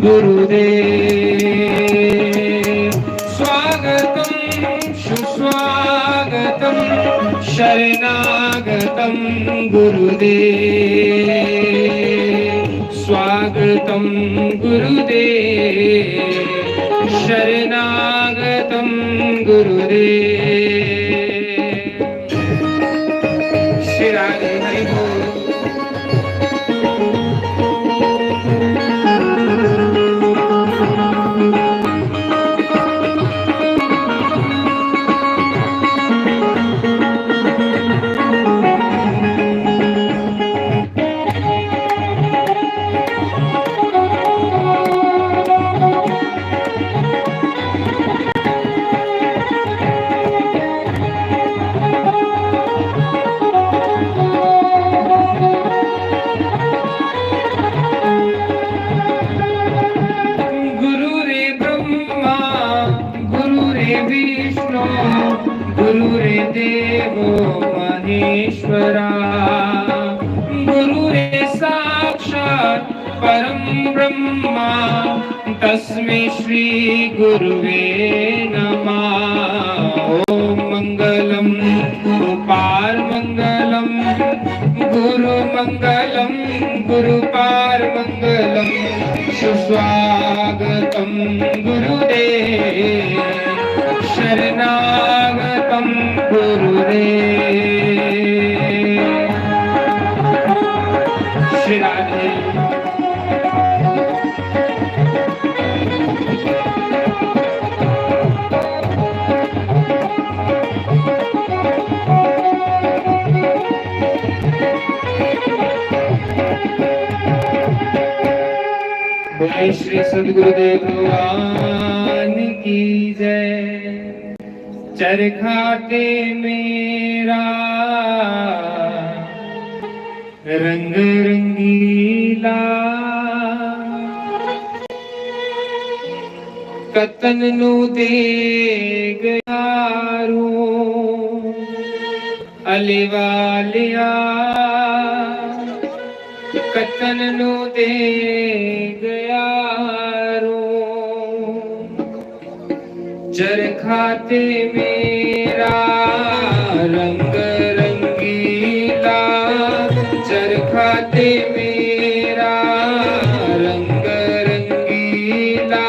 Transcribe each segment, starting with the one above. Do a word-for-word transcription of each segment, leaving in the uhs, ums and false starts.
गुरुदेव। स्वागतं सुस्वागतं शरणागतं गुरुदेव। स्वागतं गुरुदेव शरणागतं गुरुदेव। श्री राधे हरि बोल। गुरु रे ब्रह्मा, गुरु रे विष्णु, गुरु रे देवो महेश्वरा। गुरु रे साक्षात् परं ब्रह्मा, तस्मै श्री गुरुवे नमः। ॐ मङ्गलं गुरुपार मङ्गलं, गुरु मङ्गलं गुरुपार मङ्गलं। सुस्वागतं गुरुदेव शरणागतं गुरुदेव। श्री राधे। बोले श्री सदगुरुदेव भगवान की जय। चरखा ते मेरा रंग रंगीला, कतन नू दे गया रो। अले वालिया, कतन नू दे गया रो। चरखा ते मेरा रंग रंगीला, चरखा ते मेरा रंग रंगीला,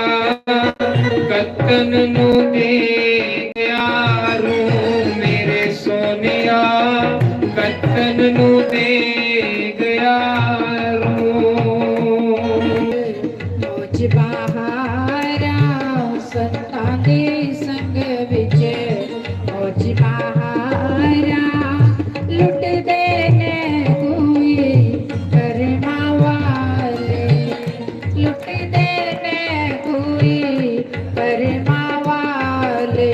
कतन नू दे गया रो मेरे सोनिया, कतन नू दे गया रो। मौज बहारा संतां दे संग विच, मौज बहारा लुटदे ने कोई कर्मा वाले, लुटदे ने कोई कर्मा वाले।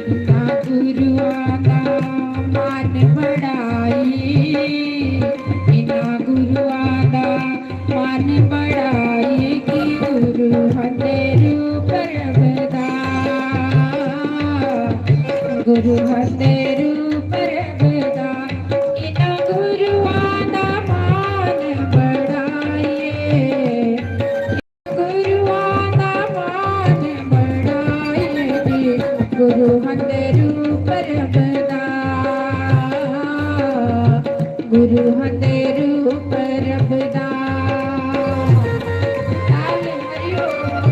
इन्ना गुरुआं दा मान बड़ाई, इन्ना गुरुआं दा मान बड़ाई कि गुरु हंदे रूप रब दा, गुरु हंदे रूप रब दा, इन्ना गुरुआं दा मान बड़ाई। गुरुआं दा मान बड़ाई, गुरु हंदे रूप रब दा, गुरु हंदे रूप रब दा। ताल हरिओम।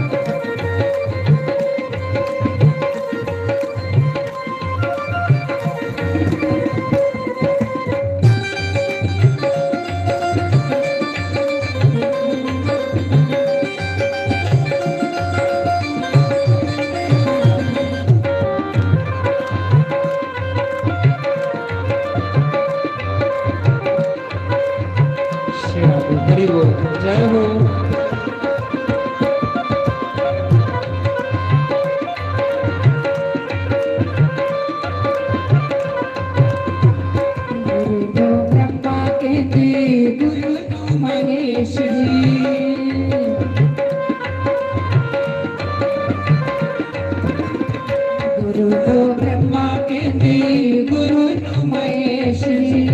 गुरु ब्रह्मा कहंदे गुरु महेश जी।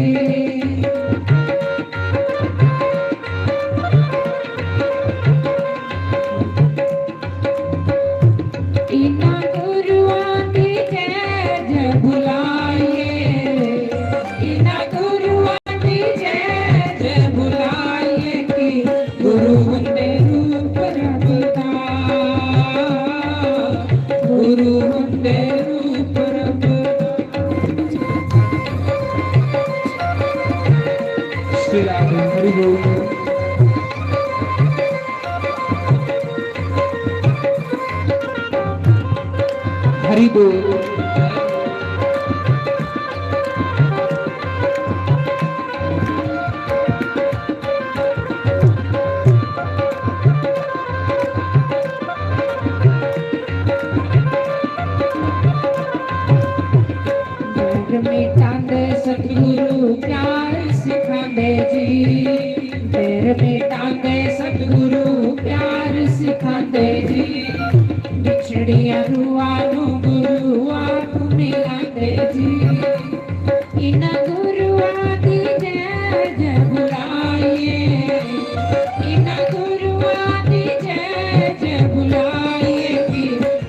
इन्हां गुरुआं दी जय जय बुलाइए, इन्हां गुरुआं दी जय जय बुलाइए कि गुरु हुंदे रूप रब दा, गुरु हुंदे रूप रब दा। श्री राधे हरि बोल। हरि बोल। बैर मिटांदे सतगुरु प्यार सिखांदे जी, बैर मिटांदे सतगुरु प्यार सिखांदे जी, बिछड़ियां रूहां नू गुरु आप मिलांदे जी। इन्हां गुरुआं दी जय जय बुलाइए, इन्हां गुरुआं दी जय जय बुलाइए कि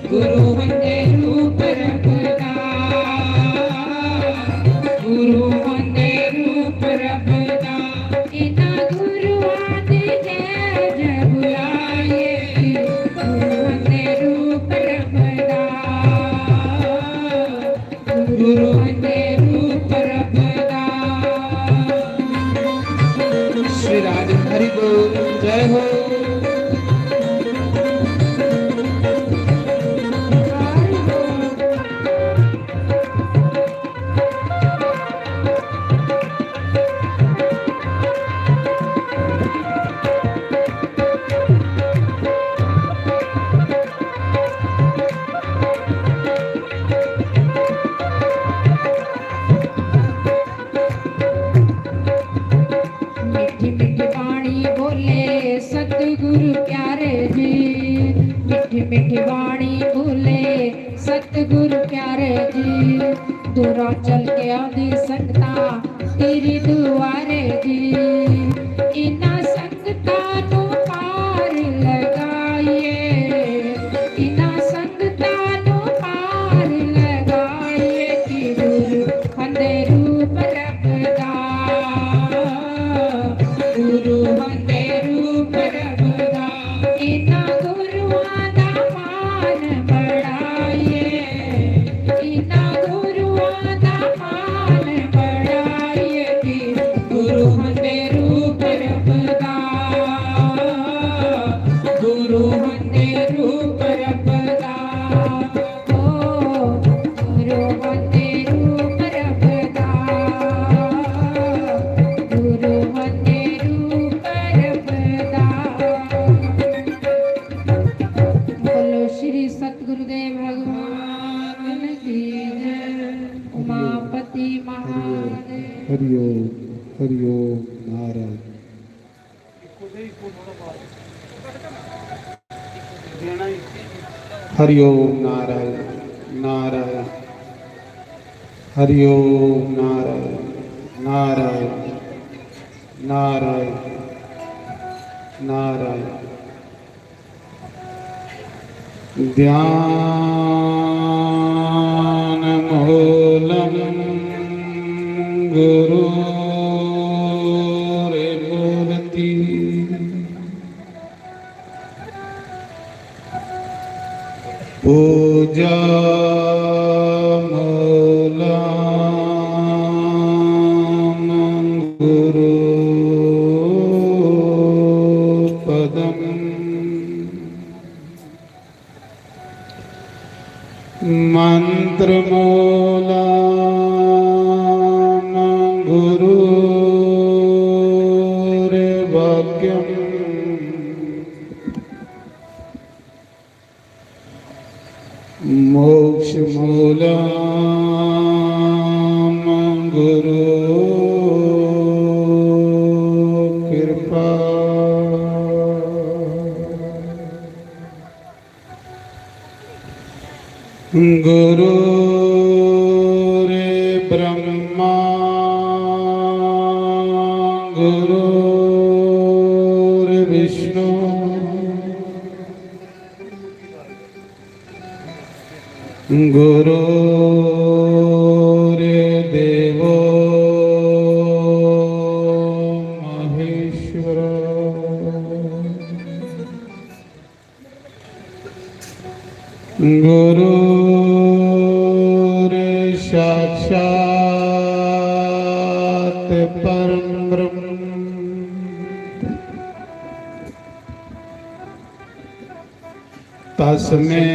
गुरु हुंदे रूप रब दा, गुरु हुंदे रूप रब दा। इन्हां गुरुआं दी जय जय बुलाइए, गुरु हुंदे रूप रब दा, गुरु हुंदे रूप रब दा। श्री राधे हरि बोल, जय हो। मीठी मीठी बाणी बोले सतगुरु प्यारे जी, मीठी मीठी बाणी बोले सतगुरु प्यारे जी। दूरों चल के आंदी संगतां तेरे दुआरे जी, इन्हां संगतां नू पार लगाइए, इन्हां संगतां नू पार लगाइए कि गुरु हुंदे रूप रब दा, गुरु हुंदे रूप रब दा। इन्हां गुरुआं दा मान बढ़ाइए, इन्हां गुरुआं दा मान बढ़ाइए कि गुरु हुंदे रूप रब दा, गुरु हुंदे रूप रब दा। ओ गुरु हुंदे रूप रब दा, गुरु हुंदे रूप रब दा। बोलो श्री सतगुरुदेव भगवान की जय। उमापति महादेव। हरि ओम, हरि ओम, नारायण। हरि ओम नारायण, नारायण। हरि ओम नारायण, नारायण, नारायण, नारायण। ध्यानमूलं गुरोर्मूर्ति। पूजामूलं गुरुपदम्। मन्त्रमूलं गुरोर्वाक्यम्। मोक्षमूलं गुरु कृपा। गुरुर्ब्रह्मा गुरुर्विष्णु गुरुर्देवो महेश्वर। गुरुर्साक्षात् परं ब्रह्म तस्मै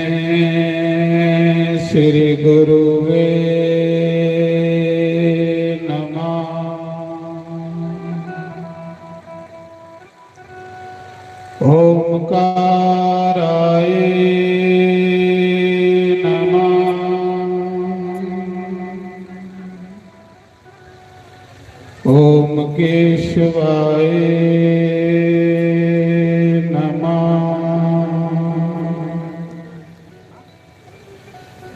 श्री गुरुवे नमः। ओंकाराय नमः। ओम केशवाय नमः।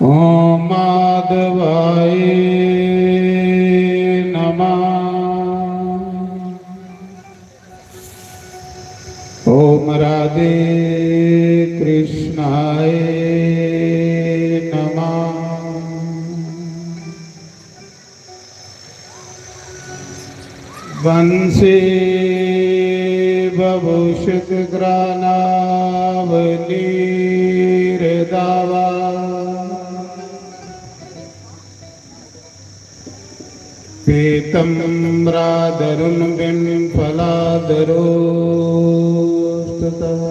ओम माधवाय नमः। ओम राधे कृष्णाय नमः। वंशी बभूषित ग्रानावलीर दावा। पीतम्रादरुणबिम्फलादरोस्ततः।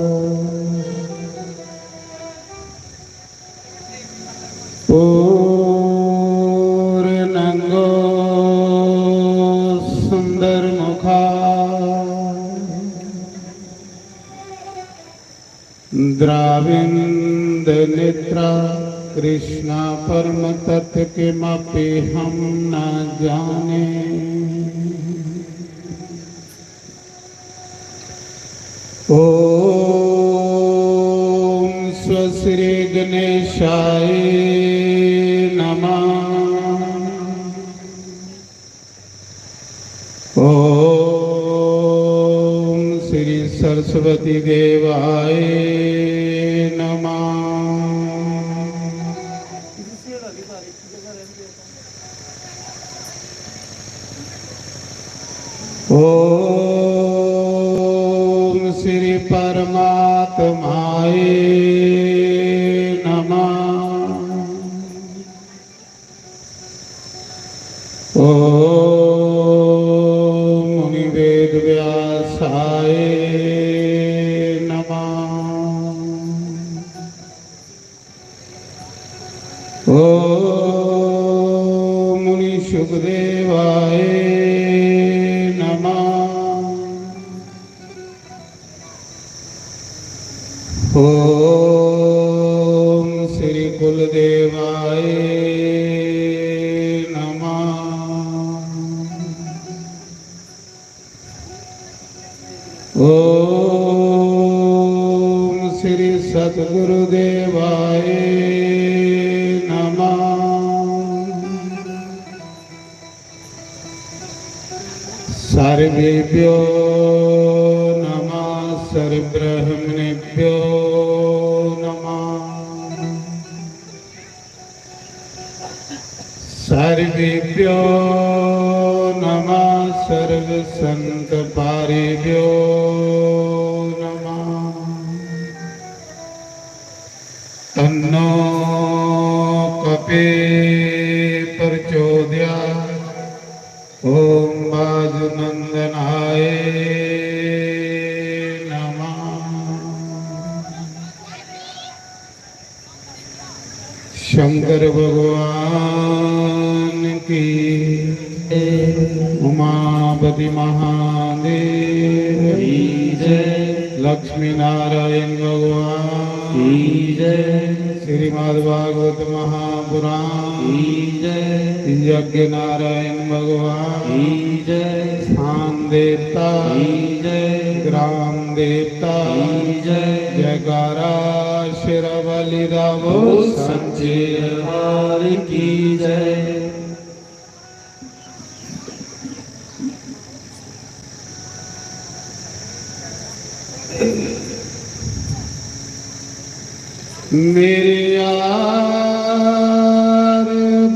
पूर्णंगो सुंदरमुखा। द्राविन्द नेत्रा कृष्णा परम तत्व किमपि हम न जाने। ओम स्वश्री गणेशाय नमः। ओम श्री सरस्वती देवाय नमः। ओम श्री परमात्माय नमः। ओम मुनि वेद व्यासाय नमः। ओम मुनि सुखदेवाय नमः। ओम श्री कुलदेवाय नमः। ओम श्री सतगुरुदेवाय नमः। सर्वेभ्यो नमः, सर्वब्रह्मणेभ्यो नमः। सर्वेभ्यो नमः, सर्वसंतपारेभ्यो नमः। तन्नो कपे प्रचोदयात्। ओम वायुनंदनाय नमः। शंकर भगवान की, उमापति महादेव की जय। लक्ष्मी नारायण भगवान की जय। श्रीमद् भागवत महापुराण की जय। यज्ञ नारायण भगवान की जय। स्थान देवता की जय। ग्राम देवता की जय। जयकारा शेरावाली रावो। बोल सच्चे दरबार की जय। मेरे यार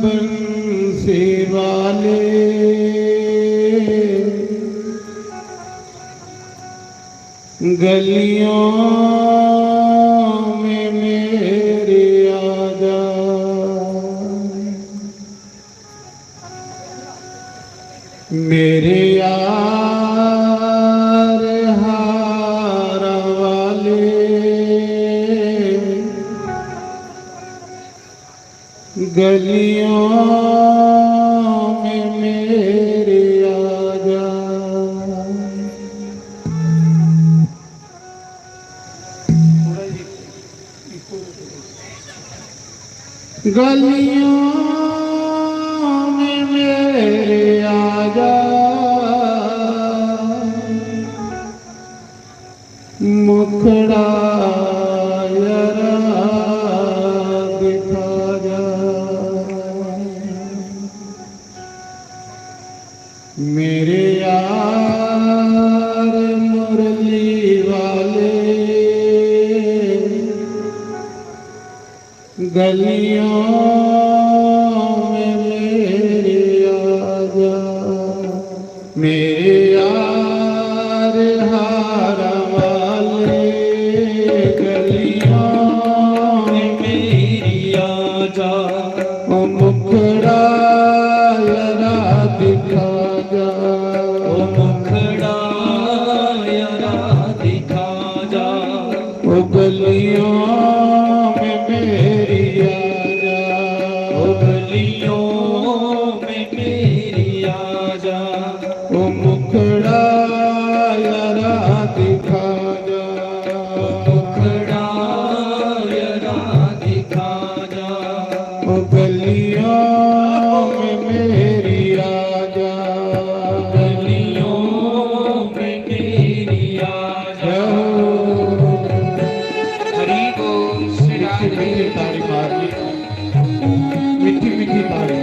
बंसी वाले, गलियों में मेरे आ जा। मेरे यार हार वाले, गलियों में मेरे आ जा। गलियों में मेरे आ जा, मुखड़ा जरा दिखा जा। मेरे यार मुरली वाले, गलियों में मेरे आ जा। मेरे यार हार वाले, गलियों में मेरी आ जा। ओ मुखड़ा जरा दिखा जा। ओ मुखड़ा जरा दिखा जा। ओ गलियों में मेरी आ जा। ओ गलियों में मेरी आ जा। ओ मुखड़ा जरा दिखा जा। ओ मुखड़ा जरा दिखा जा। ओ गलियों में मेरी आ जा। गलियों में मेरी आ जा। हरि बोल श्री राधे। मीठी मीठी ताड़ी मारनी, मीठी मीठी ताड़ी।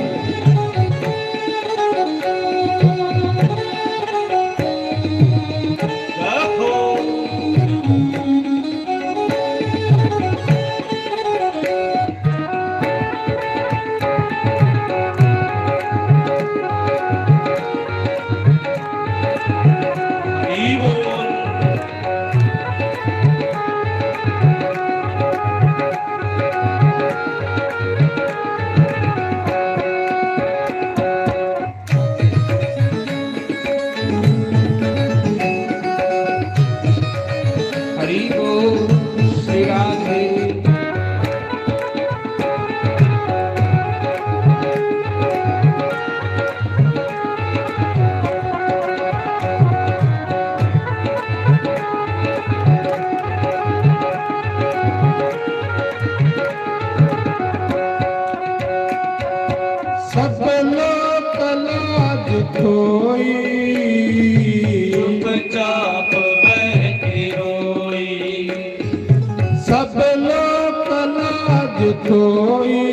हरि बोल श्री राधे। सब लोक लाज खोई। चुपचाप बह के रोई। सब लोक लाज खोई।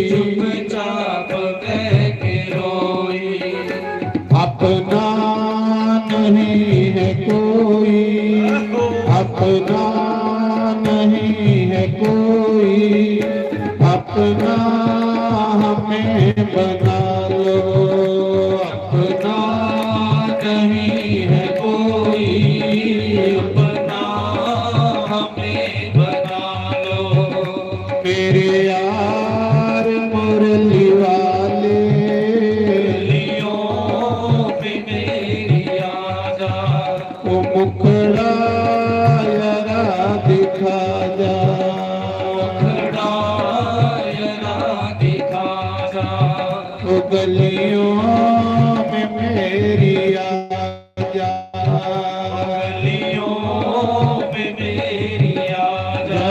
चुपचाप बह के रोई। अपना नहीं है कोई, अपना नहीं है कोई, अपना हमें बना लो। अपना नहीं है कोई, अपना हमें बना लो। मेरे यार मुरली वाले, गलियों में मेरी आ जा। ओ मुखड़ा जरा दिखा जा। मुखड़ा जरा दिखा जा। ओ गलियों में मेरी आ जा। गलियों में मेरी आ जा।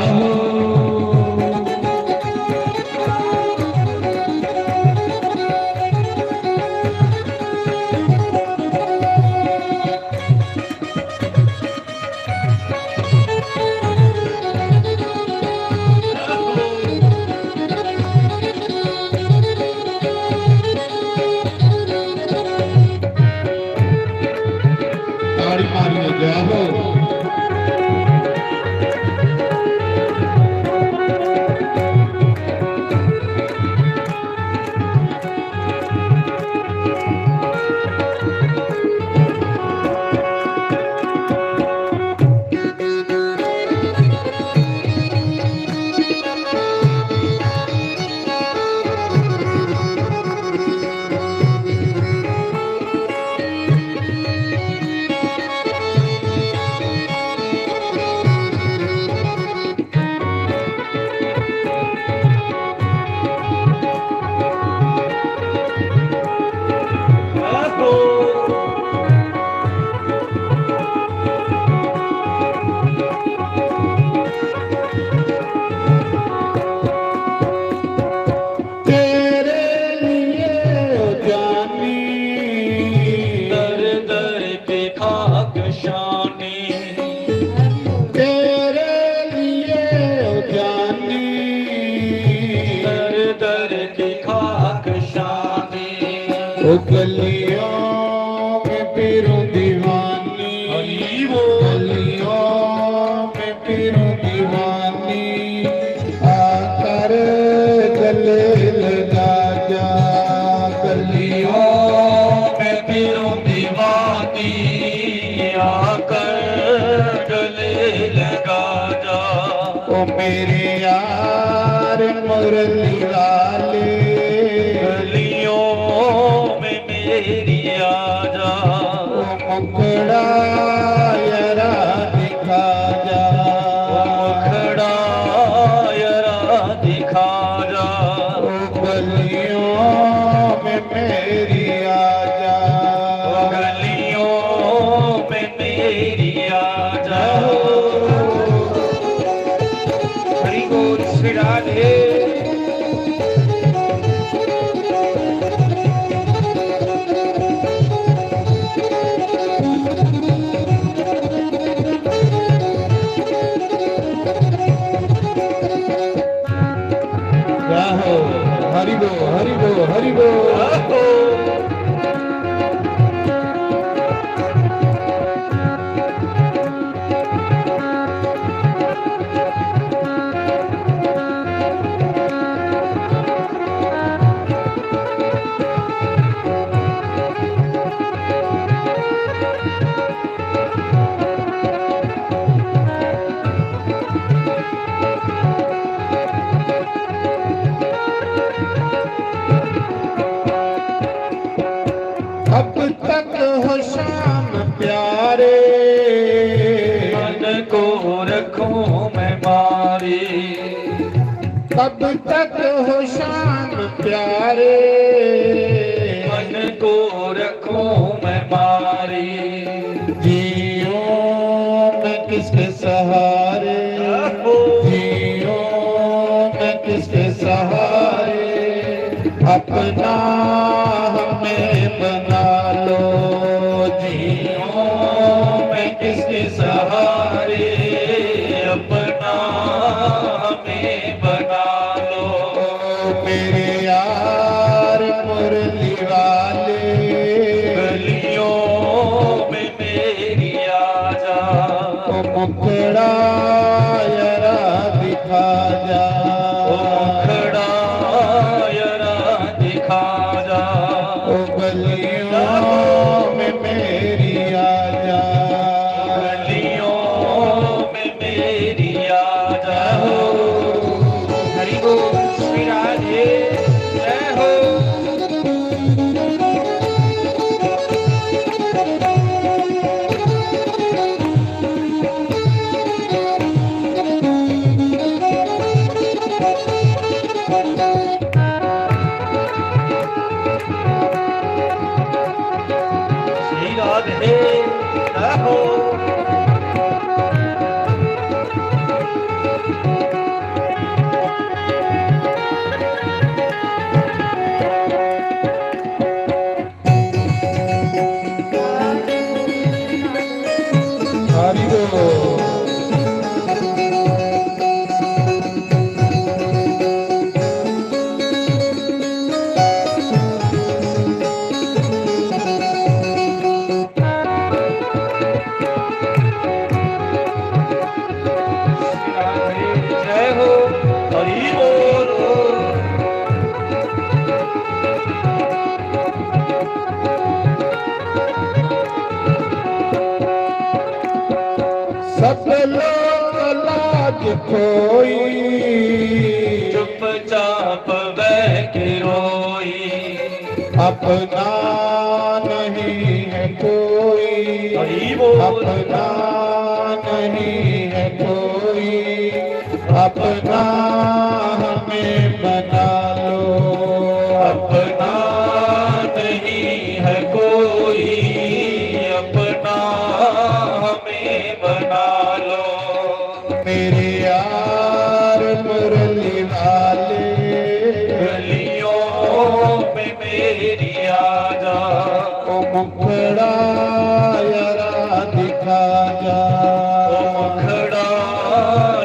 गलियों में फिरूं दीवानी, हरी बोल। गलियों में फिरूं दीवानी, आकर गले लगा जा। गलियों में फिरूं दीवानी, आकर गले लगा जा। ओ मेरे यार मुरली वाले, गलियों में मेरी आजा। ओ मुखड़ा जरा दिखा जा। ओ मुखड़ा जरा दिखा जा। ओ गलियों में मेरी आजा। ओ गलियों में मेरी आजा। हरि बोल श्री राधे। जय हो, हरि बोल, हरि बोल, हरि बोल। अब तक हो शाम प्यारे, मन को रखूं मैं मारे। कब तक हो शाम प्यारे, मन को रखूं मैं मारे। जीऊं मैं किसके सहारे, आहो। जीऊं मैं किसके सहारे, अपना हमें बना लो। जीऊं मैं किसके सहारे, अपना हमें बना लो। मेरे यार मुरली वाले, गलियों में मेरी आजा। ओ मुखड़ा जरा दिखा जा। ओ मुखड़ा जरा दिखा जा। ओ गलियों में मेरी आजा। गलियों में मेरी आजा। हरि बोल श्री राधे, जय हो। श्री राधे, जय हो। हरि बोल। जय हो, हरि बोल। सब लोग लाज खोई, चुपचाप बह के रोई। अपना नहीं है कोई, हरि बोल। अपना नहीं है कोई, अपना हमें बना लो। अपना नहीं है कोई, अपना हमें बना लो। मेरे यार मुरली वाले, गलियों में मेरी आजा। ओ मुखड़ा जरा दिखा जा। ओ मुखड़ा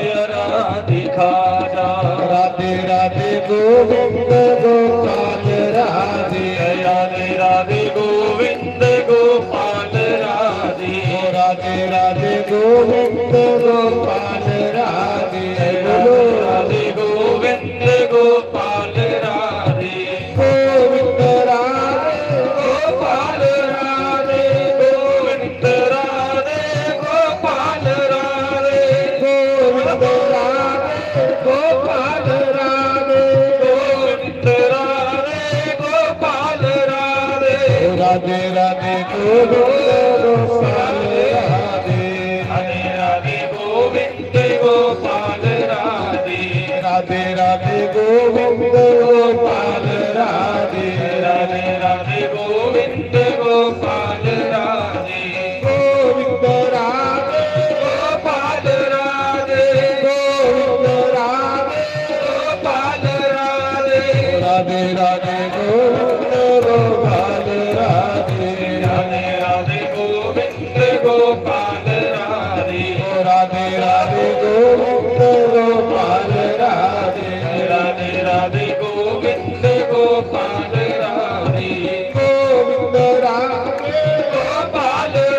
जरा दिखा जा। राधे राधे गोविंद गोपाल राधे। राधे राधे। राधे गोविंद गोपाल राधे। ओ राधे राधे गोविंद गोपाल राधे। राधे राधे गोविंद गोपाल राधे। गोविंद राधे गोपाल राधे। गोविंद राधे गोपाल राधे। गोविंद राधे गोपाल राधे। गोविंद राधे गोपाल राधे। राधे राधे गोविंद गोपाल राधे। राधे राधे गोविंद गोपाल राधे। राधे राधे गोविंद गोपाल राधे। राधे राधे गोविंद गोपाल राधे। गोविंद राधे गोपाल राधे। गोविंद राधे गोपाल राधे। राधे राधे गोविंद गोपाल राधे। राधे राधे गोविंद गोपाल राधे। राधे राधे गोविंद गोपाल राधे। राधे राधे गोविंद गोपाल राधे। गोविंद राधे गोपाल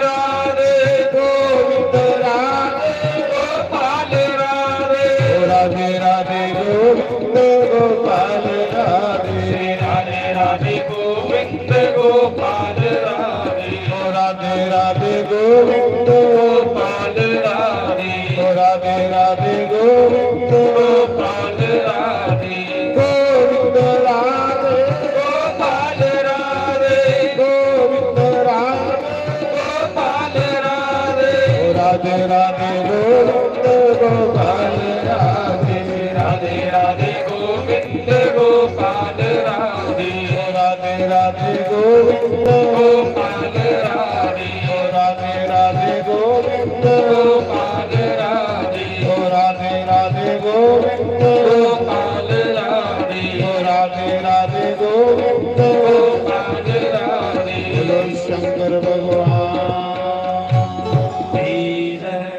राधे। गोविंद राधे गोपाल राधे। राधे राधे गोविंद गोपाल राधे। राधे राधे गोविंद गोपाल राधे। राधे राधे गोविंद गोपाल राधे। राधे राधे गोविंद गोपाल राधे। गोविंद राधे गोपाल राधे। गोविंद राधे गोपाल राधे। राधे राधे गोविंद गोपाल राधे। राधे राधे गोविंद गोपाल राधे। राधे राधे गोविंद गोपाल राधे। राधे राधे गोविंद गोपाल राधे। राधे राधे गोविंद गोपाल राधे। राधे राधे गोविंद गोपाल राधे। बोलो शंकर भगवान की जय।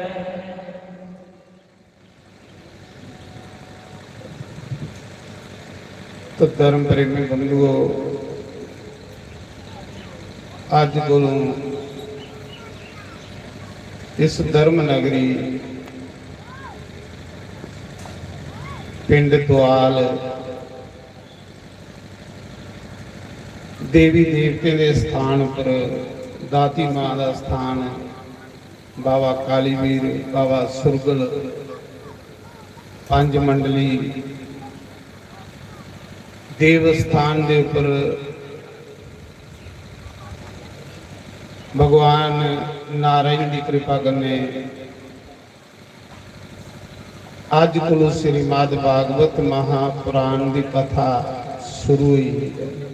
तो धर्म प्रेमी बंधुओ, अज्ज कोलों इस धर्म नगरी पिंड दोआल देवी देवतें दे स्थान पर दाती मां दा स्थान बाबा कालीवीर, बाबा सुरगल, पंज मंडली देवस्थान दे उप्पर भगवान नारायण दी कृपा कन्नै अज्ज कोलू श्रीमद् भागवत महापुराण दी कथा शुरू हुई है।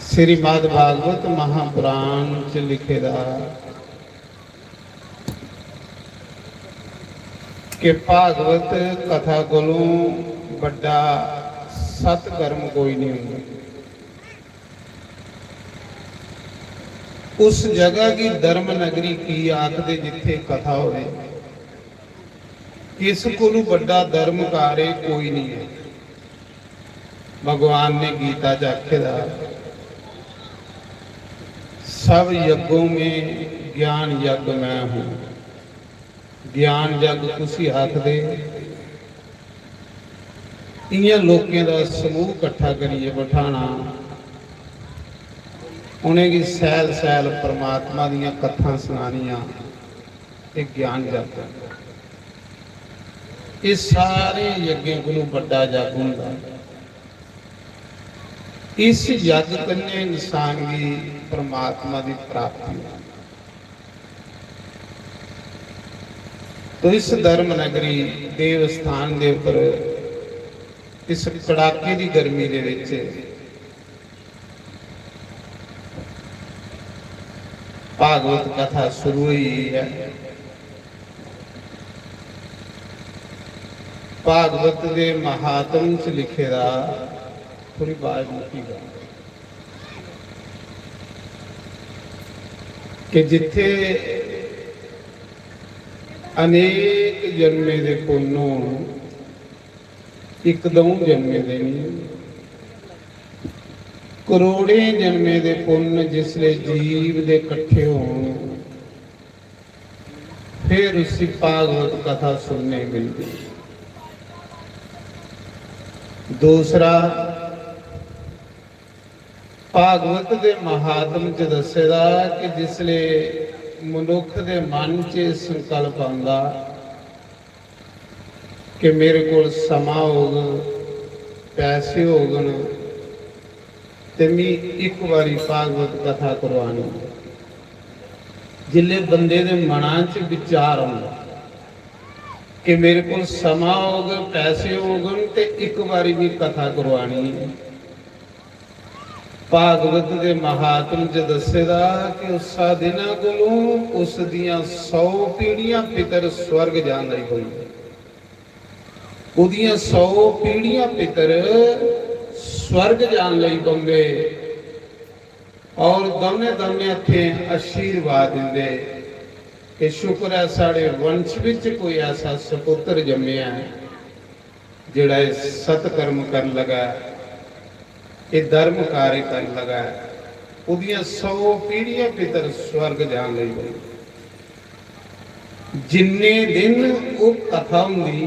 श्रीमद् भागवत महापुराण च लिखे दा कि भागवत कथा कोलों बड्डा सत्कर्म कोई नहीं होंदा। उस जगह की धर्म नगरी की आखदे जिथे कथा होवे, इस कोलू बड्डा धर्म कार्य कोई नहीं है। भगवान ने गीता च आखे दा, "सब यज्ञों में ज्ञान यज्ञ मैं हूं।" ज्ञान यज्ञ कुसी आखदे? इ'यां लोकें दा समूह कट्ठा करियै बठाना, उ'नेंगी सैल सैल परमात्मा दियां कत्थां सनानियां, एह् ज्ञान यज्ञ। एह् सारे यज्ञें कोलू बड्डा यज्ञ होंदा। इस यज्ञ कन्नै इंसान गी परमात्मा दी प्राप्ति होंदी। तो इस धर्म नगरी देव स्थान दे उपर इस कड़ाके दी गर्मी दे विच भागवत कथा शुरू हुई है। भागवत दे महात्म च लिखे दा, थोड़ी बाज मुक्की गा, कि जिथे अनेक जन्में दे पुन्न होन, इक द'ऊं जन्में दे निं, करोड़ें जन्में दे पुन्न जिसलै जीव दे कट्ठे होन, फिर उसी भागवत कथा सुनने गी मिलदी। दूसरा, भागवत दे महात्म च दस्से दा कि जिसले मनुक्ख दे मन च एह् संकल्प आंदा कि मेरे कोल समां होग, पैसे होगन, ते मी इक बारी भागवत कथा करवानी। जिसले बंदे दे मना च विचार आंदा कि मेरे कोल समां होग, पैसे होगन, ते इक बारी मी कथा करवानी ऐ। भागवत दे महात्म च दस्से दा कि उस्सा दिना कोलों उस दियां सौ पीढ़ियां पितर स्वर्ग जान लगी पौंदे। ओह्दियां सौ पीढ़ियां पितर स्वर्ग जान लगी पौंदे और दौनें दौनें हत्थें आशीर्वाद दिंदे कि शुक्र ऐ साढ़े वंश बिच कोई ऐसा सपुत्र जम्मेआ ऐ जेड़ा एह् सत्कर्म करन लगा ऐ, एह् धर्म कार्य करन लगा ऐ। ओह्दियां सौ पीढ़ियां पितर स्वर्ग जान लगी पौंदे। जिन्ने दिन ओह् कथा होंदी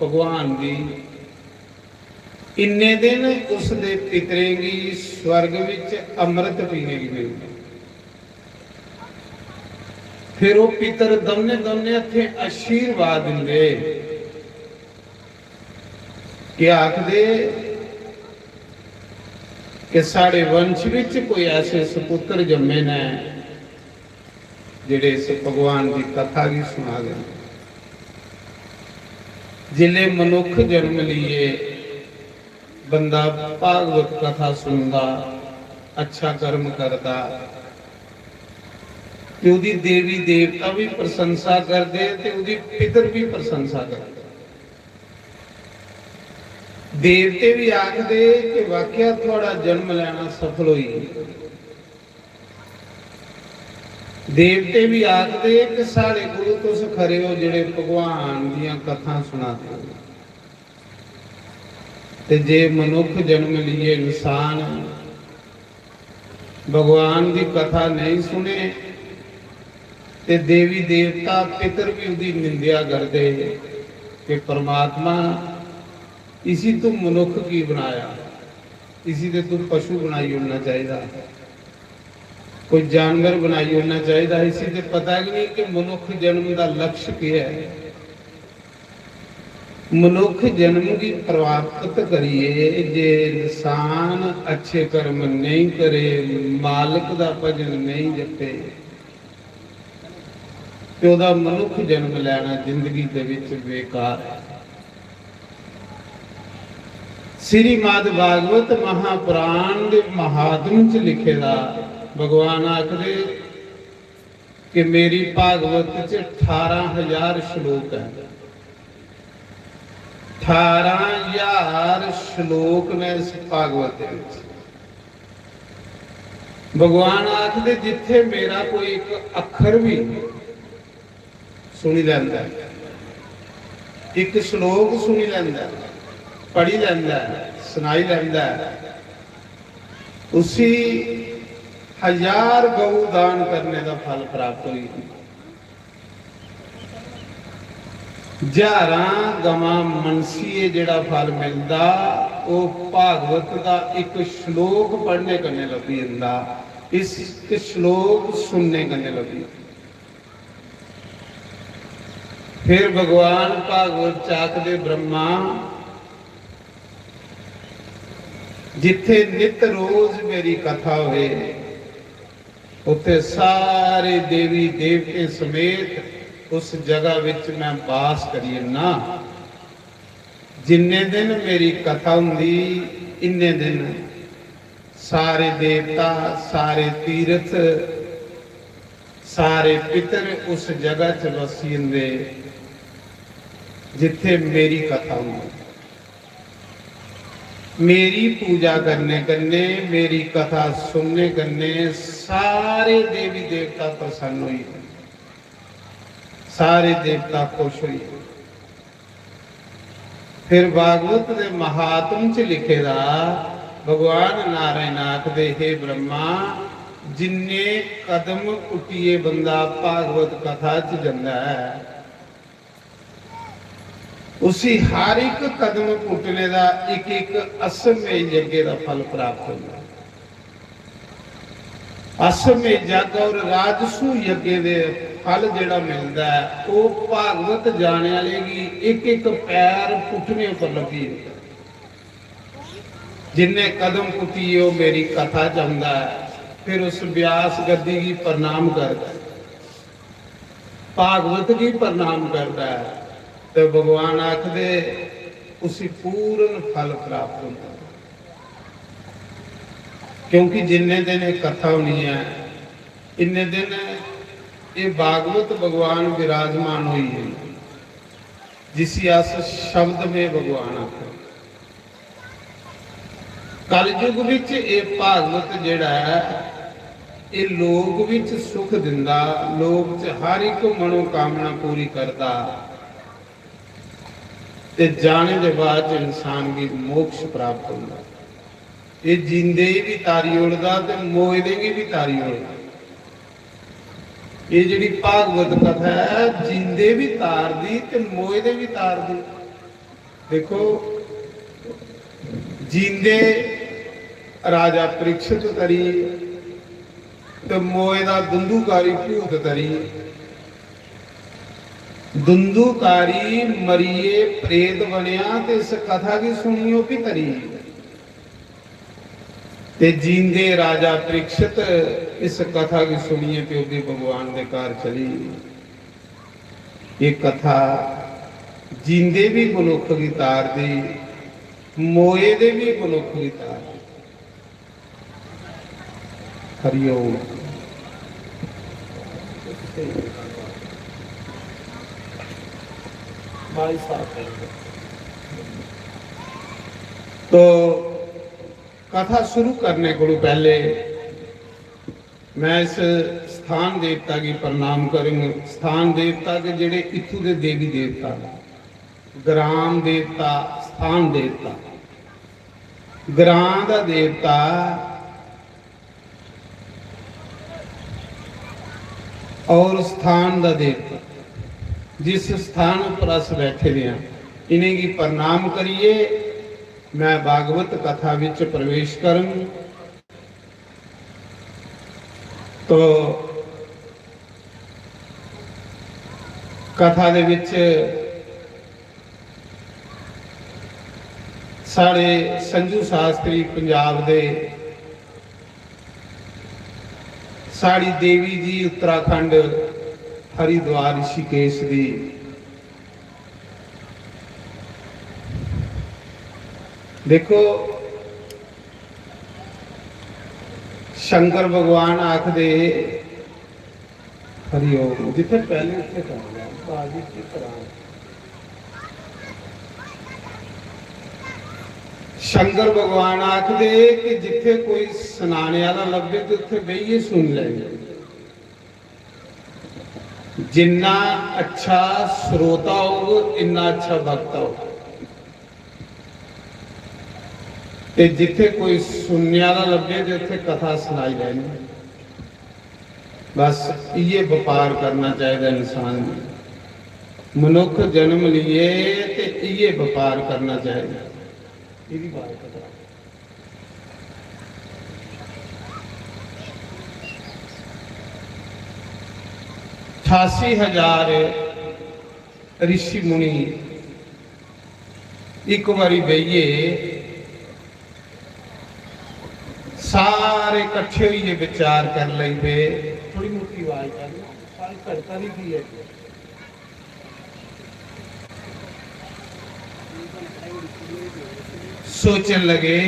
भगवान दी, इन्ने दिन उसदे पितरें गी स्वर्ग विच अमृत पीने गी मिलदा। फिर ओह् पितर दौनें दौनें हत्थें आशीर्वाद दिंदे। केह् आखदे कि साढ़े वंश विच कोई ऐसे सपुत्र जम्मे न जेह्ड़े इस भगवान दी कथा गी सुना दे न। जिसले मनुक्ख जन्म लेइयै बंदा भागवत कथा सुनदा, अच्छा कर्म करदा, ते ओह्दी देवी देवता भी प्रशंसा करदे ते ओह्दी पितर भी प्रशंसा करदे। देवते भी आखदे कि वाकया थुआढ़ा जन्म लैना सफल होई गेआ। देवते भी आखदे कि साढ़े कोल तुस खरे हो जेह्ड़े भगवान दियां कथां सुनाते हो। ते जे मनुक्ख जन्म लिए इंसान भगवान दी कथा नहीं सुने ते देवी देवता पितर भी उदी निंदेआ करदे कि परमात्मा, इसी तू मनुक्ख की बनाया, इसी ते तू पशु बनाई ओड़ना चाहिदा, कोई जानवर बनाई ओड़ना चाहिदा। इसी ते पता गै नहीं कि मनुक्ख जन्म दा लक्ष्य केह् ऐ। मनुक्ख जन्म गी प्राप्त करियै जे इंसान अच्छे कर्म नेईं करे, मालक दा भजन नेईं जपे, ते ओह्दा मनुक्ख जन्म लैना जिंदगी दे विच बेकार ऐ। श्रीमद् भागवत महापुराण दे महात्म च लिखे दा, भगवान आखदे कि मेरी भागवत च ठारां हजार श्लोक ऐ। ठारां हजार श्लोक ने इस भागवत दे विच। भगवान आखदे, जित्थे मेरा कोई इक अक्खर भी सुनी लैंदा ऐ, इक श्लोक सुनी लैंदा ऐ, पढ़ी लैंदा ऐ, सनाई लैंदा ऐ, उसी हजार गौ दान करने दा फल प्राप्त होई जंदा। ज्हारां गवां मनसियै जेह्ड़ा फल मिलदा, ओह् भागवत दा इक श्लोक पढ़ने कन्नै लब्भी जंदा, इस इक श्लोक सुनने कन्नै लब्भी जंदा। फिर भगवान भागवत च आखदे, ब्रह्मा, जित्थे नित रोज मेरी कथा होए, उत्थे सारे देवी देवतें समेत उस जगह विच मैं वास करी जन्ना। जिन्ने दिन मेरी कथा हुंदी, इन्ने दिन सारे देवता, सारे तीर्थ, सारे पितर उस जगह च बसी जंदे जित्थे मेरी कथा हुंदी। मेरी पूजा करने कन्नै, मेरी कथा सुनने कन्नै सारे देवी देवता प्रसन्न होई जंदे, सारे देवता खुश होई जंदे। फिर भागवत दे महात्म च लिखे दा, भगवान नारायण आखदे, "हे ब्रह्मा, जिन्ने कदम पुट्टियै बंदा भागवत कथा च जंदा ऐ, उसी हर इक कदम पुट्टने दा इक इक अश्वमेध यज्ञ दा फल प्राप्त होंदा ऐ।" अश्वमेध यज्ञ और राजसू यज्ञ दे फल जेह्ड़ा मिलदा ऐ, ओह् भागवत जाने आह्ले गी इक इक पैर पुट्टने उप्पर लब्भी जंदा ऐ। जिन्ने कदम पुट्टियै ओह् मेरी कथा च औंदा ऐ, फिर उस व्यास गद्दी गी प्रणाम करदा ऐ, भागवत गी प्रणाम करदा ऐ, ते भगवान आखदे, उसी पूर्ण फल प्राप्त होंदा ऐ। क्योंकि जिन्ने दिन एह् कथा होनी ऐ, इन्ने दिन एह् भागवत भगवान विराजमान होई गे, जिसी अस शब्द में भगवान आखने। कलयुग विच एह् भागवत जेह्ड़ा ऐ, एह् लोक विच सुख दिंदा, लोक च हर इक मनोकामना पूरी करदा, ते जाने दे बाद च इंसान गी मोक्ष प्राप्त होंदा। एह् जींदे गी बी तारी ओड़दा ते मोए दे गी बी तारी ओड़दा। एह् जेह्ड़ी भागवत कथा ऐ, जींदे बी तारदी ते मोए दे बी तारदी। देखो, जींदे राजा परीक्षित तरी ते मोए दा दुंदुकारी भूत तरी। दुंदुकारी मरियै प्रेत बनेआ ते इस कथा गी सुनियै ओह् बी तरी। ते जींदे राजा परीक्षित इस कथा गी सुनियै ते ओह् बी भगवान दे घर चली गे। एह् कथा जींदे बी मनुक्ख गी तारदी, मोए दे बी मनुक्ख गी तारदी। हरि ओम। भाई साहब। तो कथा शुरू करने कोलू पैह्ले मैं इस स्थान देवता गी प्रणाम करङ। स्थान देवता के जेह्ड़े इत्थूं दे देवी देवता न, ग्राम देवता, स्थान देवता, ग्रां दा देवता और स्थान दा देवता, जिस स्थान उप्पर अस बैठे दे आं, इ'नेंगी प्रणाम करियै मैं भागवत कथा विच प्रवेश करङ। तो कथा दे विच साढ़े संजू शास्त्री पंजाब दे, साढ़ी देवी जी उत्तराखंड हरिद्वार ऋषिकेश दी। देखो, शंकर भगवान आखदे, हरि ओम, जित्थे पैह्ले उत्थे करी लै, बाजी की करा। शंकर भगवान आखदे कि जित्थे कोई सनाने आह्ला लब्भे ते उत्थे बेहियै सुन लैंदे। जिन्ना अच्छा श्रोता होग, इन्ना अच्छा वक्ता होग। ते जित्थे कोई सुनने आह्ला लब्भे ते उत्थे कथा सनाई लैनी। बस इ'यै बपार करना चाहिदा इंसान गी। मनुक्ख जन्म लिए ते इ'यै बपार करना चाहिदा। एह्दी बात करा। अठासी हजार ऋषि मुनि इक बारी बेहियै सारे कट्ठे होइयै विचार कर लगी पे। थोड़ी मोटी आवाज कर लो, सारी धड़कन ही की है। सोचन लगे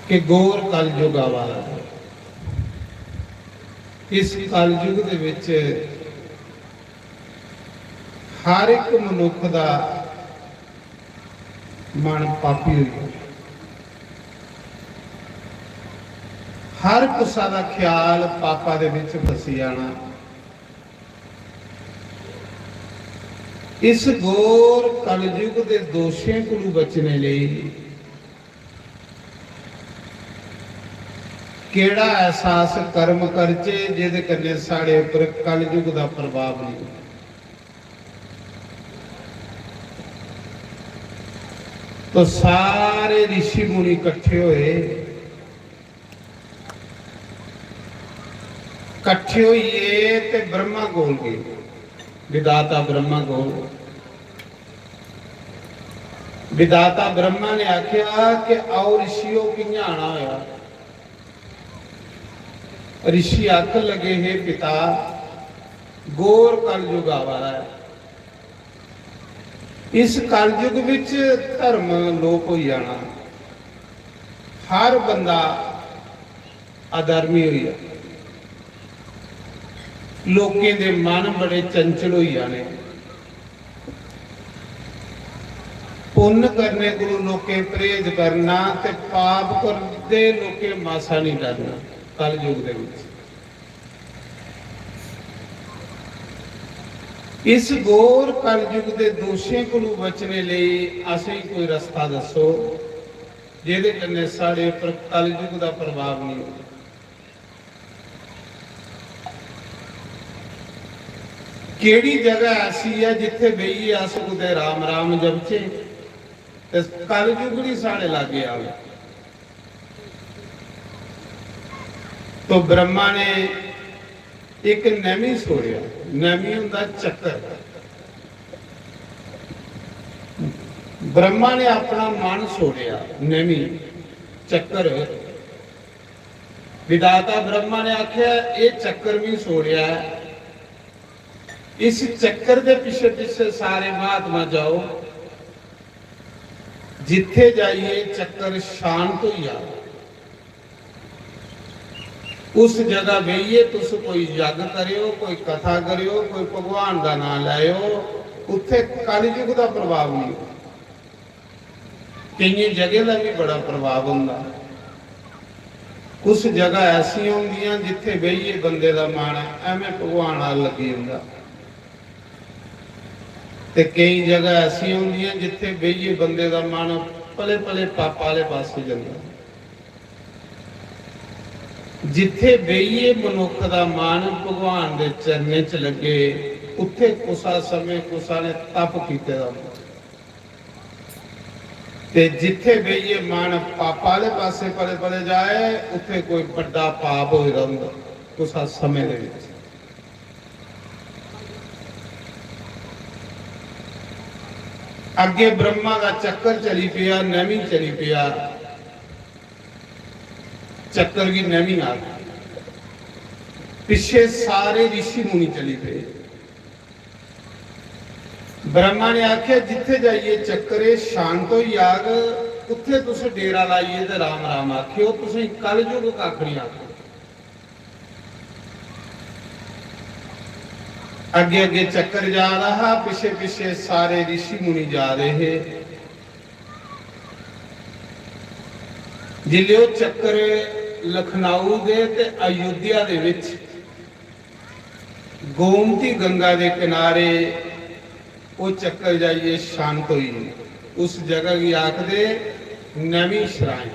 कि घोर कलयुग आवा दा है। इस कलयुग दे विच हर एक मनुख दा मन पापी होई गेआ। हर कुसा दा ख्याल पापा दे विच फसी जाना। इस घोर कलयुग दे दोशें कोलू बचने लेई केड़ा ऐसा अस कर्म करचे जेदे कन्नै साढ़े उप्पर कलयुग दा प्रभाव नहीं होए? तो सारे ऋषि मुनि इकट्ठे होए, कट्ठे होइए ते ब्रह्मा कोल गए, विधाता ब्रह्मा कोल। विधाता ब्रह्मा ने आख्या कि आओ ऋषियों, कियां आना होया? ऋषि आखन लगे, हे पिता, घोर कलयुग आवा दा है। इस कलयुग विच धर्म लोप होई जाना, हर बंदा अधर्मी होई जाना, लोकें दे मन बड़े चंचल होई जाने, पुन्न करने कोलों लोकें परहेज करना ते पाप करदे लोकें मासा नहीं डरना। कलयुग दे विच इस घोर कलयुग दे दोशें कोलू बचने लेई असेंगी कोई रस्ता दस्सो, जेह्दे कन्नै साढ़े उप्पर कलयुग दा प्रभाव नहीं होवे। केह्ड़ी जगह ऐसी ऐ जित्थै बेहियै अस कुतै राम राम जपचै ते कलयुग निं साढ़े लागै आवे? तो ब्रह्मा ने एक नैमी छोड़ेआ। नैमी होंदा चक्कर। ब्रह्मा ने अपना मन छोड़ेआ, नैमी चक्कर। विधाता ब्रह्मा ने आख्या, "एह् चक्कर मी छोड़ेआ ऐ, इस चक्कर दे पिच्छे पिच्छे सारे महात्मा जाओ, जित्थे जाइए चक्कर शांत होई जा।" उस जगह बेहियै तुस कोई यज्ञ करेओ, कोई कथा करेओ, कोई भगवान दा नाम लैओ, उत्थे कलयुग दा प्रभाव नहीं होना। केइयें जगह दा भी बड़ा प्रभाव होंदा। कुछ जगह ऐसियां होंदियां जित्थे बेहियै बंदे दा मन एवें भगवान आल लग्गी जंदा, ते केई जगह ऐसियां होंदियां जित्थे बेहियै बंदे दा मन पले पले पापा आले पासे जंदा। जित्थे बेहियै मनुख दा मन भगवान दे चरणें च लग्गे, उत्थे कुसा समें कुसा ने तप कीते दा होंदा। ते जित्थे बेहियै मन पापा आले पासे पले पले जाए, उत्थे कोई बड्डा पाप होए दा होंदा कुसा समें दे विच। अग्गे ब्रह्मा दा चक्कर चली पेआ, नैमी चली पेआ। चक्कर गी नैमी आख। पिच्छे सारे ऋषि मुनि चली पे। ब्रह्मा ने आख्या, "जित्थे जाइए चक्कर एह् शांत होई जाग, उत्थे तुस डेरा लाइए ते राम राम आखेओ, तुसें कलयुग कक्ख नहीं आखना।" अग्गे अग्गे चक्कर जा रहा हा, पिछे पिछे सारे ऋषि मुनि जा रहे हे। जिसले ओह चक्कर लखनऊ दे ते अयोध्या दे विच गोमती गंगा दे किनारे ओह चक्कर जाइए शांत होई, उस जगह गी आखदे नैमी श्राइन।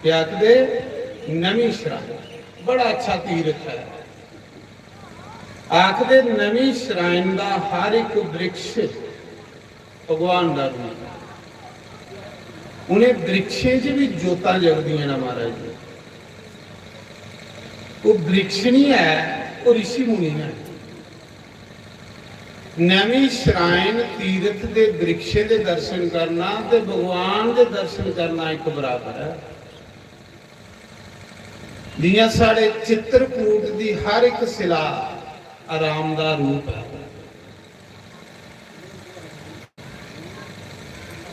क्या आखदे? नैमी श्राइन। बड़ा अच्छा तीर्थ है। आखदे नैमी श्राइन दा हर एक वृक्ष भगवान दा रूप। उ'नें वृक्षें च भी जोतां जगदियां न महाराज जी। ओह वृक्ष नहीं है, ओह ऋषि मुनि है। नैमी श्राइन तीर्थ दे वृक्षें दे दर्शन करना ते भगवान दे दर्शन करना इक बराबर है। जियां साढ़े चित्रकूट दी हर एक शिला राम दा रूप है,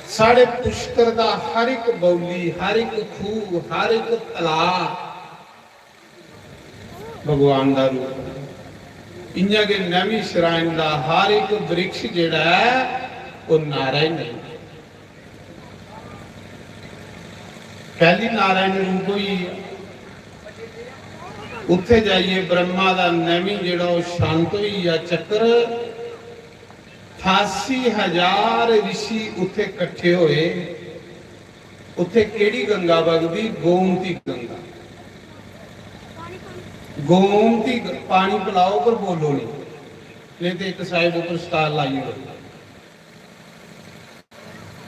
साढ़े पुष्कर दा हर एक बौली, हर एक खूह, हर एक तलाऽ भगवान दा रूप है। इयां गै नैमी श्राइन दा हर एक वृक्ष जेड़ा है, ओह नारायण रूप है। पहली नारायण रूप होई गेआ। उत्थे जाइए ब्रह्मा दा नैमी जेह्ड़ा ओह् शांत होई गेआ चक्कर। ठासी हजार ऋषि उत्थे कट्ठे होए। उत्थे केह्ड़ी गंगा बगदी? गोमती गंगा। गोमती ग-, पानी पिलाओ पर बोलो नहीं, नहीं तो इक साइड उपर स्टाल लाई ओड़ो।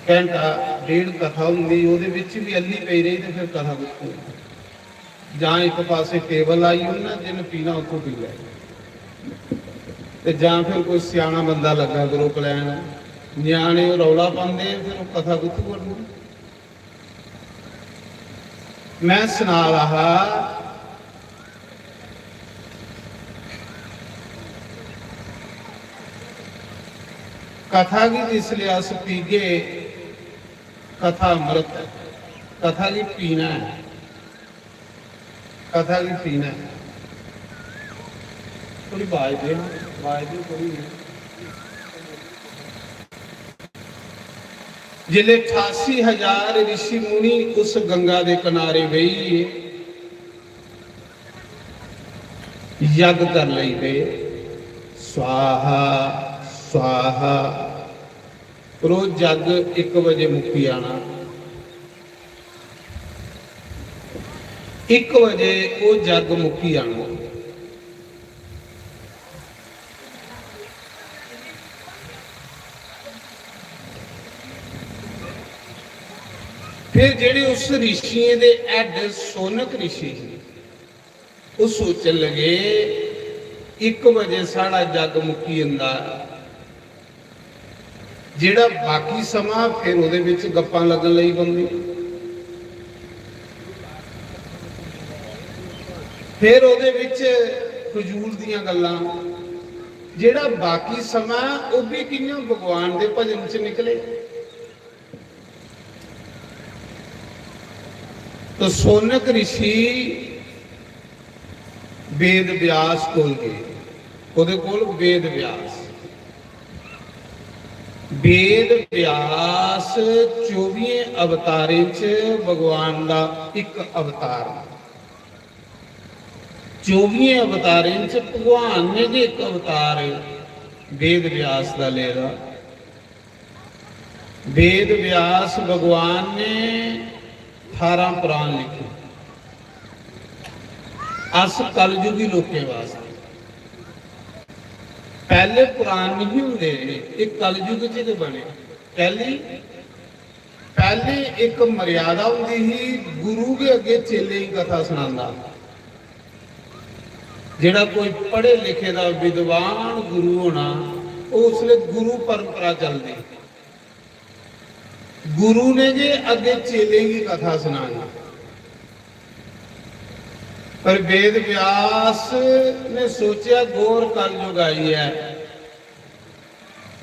घंटा डेढ़ कथा होंदी, ओह्दे बिच बी अल्ली पेई रेही ते फिर कथा कुत्थों होनी? जां इक पासे टेबल लाई ओड़ना, जिन्न पीना उत्थों पी लै, ते जां फिर कोई स्याना बंदा लग्गा ग्रुप लैन, ञ्याणे ओह् रौला पांदे, फिर ओह् कथा कुत्थों करनी? मैं सना दा हा, कथा गी जिसलै अस पीगे, कथा अमृत ऐ, कथा गी पीना ऐ, कथा गी पीना ऐ। थोड़ी बाज दे, बाज दे थोड़ी। जिसलै ठासी हजार ऋषि मुनि उस गंगा दे किनारे बेहियै यज्ञ कर लेई पे, स्वाहा, स्वाहा। रोज जग इक बजे मुक्की जाना, इक बजे ओह् जग मुक्की जाना। फिर जेह्ड़े उस ऋषियें दे हैड सोनक ऋषि हे, ओह् सोचन लगे, इक बजे साढ़ा जग मुक्की जंदा, जेह्ड़ा बाकी समां फिर ओह्दे बिच गप्पां लगन लगी पौंदी, फिर ओह्दे बिच फजूल दियां गल्लां, जेह्ड़ा बाकी समां ओह् बी कि'यां भगवान दे भजन च निकले। तो सोनक ऋषि वेद व्यास कोल गए। ओह्दे कोल वेद व्यास। वेद व्यास चौबियें अवतारें च भगवान दा इक अवतार। चौबियें अवतारें च भगवान ने गै इक अवतार वेद व्यास दा लेदा। वेद व्यास भगवान ने ठारां पुराण लिखे। अस कलयुगी लोकें वास्तै। पैह्ले पुराण नहीं होंदे, एह् कलयुग च गै बने। पैह्ली, पैह्ले इक मर्यादा होंदी ही, गुरु गै अग्गें चेले गी कथा सनांदा। जेह्ड़ा कोई पढ़े लिखे दा विद्वान गुरु होना, ओह् उसलै गुरु परंपरा चलदी। गुरु ने गै अग्गें चेलें गी कथा सनानी। पर वेद व्यास ने सोचेआ, घोर कलयुग आई ऐ,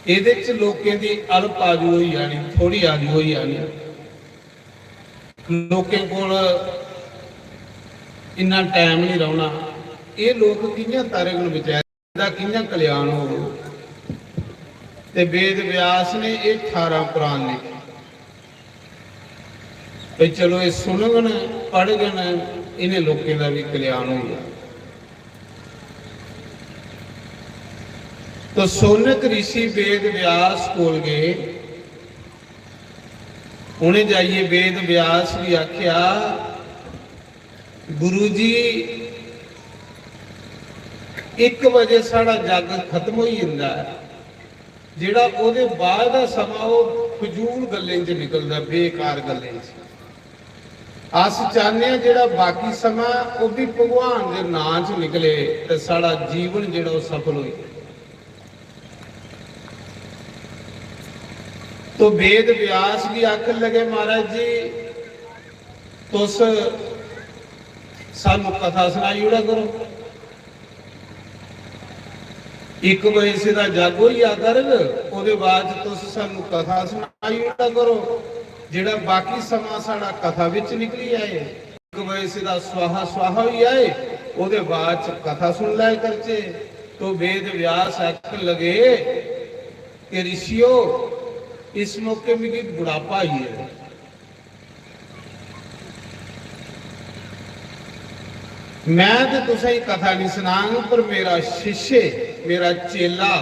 एह्दे च लोकें दी अल्प आयु होई जानी, थोड़ी आयु होई जानी, लोकें कोल इन्ना टैम नहीं रौह्ना, एह् लोक कि'यां तरगन बेचारे, दा कि'यां कल्याण होग? ते वेद व्यास ने एह् ठारां पुराण लिखे, भाई चलो एह् सुनगन, पढ़गन, इ'नें लोकें दा बी कल्याण होई जाग। तो सोनक ऋषि वेद व्यास कोल गए, उ'नें जाइयै वेद व्यास गी आखेआ, गुरु जी, इक बजे साढ़ा जग खत्म होई जंदा ऐ, जेह्ड़ा ओह्दे बाद दा समां ओह् फजूल गल्लें च निकलदा, बेकार गल्लें च। अस चाह्न्ने आं जेह्ड़ा बाकी समां ओह् बी भगवान दे नांऽ च निकले ते साढ़ा जीवन जेह्ड़ा ओह् सफल होई जाए। तो वेद व्यास गी आखन लगे, महाराज जी, तुस सानू कथा सनाई ओड़ा करो। इक बजे सिद्धा जग होई जा करग, ओह्दे बाद च तुस सानू कथा सनाई ओड़ा करो। जेह्ड़ा बाकी समां साढ़ा कथा बिच निकली जाए, इक बजे सिद्धा स्वाहा स्वाहा होई जाए, ओह्दे बाद च कथा सुन लै करचे। तो वेद व्यास आखन लगे कि ऋषियो, इस मौके मिगी बुढ़ापा आई गेदा। मैं ते तुसेंगी कथा नहीं सुनांग, पर मेरा शिष्य, मेरा चेला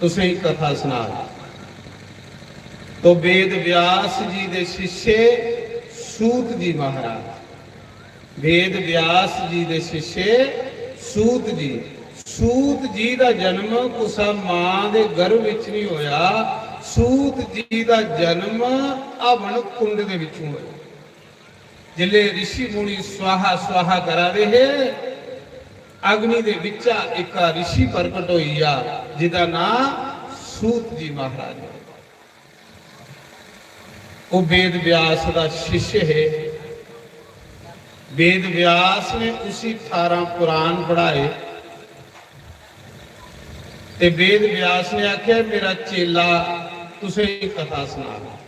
तुसेंगी कथा सुनाग। तो वेद व्यास जी दे शिष्य सूत जी महाराज, वेद व्यास जी दे शिष्य सूत जी। सूत जी दा जन्म कुसै मां दे गर्भ विच नहीं होया। सूत जी दा जन्म हवन कुंड दे विचों होया। जिसले ऋषि मुनि स्वाहा स्वाहा करा दे हे, अग्नि दे बिच्चा इक ऋषि प्रकट होई गया, जिदा नां सूत जी महाराज है। वो वेद व्यास का शिष्य है। वेद व्यास ने उसी अठारह पुराण पढ़ाए ते वेद व्यास ने आख्या, "मेरा चेला तुसें कथा सुना।"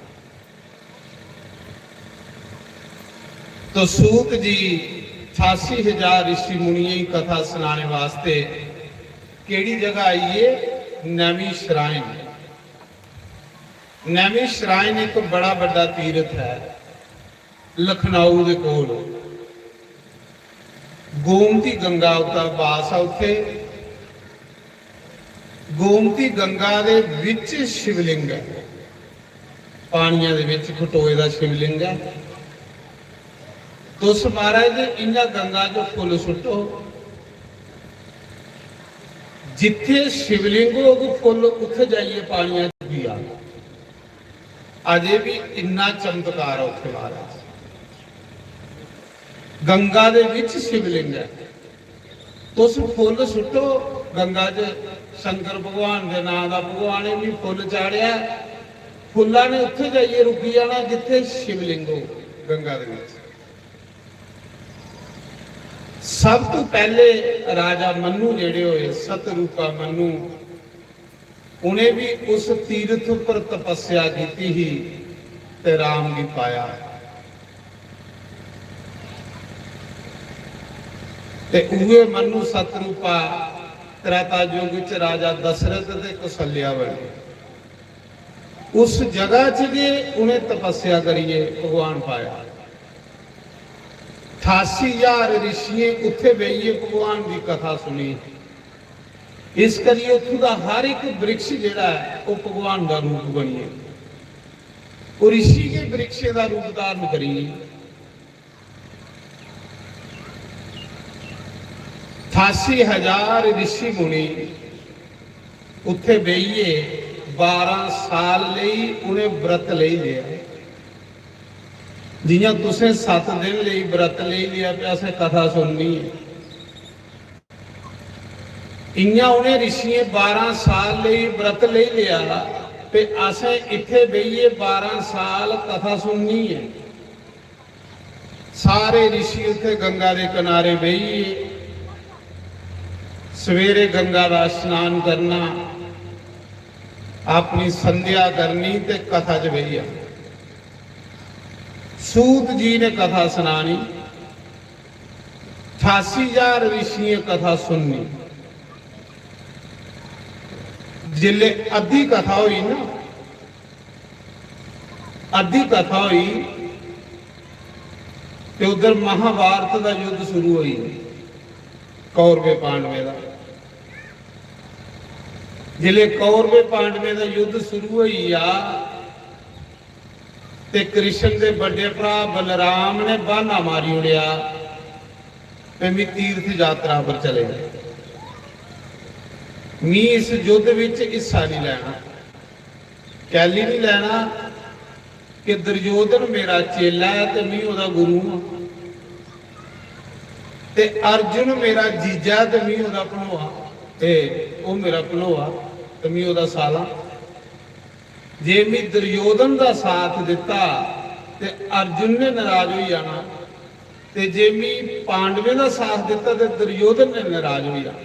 तो सूत जी अठासी हजार ऋषि मुनियों की कथा सुनाने वास्ते केड़ी जगह आई है? नैमिषारण्य। नैमिषारण्य एक बड़ा बड़ा तीर्थ है लखनऊ दे कोल। गोमती गंगा उता वास है उथे। गोमती गंगा दे विच शिवलिंग है, पानिया दे विच खटोए दा शिवलिंग है। तुस महाराज इन्ना गंगा च फुल्ल सुट्टो, जिथे शिवलिंग होग फुल्ल उत्थे जाइए पानिया च भी आ। अजे भी इन्ना चमत्कार है उत्थे महाराज। गंगा दे विच शिवलिंग है। तुस फुल्ल सुट्टो गंगा च, शंकर भगवान दे नां दा भगवान ने भी फुल्ल चाढ़ेआ, फुल्ला ने उत्थे जाइए रुकी जाना जिथे शिवलिंग हो गंगा दे विच। सब तो पहले राजा मनु जेड़े होए, सतरूपा मनु, उन्हें भी उस तीर्थ पर तपस्या की थी ते राम गी पाया। ते उहे मनु सतरूपा त्रेता युग च राजा दशरथ ते कौशल्या बने। उस जगह च गै उन्हें तपस्या करिए भगवान पाया। अठासी हजार ऋषियें उत्थे बेहिए भगवान की कथा सुनी। इस करिए उत्थों का हर एक वृक्ष जेड़ा है, वो भगवान का रूप बनिए। वो ऋषि के वृक्ष का रूप धारण करिए। अठासी हजार ऋषि मुनि उत्थे बेहिए बारह साल लेई उन्हें व्रत लेई लिया। जियां तुसें सत्त दिन लेई व्रत लेई लिया ते असें कथा सुननी है, इयां उन्हें ऋषियें बारह साल लेई व्रत लेई लिया ते असें इत्थे बेहिए बारह साल कथा सुननी है। सारे ऋषि उत्थे गंगा दे किनारे बेहिए सवेरे गंगा दा स्नान करना, अपनी संध्या करनी ते कथा च बेही जाना। सूत जी ने कथा सुनानी, अठासी हजार ऋषियें कथा सुननी। जिसले अद्धी कथा होई ना, अद्धी कथा होई ते उधर महाभारत का युद्ध शुरू होई, कौरवे पांडवे का। जिसले कौरवे पांडवे का युद्ध शुरू होई गया ते कृष्ण दे बड़े भरा बलराम ने बहाना मारी उड़िया ते मी तीर्थ यात्रा पर चले गए, मी इस युद्ध विच हिस्सा नहीं लेना। कैली नहीं लेना कि दुर्योधन मेरा चेला है ते मी ओदा गुरु हां, ते अर्जुन मेरा जीजा है ते मी ओदा भनोआ, ते ओह मेरा भनोआ ते मी ओदा साला। जे मी दुर्योधन दा साथ दिता ते अर्जुन ने नाराज होई जाना, ते जे मी पांडवें दा साथ दिता ते दुर्योधन ने नाराज होई जाना।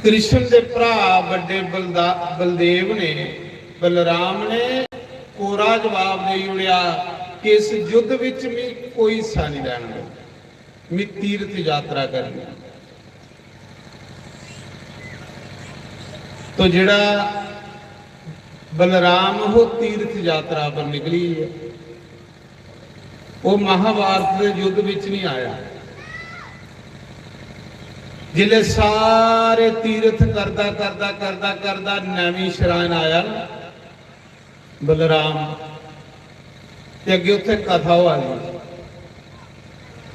कृष्ण दे भरा बड़े बलदा-, बलदेव ने, बलराम ने कोरा जवाब दे उड़िया कि इस युद्ध विच मी कोई हिस्सा नहीं लैना, मी तीर्थ यात्रा करनी। तो जेड़ा बलराम हो तीर्थ यात्रा पर निकली है, ओह् महाभारत दे युद्ध बिच नहीं आया। जिसले सारे तीर्थ करदा करदा करदा करदा नैमिषारण्य आया ना बलराम, ते अग्गे उत्थे कथा होआ दी।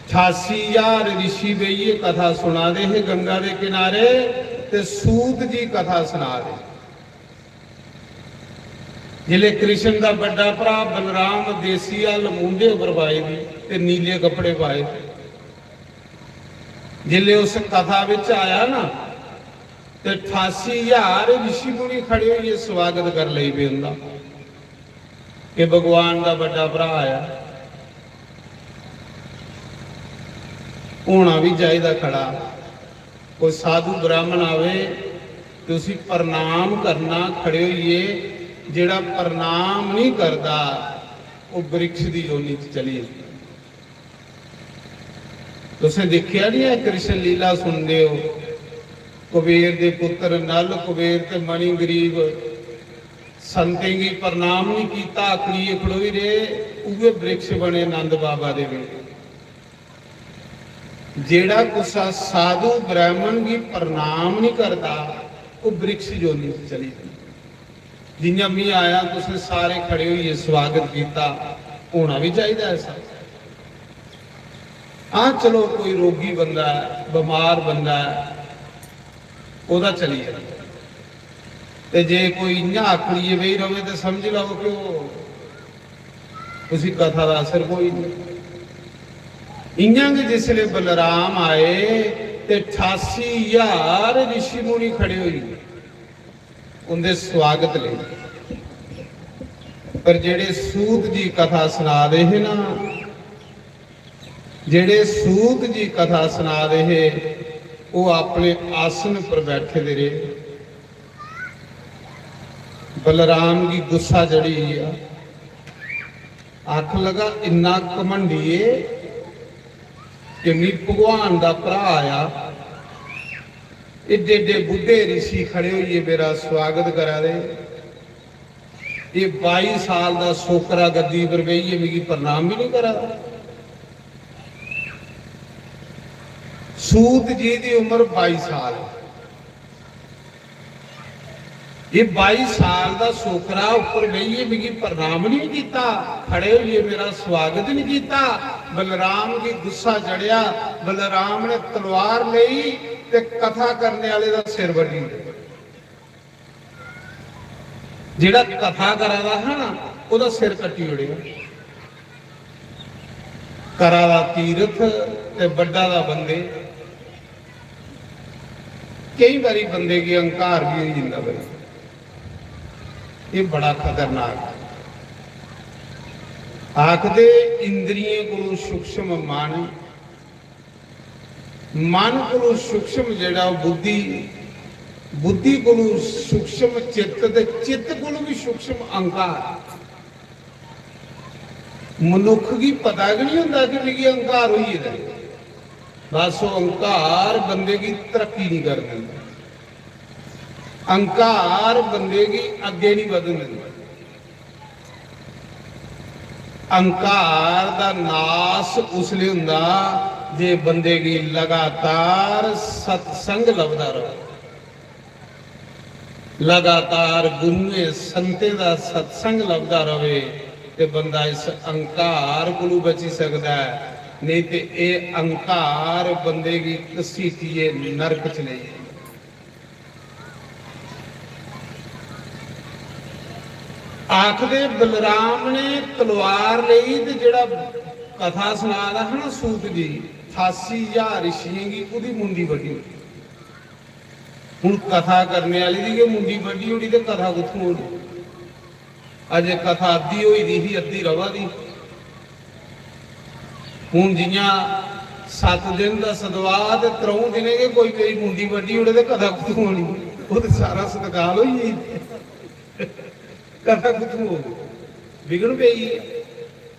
अठासी हजार ऋषि बेहियै कथा सुना दे हे गंगा दे किनारे, ते सूत जी कथा सुना दे। जिसले कृष्ण दा बड्डा भ्रा बलराम देसी हल मूंढे उप्पर पाए दे ते नीले कपड़े पाए दे, जिसले उस कथा बिच आया ना, ते अठासी हजार ऋषि मुनि खड़े होइयै स्वागत कर लेई पे उंदा। कि भगवान दा बड्डा भ्रा आया, होना भी चाहिदा खड़ा। कोई साधु ब्राह्मण आवे ते उसी प्रणाम करना खड़े होइयै, जेड़ा प्रणाम नहीं करदा, ओह वृक्ष दी योनि च चली जंदा। तुसें दिक्खेआ नहीं ऐ, कृष्ण लीला सुनदे हो, कुबेर दे पुत्र नल, कुबेर ते मणि गरीब, संतें गी प्रणाम नहीं कीता, आकड़ियै खड़ोई रेह्, उ'ऐ वृक्ष बने नंद बाबा दे बेटे। जेड़ा कुसा साधु ब्राह्मण गी प्रणाम नहीं करदा, ओह वृक्ष योनि च चली जंदा। जियां मैं आया, तुसें सारे खड़े होइयै स्वागत कीता, होना भी चाहिदा ऐसा। हां, चलो, कोई रोगी बंदा है, बीमार बंदा है, ओहदा चली जाए। ते जे कोई इयां आकड़ियै बेही रवे ते समझी लैओ कि ओह, उसी कथा दा असर कोई नहीं। इयां गै जिसले बलराम आए ते अठासी हजार ऋषि मुनि खड़े होई गे उंदे स्वागत लेई। पर जेड़े सूत जी कथा सुना दे हे ना, जेड़े सूत जी कथा सुना दे हे, ओह अपने आसन पर बैठे दे रेह। बलराम गी गुस्सा चढ़ी गया, आखन लगा, इन्ना घमंडी ऐ कि मी भगवान दा भ्रा आया, एड्डे एड्डे बुड्ढे ऋषि खड़े होइयै मेरा स्वागत करा दे, एह बाई साल दा सोकरा गद्दी पर बेहियै मिगी प्रणाम भी नहीं करा दा। सूत जी दी उम्र बाई साल है। एह बाई साल दा सोकरा उप्पर बेहियै मिगी प्रणाम नहीं कीता, खड़े होइयै मेरा स्वागत नहीं कीता। बलराम गी गुस्सा चढ़ेआ, बलराम ने तलवार लेई ते कथा करने वाले दा सिर बड्ढी ओड़ेआ। जेड़ा कथा करा दा हा ना, ओहदा सिर कट्टी ओड़ेआ। करा दा तीरथ ते बड्ढा दा बंदे। केई बारी बंदे गी अहंकार भी होई जंदा भाई, ये बड़ा खतरनाक। आखदे इंद्रियें कोलों सूक्ष्म मन, मन कोलों सूक्ष्म जेड़ा बुद्धि, बुद्धि कोलों सूक्ष्म चित्त ते चित्त कोलों भी सूक्ष्म अहंकार। मनुख गी पता गै नहीं होंदा कि मिगी अहंकार होई गेदा ऐ। बस ओह अहंकार बंदे गी तरक्की नहीं कर दिंदा, अहंकार बंदे गी अग्गे नहीं बधन दिंदा। अहंकार दा नास उसले हुंदा जे बंदे गी लगातार सत्संग लभदा रहे, लगातार गुरुएं संतें दा सत्संग लभदा रहे ते बंदा इस अहंकार कोलू बची सकदा है, नहीं ते एह अहंकार बंदे गी घसीटियै नरक च लेई जंदा। आखदे बलराम ने तलवार लेई ते जेड़ा कथा सुना दा हा ना सूत जी, अठासी हजार ऋषियें गी ओहदी मुंडी बड्ढी ओड़ी। हुन कथा करने आह्ली दी गै मुंडी बड्ढी ओड़ी ते कथा कुत्थूं होनी? अजे कथा अद्धी होई दी ही, अद्धी रवा दी। हुन जियां सत्त दिन दा सदवाऽ ते त्र'ऊं दिनें गै कोई मेरी मुंडी बड्ढी ओड़े ते कथा कुत्थूं होनी? ओह् ते सारा सतकाल होई गेई। कथा कुत्थूं होग? बिघन पेई गेआ।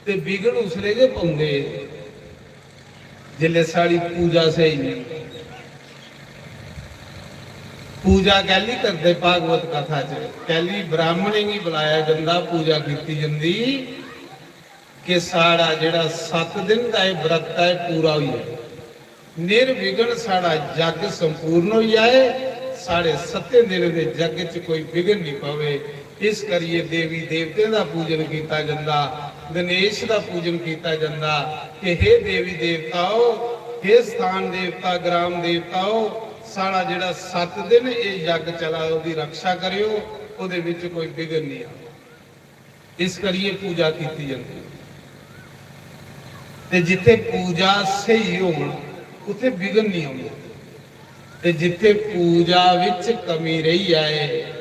ते बिघन उसले गै पौंदे जिसले साढ़ी पूजा स्हेई नेईं। पूजा कैली करदे भागवत कथा च? कैली ब्राह्मणें गी बुलाया जंदा, पूजा कीती जंदी? कि साढ़ा जेह्ड़ा सत्त दिन दा एह् व्रत ऐ, एह् पूरा होई जाए, निर्विघ्न साढ़ा यज्ञ संपूर्ण होई जाए, साढ़े सत्तें दिनें दे यज्ञ च कोई विघ्न निं पवे। इस करियै देवी देवतें दा पूजन कीता जंदा, गणेश दा पूजन कीता जंदा कि हे देवी देवताओ, हे स्थान देवता, ग्राम देवताओ, साढ़ा जेह्ड़ा सत्त दिन एह् यज्ञ चला दा, ओह्दी रक्षा करेओ, ओह्दे बिच कोई विघ्न निं आवै। इस करियै पूजा कीती जंदी ऐ। ते जित्थै पूजा स्हेई होन, उत्थै विघ्न निं औंदे। ते जित्थै पूजा विच कमी रेही जाए,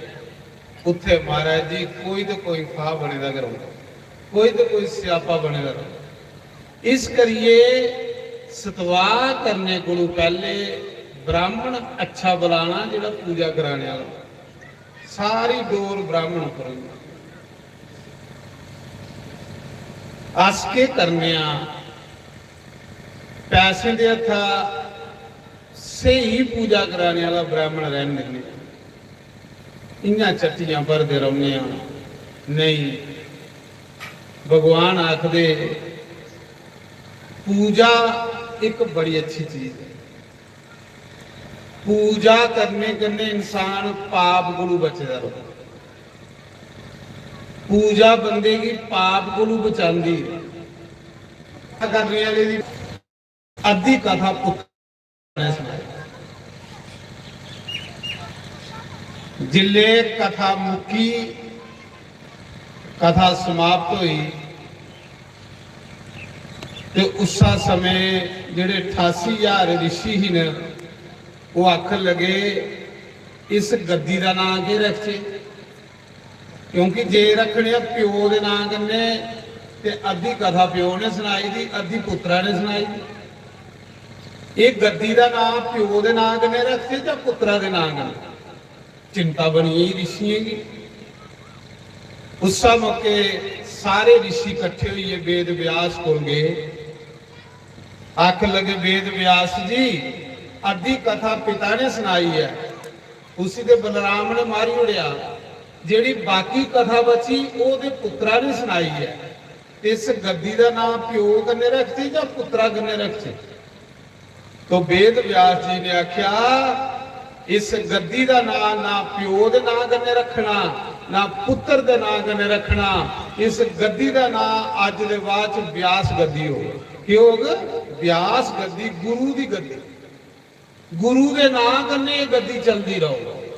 उत्थै महाराज जी कोई ते कोई फाह् बने दा गै रौंह्दा, कोई ते कोई स्यापा बने दा रौंह्दा। इस करियै सतवाह् करने कोलू पैह्ले ब्राह्मण अच्छा बलाना, जेह्ड़ा पूजा कराने आह्ला। सारी डोर ब्राह्मण उप्पर होई। अस केह् करने आं, पैसें दे हत्था स्हेई पूजा कराने आह्ला ब्राह्मण रैह्न दिन्ने आं, इ'यां चट्टियां भरदे रौह्ने आं। नेईं, भगवान आखदे पूजा इक बड़ी अच्छी चीज ऐ। पूजा करने कन्नै इंसान पाप कोलू बचे दा रौंह्दा। पूजा बंदे गी पाप कोलू बचांदी ऐ। करने आह्ले दी अद्धी कथा पुत्तरा ने सनाई। जिल्ले कथा मुक्की, कथा समाप्त होई, ते उस्सा समें जेह्ड़े ठासी ज्हार रिशी ही न, ओह् आखन लगे, "इस गद्दी दा नांऽ केह् रखचै?" क्योंकि जे रखने आं प्यो दे नांऽ कन्नै, ते अद्धी कथा प्यो ने सनाई दी, अद्धी पुत्तरा ने सनाई दी। एह् गद्दी दा नांऽ प्यो दे नांऽ कन्नै रखचै जां पुत्तरा दे नांऽ कन्नै? चिंता बनी गेई रिशियें गी। उस्सा मौके सारे रिशी कट्ठे होइयै वेद व्यास कोल गे। आखन लगे, "वेद व्यास जी, अद्धी कथा पिता ने सनाई ऐ, उसी ते बलराम ने मारी ओड़ेआ, जेह्ड़ी बाकी कथा बची, ओह् ते पुत्तरा ने सनाई ऐ। इस गद्दी दा नांऽ प्यो कन्नै रखचै जां पुत्तरा कन्नै रखचै?" तो वेद व्यास जी ने आख्या, "इस गद्दी दा नांऽ ना प्यो दे नांऽ कन्नै रखना, ना पुत्तर दे नांऽ कन्नै रखना। इस गद्दी दा नांऽ अज्ज दे बाद च व्यास गद्दी होग।" केह् होग? व्यास गद्दी, गुरु दी गद्दी। गुरु दे नांऽ कन्नै एह् गद्दी चलदी रौह्ग।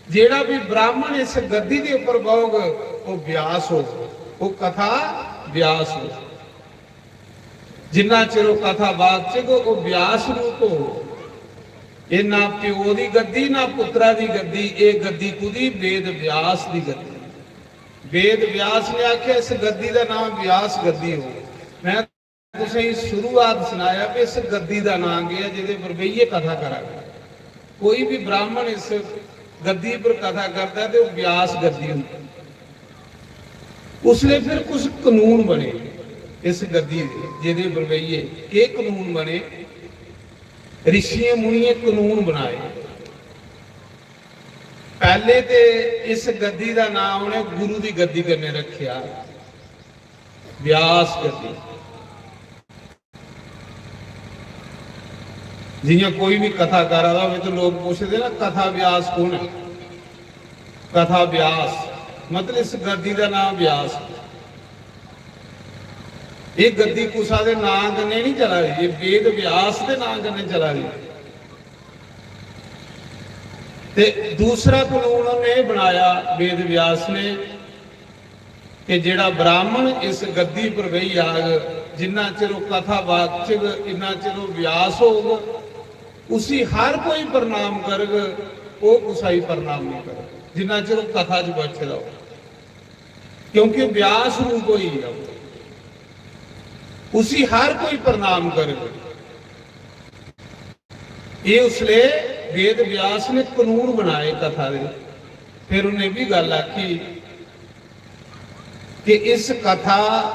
जेह्ड़ा बी ब्राह्मण इस गद्दी दे उप्पर बौह्ग, ओह् व्यास होग, ओह् कथा व्यास होग। जिन्ना चिर ओह् कथा वाचक, ओह् व्यास रूप होग। एह् ना प्यो दी गद्दी, ना पुत्तरा दी गद्दी, एह् गद्दी कुदी? वेद व्यास दी गद्दी। वेद व्यास ने आखेआ, "इस गद्दी दा नांऽ व्यास गद्दी होग।" मैं तुसें गी शुरुआत सनाया कि इस गद्दी दा नांऽ केह् ऐ, जेह्दे पर बेहियै कथा करा दे। कोई बी ब्राह्मण इस गद्दी पर कथा करदा ते ओह् व्यास गद्दी होंदी। उसलै फिर कुछ कानून बने इस गद्दी दे, जेह्दे पर बेहियै केह् कानून बने? रिशियें मुनियें कानून बनाए। पैह्ले ते इस गद्दी दा नांऽ उ'नें गुरु दी गद्दी कन्नै रक्खेआ, व्यास गद्दी। जियां कोई बी कथा करा दा होवे ते लोक पुछदे ना, "कथा व्यास कु'न ऐ?" कथा व्यास, मतलब इस गद्दी दा नांऽ व्यास। एह् गद्दी कुसा दे नांऽ कन्नै निं चला दी, एह् वेद व्यास दे नांऽ कन्नै चला दी। ते दूसरा कानून उ'न्नै एह् बनाया वेद व्यास ने कि जेह्ड़ा ब्राह्मण इस गद्दी पर बेही जाग, जिन्ना चिर ओह् कथा वाचक, इन्ना चिर ओह् व्यास होग, उसी हर कोई प्रणाम करग, ओह् कुसा गी प्रणाम नेईं करग, जिन्ना चिर ओह् कथा च बैठे दा होग, क्योंकि व्यास रूप होई गेआ। उसी हर कोई प्रणाम करग। एह् उसले वेद व्यास ने कानून बनाए कथा दे। फिर उ'नें बी गल्ल आखी कि इस कथा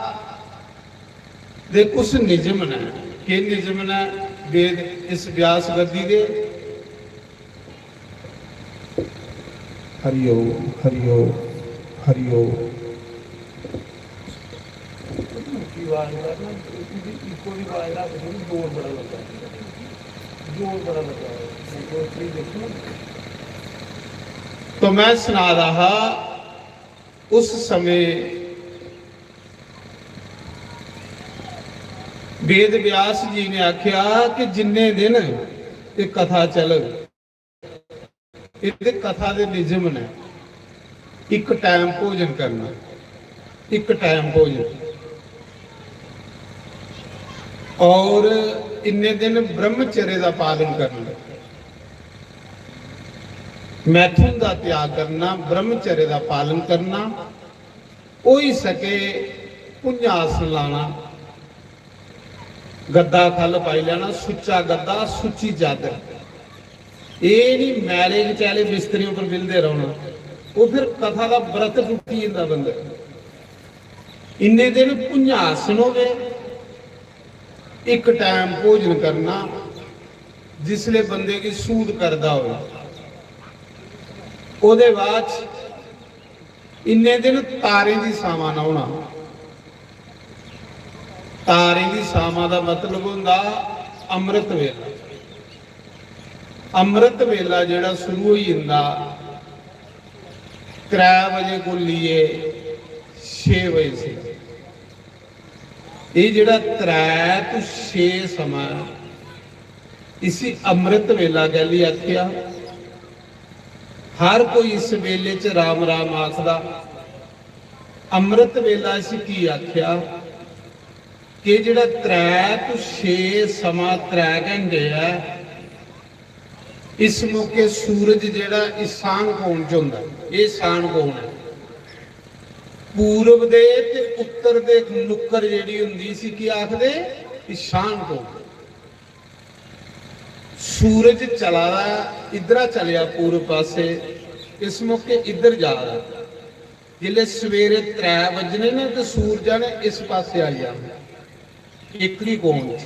दे कुछ निजम न। केह् निजम न वेद, इस व्यास गद्दी दे? हरिओम, हरिओम, हरिओम। आवाज दा ना, इसी इक्को दी आवाज दा जोर बड़ा लग्गा, जोर बड़ा लग्गा। तो मैं सना रहा, उस समय वेद व्यास जी ने आख्या कि जिन्ने दिन ये कथा चलग, इहदे कथा दे नियम ने, इक टाइम भोजन करना, इक टाइम भोजन, और इन्ने दिन ब्रह्मचर्य दा पालन करना, मैथुन दा त्याग करना, ब्रह्मचर्य दा पालन करना, होई सके भुंजा आसन लाना, गद्दा ख'ल्ल पाई लैना, सुच्चा गद्दा, सुच्ची चादर। एह् निं मैले कचैले बिस्तरे उप्पर बिलदे रौह्ना, ओह् फिर कथा दा व्रत टुट्टी जंदा बंदे दा। इन्ने दिन भुंजा आसन होवे, इक टैम भोजन करना, जिसले बंदे गी सूद करदा होवे, ओह्दे बाद च इन्ने दिन तारें दी सामा ना होना। तारें दी सामा दा मतलब होंदा अमृत वेला। अमृत वेला जेह्ड़ा शुरू होई जंदा त्रै बजे कोला लेइयै छे बजे से, एह् जेह्ड़ा त्रै तू छे समां ऐ, इसी अमृत वेला कैह्ली आखेआ? हर कोई इस वेले च राम राम आखदा। अमृत वेला इसी की आखेआ? कि जेह्ड़ा त्रै तू छे समां, त्रै घैंटे ऐ, इस मौके सूरज जेह्ड़ा ईशान कोण च होंदा। एह् ईशान कोण ऐ? पूरब दे ते उत्तर दे नुक्कर जेह्ड़ी होंदी, इसी केह् आखदे? ईशान कोण। सूरज चला दा ऐ, इद्धरा चलेआ पूरब पासै, इस मौके इद्धर जा दा ऐ। जिसलै सवेरे त्रै बज्जने न ते सूरजा ने इस पासै आई जाना, इकड़ी कोण च।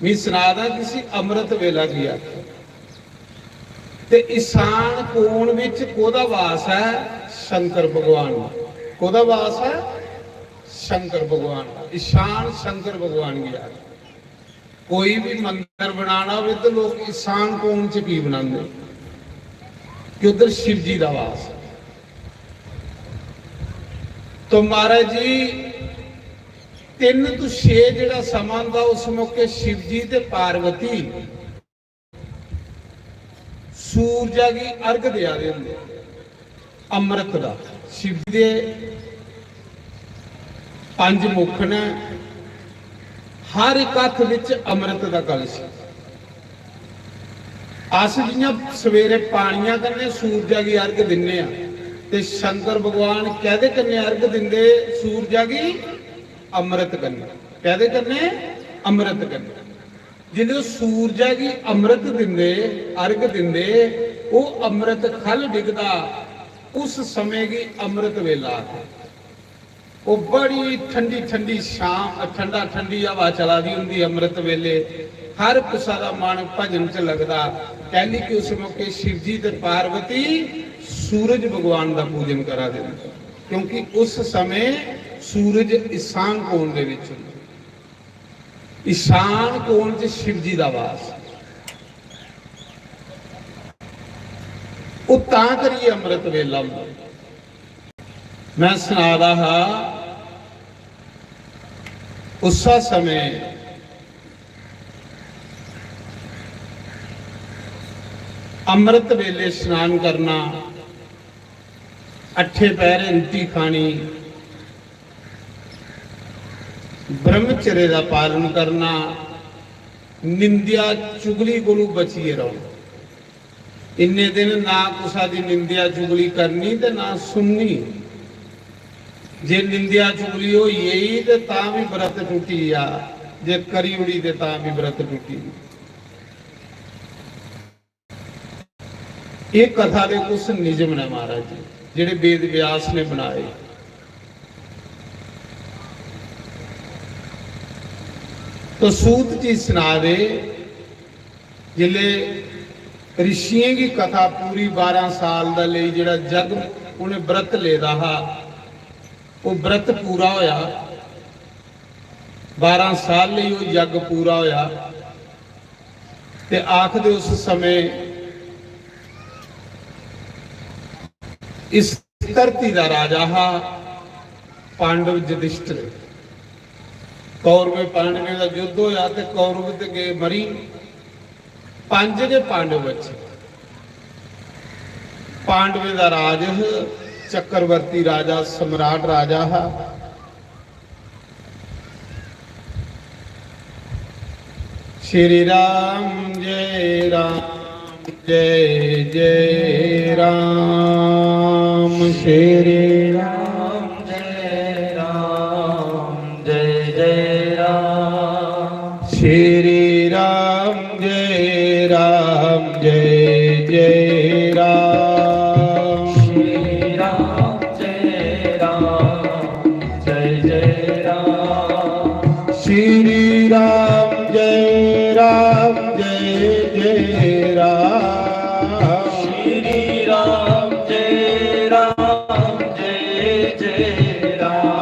मी सना दा कि इसी अमृत वेला की आखेआ। ते ईशान कोण बिच कोह्दा वास ऐ? शंकर भगवान दा। कोह्दा वास ऐ? शंकर भगवान दा। ईशान शंकर भगवान गी आखदे। कोई भी मंदर बनाना होवे तो लोग ईशान कोण च की बनांदे? कि उद्धर शिव जी दा वास ऐ। तो महाराज जी, तिन्न तू छे जेह्ड़ा समां होंदा, उस मौके शिव जी ते पार्वती सूरजा गी अर्घ देआ दे होंदे, अमृत दा। शिव जी दे पंज मुख न, हर इक हत्थ बिच अमृत दा कलश। अस जि'यां सवेरे पानिया कन्नै सूरजा गी अर्घ दिन्ने आं, ते शंकर भगवान कैह्दे कन्नै अर्घ दिंदे सूरजा गी? अमृत कन्नै। कैह्दे कन्नै? अमृत कन्नै। जिसलै ओह् सूरजा गी अमृत दिंदे, अर्घ दिंदे, ओह् अमृत ख'ल्ल डिगदा, उस समें गी अमृत वेला आखदे। ओह् बड़ी ठंडी ठंडी शाम, ठंडा ठंडी हवा चला दी होंदी अमृत वेले। हर कुसा दा मन भजन च लगदा, कैह्ली कि उस मौके शिव जी ते पार्वती सूरज भगवान दा पूजन करा दे न, क्योंकि उस समें सूरज ईशान कोण दे विच होंदा। ईशान कोण च शिव जी दा वास। ओह् तां करियै अमृत वेला होंदा। मैं सना दा हा, उस्सै समें अमृत वेले स्नान करना, अट्ठे पैह्रे रुट्टी खानी, ब्रह्मचर्य दा पालन करना, निंदेआ चुगली कोलू बचियै रौह्ना। इन्ने दिन ना कुसा दी निंदेआ चुगली करनी ते ना सुननी। जे निंदेआ चुगली होई गेई ते तां बी व्रत टुट्टी गेआ, जे करी ओड़ी ते तां बी व्रत टुट्टी गेआ। एह् कथा दे कुछ निजम न महाराज जी, जेह्ड़े वेद व्यास ने बनाए। तो सूत जी सना दे, जिसले ऋषियें गी कथा पूरी बारां साल दा लेई जेह्ड़ा जग उ'नें व्रत लेदा हा, ओह् व्रत पूरा होया। बारां साल लेई ओह् यज्ञ पूरा होया। ते आखदे उस समें इस धरती दा राजा हा पांडव युधिष्ठिर। कौरवें पांडवें दा युद्ध होया ते कौरव ते गे मरी। पंज गै पांडव बचे। पांडवें दा राज ह, चक्रवर्ती राजा, सम्राट राजा हा। श्री राम जय राम जय जय राम। श्री राम जय राम जय जय राम। श्री राम जय राम जय जय राम। श्री राम जय राम जय जय राम। श्री राम जय राम जय जय राम। श्री राम जय राम जय जय राम। श्री राम जय राम जय जय राम।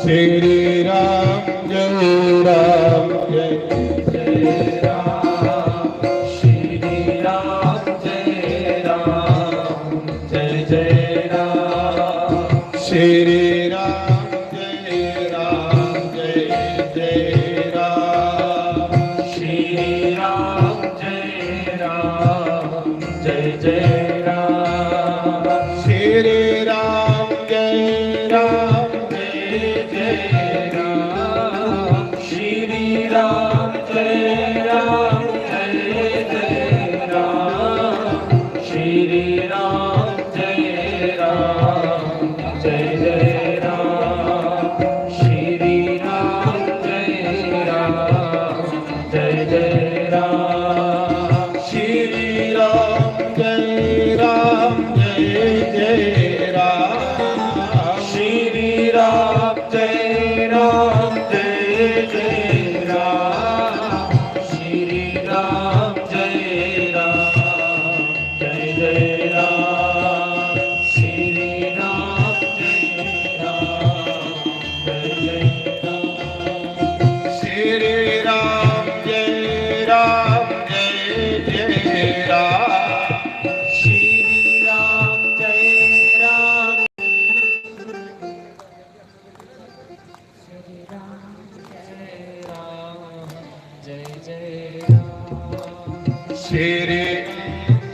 श्री राम जय राम जय जय राम। श्री राम जय राम जय जय राम। श्री राम जय राम जय जय राम। श्री राम जय राम जय जय राम। श्री राम जय राम जय जय राम। श्री राम जय राम जय जय राम। श्री राम जय राम जय जय राम। श्री राम जय राम जय जय राम। श्री राम जय राम जय जय राम। श्री राम जय राम जय जय राम। श्री राम जय राम जय जय राम। श्री राम जय राम जय जय राम। श्री राम जय राम। श्री राम जय राम जय जय राम। श्री जय राम जय जय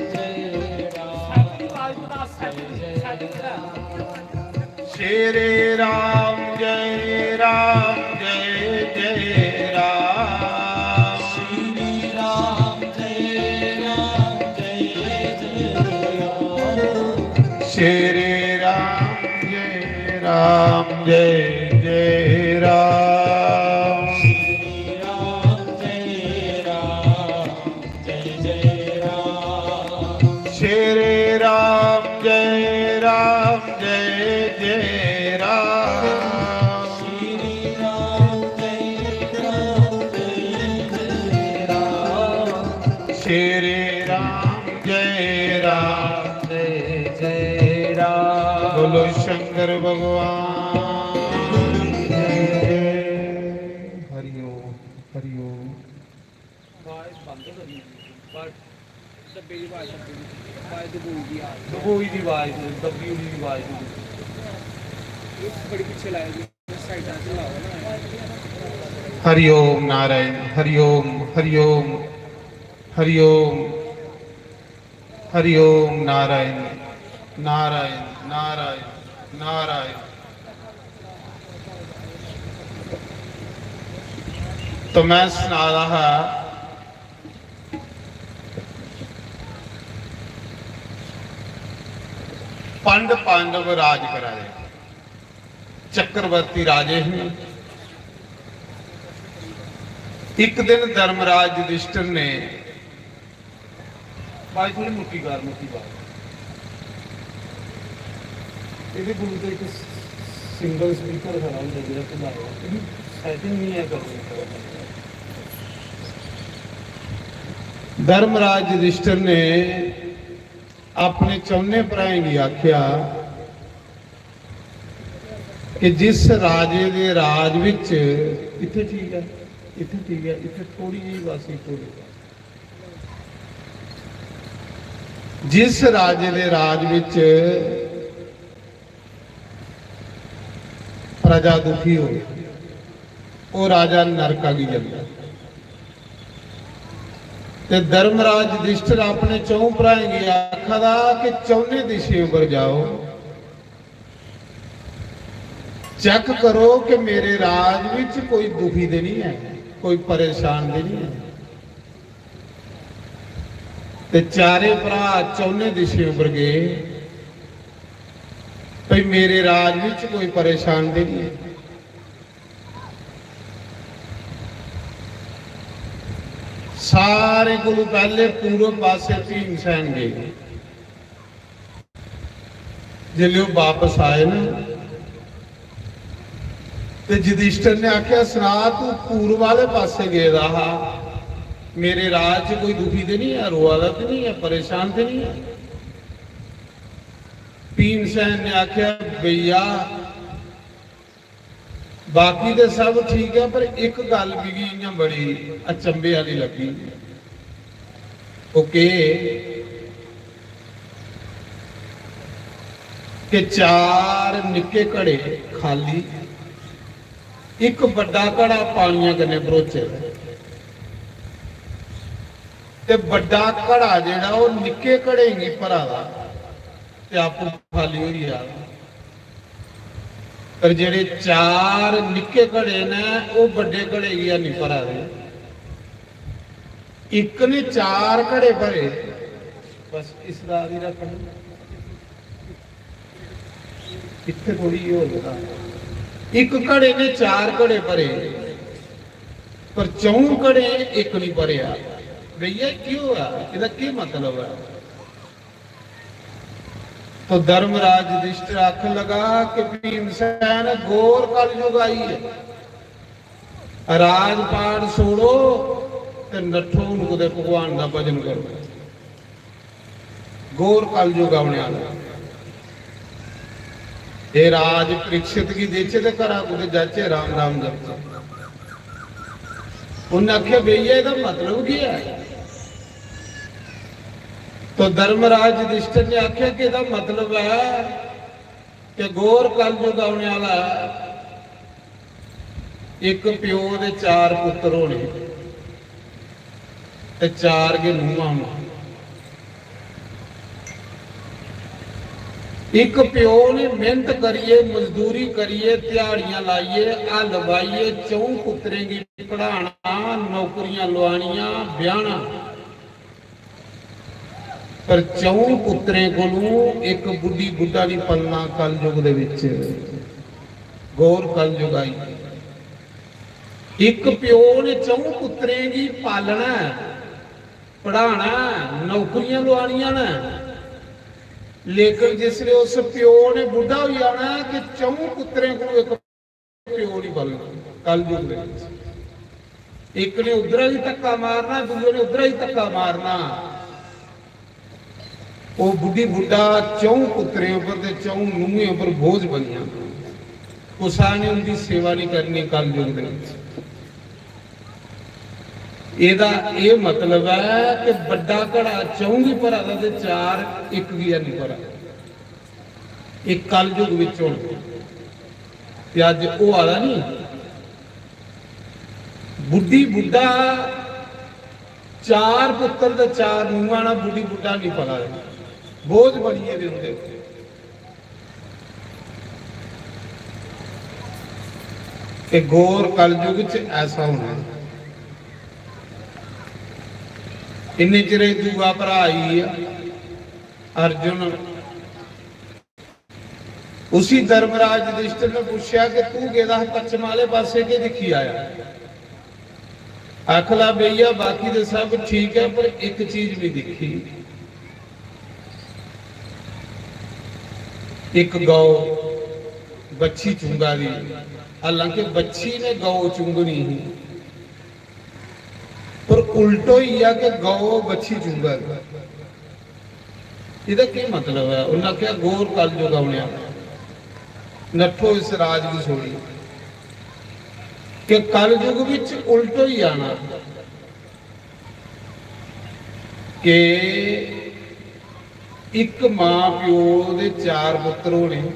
राम। श्री राम जय राम जय जय राम। श्री राम जय राम जय जय राम। श्री राम जय राम जय जय राम। श्री राम जय राम जय जय राम। श्री राम जय राम जय जय राम। श्री राम जय राम जय जय राम। श्री राम जय राम जय जय राम। बोलो शंकर भगवान की जय। हरि ओम, हरि ओम। आवाज बंद करी, पर डब्बे दी आवाज, डब्बे दी आवाज, दबोई दी आवाज। दबोई दी आवाज, दबी उड़ी दी आवाज। एह् बड़ी पिच्छे लाई दी, साइडां च लाओ ना। हरि ओम नारायण, हरि ओम, हरि ओम, हरि ओम, हरि ओम नारायण, नारायण, नारायण, नारायण। तो मैं सना दा हा, पंड पांडव राज करा दे, चक्रवर्ती राजे हे। एक दिन धर्मराज युधिष्ठिर ने, भाई थोड़ी मुट्ठी कर, मुट्ठी बाहर। ਇਹਦੇ ਕੋਲ ਤਾਂ ਇੱਕ ਸਿੰਗਲ ਸਪੀਕਰ ਖੜਾ ਹੁੰਦਾ ਜਿਹੜਾ ਘੁਮਾਇਆ, ਇਹਦੀ ਸੈਟਿੰਗ ਨਹੀਂ ਹੈ ਕਰਨੀ। धर्मराज युधिष्ठिर ने अपने चौने भ्राएं गी आखेआ, कि जिस राजे दे राज विच, इत्थे ठीक ऐ, इत्थे ठीक ऐ, इत्थे थोड़ी जेही बस इक होर। जिस राजे दे राज विच प्रजा दुखी हो, ओह राजा नरका गी जंदा। ते धर्मराज युधिष्ठिर अपने चौं भ्राएं गी आखा दा कि चौने दिशें पर जाओ, चेक करो कि मेरे राज विच कोई दुखी ते नहीं है, कोई परेशान ते नहीं है। ते चारे भ्रा चौने दिशें पर गए, भाई मेरे राज विच कोई परेशान ते नहीं है। सारे कोलू पहले पूर्व पासे भीमसेन गए। जिसले ओह वापस आए ना, ते युधिष्ठिर ने आख्या, "सना, तू पूर्व वाले पासे गेदा हा, मेरे राज च कोई दुखी ते नहीं है, रोआ दा ते नहीं है, परेशान ते नहीं है?" भीमसेन ने आख्या, "भैया, बाकी ते सब ठीक है, पर इक गल्ल मिगी इयां बड़ी अचंभे आह्ली लग्गी।" ओह केह? कि चार निक्के घड़े खाली, इक बड्डा घड़ा पानियां कन्नै भरोचे दा, ते बड्डा घड़ा जेह्ड़ा ओह निक्के घड़ें गी भरा दा ते आपूं खाली होई जा। पर जेह्ड़े चार निक्के घड़े न, ओह बड्डे घड़े गी हैनी भरा दे। इक ने चार घड़े भरे, बस इस दा भी रखना। इत्थे थोड़ी होर बता। इक घड़े ने चार घड़े भरे, पर चौं घड़े इक नहीं भरेआ। भैया, केह् होआ? एह्दा केह् मतलब ऐ? तो धर्मराज युधिष्ठिर आखन लगा कि भीमसेन, घोर कलयुग आई है, राजपाट छोड़ो ते नट्ठो, हून कुतै भगवान दा भजन करो। घोर कलयुग औने आह्ला। एह् राज परीक्षित गी देचै ते घरा कुतै जाचै, राम राम जपचै। उन्नै आखेआ, "भैया, एह्दा मतलब केह् ऐ?" तो धर्मराज युधिष्ठिर ने आखेआ कि एह्दा मतलब ऐ कि घोर कलयुग औने आह्ला ऐ। इक प्यो दे चार पुत्तर होने ते चार गै नूहां होन। इक प्यो ने मेहनत करियै, मजदूरी करियै, ध्याड़ियां लाइयै, हल बाहियै च'ऊं पुत्तरें गी पढ़ाना, नौकरियां लुआनियां, ब्याहना। पर च'ऊं पुत्तरें कोलू इक बुड्ढी बुड्ढा नहीं पलना कलयुग दे विच। घोर कलयुग आई। इक प्यो ने च'ऊं पुत्तरें गी पालना ऐ, पढ़ाना ऐ, नौकरियां लुआनियां न, लेकिन जिसले उस प्यो ने बुड्ढा होई जाना ऐ कि च'ऊं पुत्तरें कोलू इक प्यो नहीं पलना। कलयुग दे विच इक ने उद्धरा ही धक्का मारना, दूए ने उद्धरा ही धक्का मारना। ओह बुड्ढी बुड्ढा च'ऊं पुत्तरें उपर ते च'ऊं नूहें उपर बोझ बनी जाना। कुसा ने उंदी सेवा नहीं करनी कलयुग दे विच। एहदा एह मतलब ऐ कि बड्डा घड़ा च'ऊं गी भरा दा ते चार इक गी हैनी भरा दा। एह कलयुग विच होना। ते अज्ज होआ दा नहीं। बुड्ढी बुड्ढा, चार पुत्तर ते चार नूहां ना, बुड्ढी बुड्ढा नहीं पला दा। बोझ बनी गेदे उंदे। ते घोर कलयुग च ऐसा होना। इन्ने चिरे दूआ भरा आई गेआ अर्जुन। उसी धर्मराज युधिष्ठिर ने पूछेआ कि तू गेदा हा पच्छम आह्ले पासे, केह् दिक्खी आया? आखला, भैया, बाकी ते सब ठीक ऐ, पर इक चीज नहीं दिक्खी। इक गौ बच्छी चुंगा दी, हालांकि बच्छी ने गौ चुंगनी ही, पर उल्ट होई गेआ कि गौ बच्छी चुंगा दी। एह्दा केह् मतलब ऐ? उन्नै आखेआ, "घोर कलयुग औने आह्ला।" नट्ठो इस राज गी छोड़ी, कि कलयुग बिच उल्ट होई जाना कि इक मां प्यो दे चार पुत्तर होने,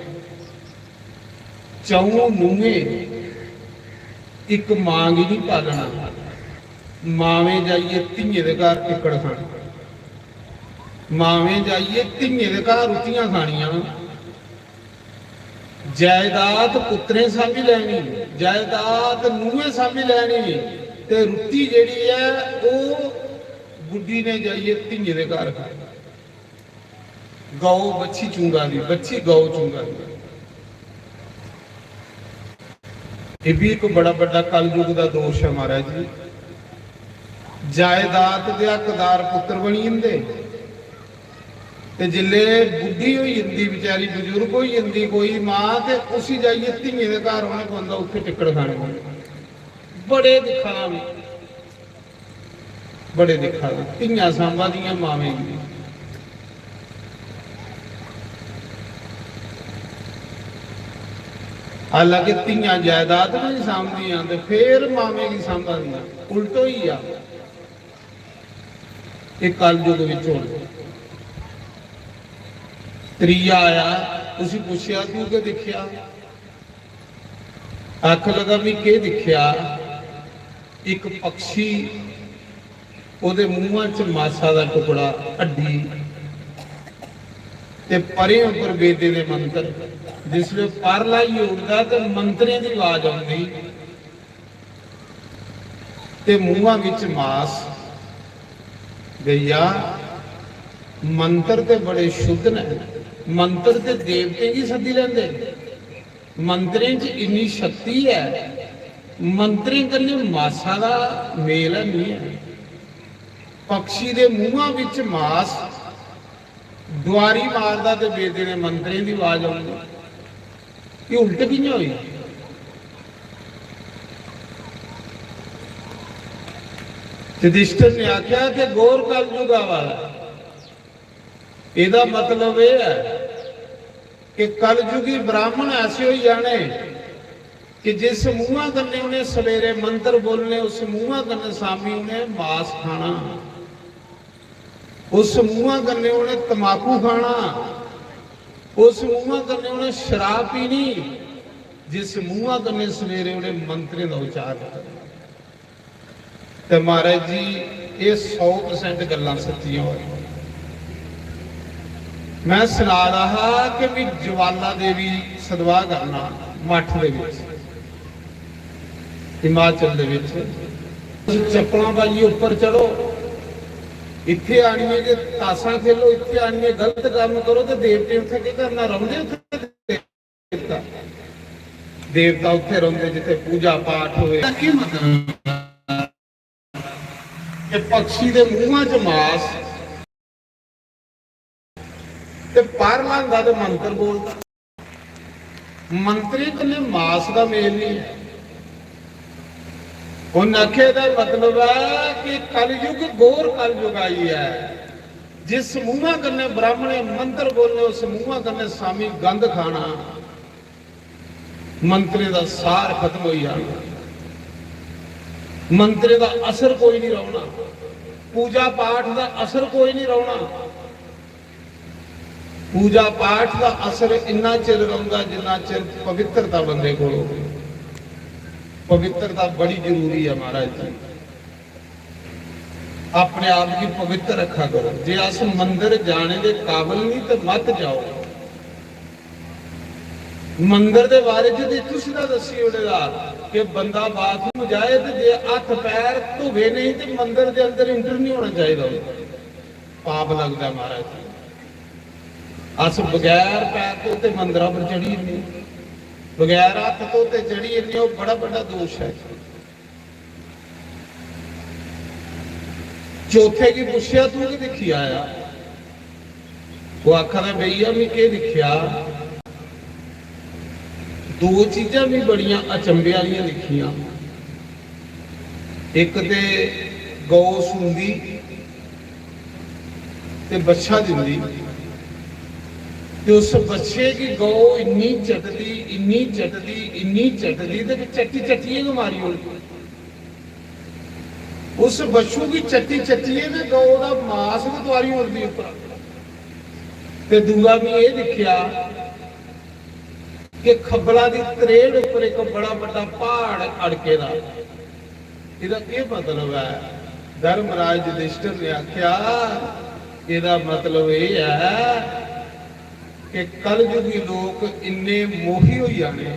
च'ऊं नूहें, इक मां गी नहीं पालना, मावें जाइयै धियें दे घर टिक्कड़ खाने, मावें जाइयै धियें दे घर रुट्टियां खानियां। जायदाद पुत्तरें सामी लैनी, जायदाद नूहें सामी लैनी, ते रुट्टी जेह्ड़ी ऐ ओह् गुड्डी ने जाइयै धियें दे घर खानी। गौ बच्छी चुंगा दी, बच्छी गौ चुंगा दी। एह् बी इक बड़ा बड्डा कलयुग दा दोश ऐ महाराज जी। जायदाद दे हकदार पुत्तर बनी जंदे, ते जिसलै बुड्ढी होई जंदी, बेचारी बजुर्ग होई जंदी कोई मां, ते उसी जाइयै धियें दे घर औना पौंदा, उत्थै टिक्कड़ खाने पौंदे। बड़े दिक्खा दा में, बड़े दिक्खा दा, धियां सांभा दियां मावें गी। हालांकि धियां जायदाद नहीं सांभदियां, ते फिर मावें गी सांभा दियां। उल्ट होई गेआ। एह् कलयुग विच होना। त्रीया आया, उसी पुच्छेआ, "तू केह् दिक्खेआ?" आखन लगा, "मी केह् दिक्खेआ, इक पक्षी, ओह्दे मूंहा च मासा दा टुकड़ा, हड्डी, ते परें उप्पर वेदें दे मंत्र, जिसलै पर लाइयै उड़दा ते मंत्रें दी आवाज औंदी।" ते मूंहा विच मास। भैया, मंत्र ते बड़े शुद्ध न, मंत्र ते देवतें गी सद्दी लैंदे। मंत्रें च इन्नी शक्ति ऐ, मंत्रें कन्नै मासा दा मेल है नहीं ऐ। पक्षी दे मूंहा विच मास, डुआरी मारदा ते वेदें दे मंत्रें दी आवाज औंदी। एह् उल्ट कि'यां होई? युधिष्ठिर ने आखेआ कि घोर कलयुग आवा दा। एह्दा मतलब एह् ऐ कि कलयुगी ब्राह्मण ऐसे होई जाने कि जिस मूंहा कन्नै उ'नें सवेरे मंत्र बोलने, उस मूंहा कन्नै शामी उ'नें मास खाना। उस मूंहा कन्नै उ'नें तमाकू खाना, उस मूंहा कन्नै उ'नें शराब पीनी, जिस मूंहा कन्नै सवेरे उ'नें मंत्रें दा उच्चार करना। ते महाराज जी, एह् सौ percent गल्लां सच्चियां होआ दियां। मैं सना दा हा कि मैं ज्वाला देवी सदवाह करना मठ दे विच, हिमाचल दे विच। तुस चप्पलां पाइयै उप्पर चढ़ो, इत्थे आनियै जे तासां खेलो, इत्थे आनियै गलत कम्म करो, ते देवते उत्थे केह् करना? रौंह्दे उत्थे देवता? देवता उत्थे रौंह्दे जित्थे पूजा पाठ होए। एह्दा केह् मतलब? कि पक्षी दे मूंहा च मास ते पर लांदा ते मंत्र बोलदा। मंत्रें कन्नै मास दा मेल नहीं ऐ। उन आखे दा मतलब ऐ कि कलयुग घोर कलयुग आई ऐ। जिस मूंहा कन्नै ब्राह्मणे मंत्र बोलने, उस मूंहा कन्नै सामी गंद खाना। मंत्रें दा सार खत्म होई जाना, मंत्रें दा असर कोई नहीं रौहना, पूजा पाठ दा असर कोई नहीं रौहना। पूजा पाठ दा असर इन्ना चिर रौंहदा जिन्ना चिर पवित्रता बंदे कोल होवे। पवित्रता बड़ी जरूरी है महाराज जी। अपने आप गी पवित्र रखा करो। जे अस मंदर जाने दे काबल नहीं ते मत जाओ। मंदर दे बारे च ते इत्थों सिद्धा दस्सी ओड़े दा कि बंदा बाथरूम जाए ते जे हत्थ पैर धोवे नहीं ते मंदर दे अंदर enter नहीं होना चाहिए। पाप लगदा महाराज। अस बगैर पैर धोते मंदरा पर चढ़ी जन्ने, बगैर हत्थ धोते चढ़ी जन्ने, ओह् बड़ा बड्डा दोष ऐ। चौथे गी पुच्छेआ, "तू केह् दिक्खी आया?" ओह् आखा दा, "भैया, में केह् दिक्खेआ, दो चीजां में बड़ियां अचंभे आह्लियां दिक्खियां। इक ते गौ सूंदी ते बच्छा दिंदी, कि उस बच्छे गी गौ इन्नी चटदी, इन्नी चटदी, इन्नी चटदी ते चट्टी चट्टियै गै मारी ओड़दी। उस बच्छू गी चट्टी चट्टियै ते गौ दा मास गै तुआरी ओड़दी उप्परा। ते दूआ में एह् दिक्खेआ कि खब्बला दी त्रेड़ उप्पर इक बड़ा बड्डा प्हाड़ अड़के दा। एह्दा केह् मतलब ऐ? धर्मराज युधिष्ठिर ने आखेआ, एह्दा मतलब एह् ऐ कि कलयुगी लोक इन्ने मोही होई जाने,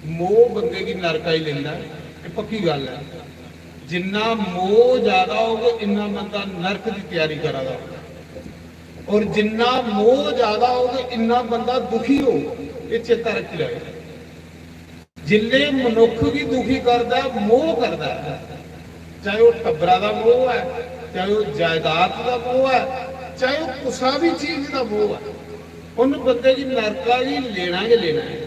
मोह बंदे गी नरका ही लेंदा ऐ, एह् पक्की गल्ल ऐ। जिन्ना मोह ज्यादा होग, इन्ना बंदा नरक दी त्यारी करा दा होग। और जिन्ना मोह ज्यादा होग, इन्ना बंदा दुखी होग। एह् चेता रक्खी लैओ। जिल्ले मनुक्ख गी दुखी करदा ऐ, मोह करदा ऐ, चाहे ओह् टब्बरा दा मोह ऐ, चाहे ओह् जायदाद दा मोह ऐ, चाहे ओह् कुसा बी चीज दा मोह ऐ, उन बंदे गी नरका गी लेना गै लेना ऐ।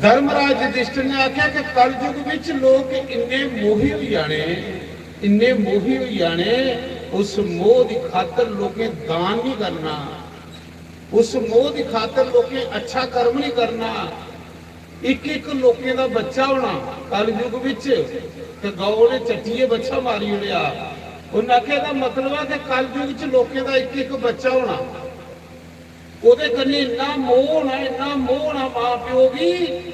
धर्मराज युधिष्ठिर ने आखेआ कि कलयुग विच लोक इन्ने मोही होई जाने, इन्ने मोही होई जाने, उस मोह दी खातर लोकें दान नहीं करना, उस मोह दी खातर लोकें अच्छा कर्म नहीं करना। इक इक लोकें दा बच्चा होना कलयुग विच, ते गौ ने चट्टियै बच्चा मारी ओड़ेआ। उन्नै आखेआ, "एह्दा मतलब ऐ कि कलयुग च लोकें दा इक इक बच्चा होना।" ओह्दे कन्नै इन्ना मोह होना, इन्ना मोह होना मां प्यो गी,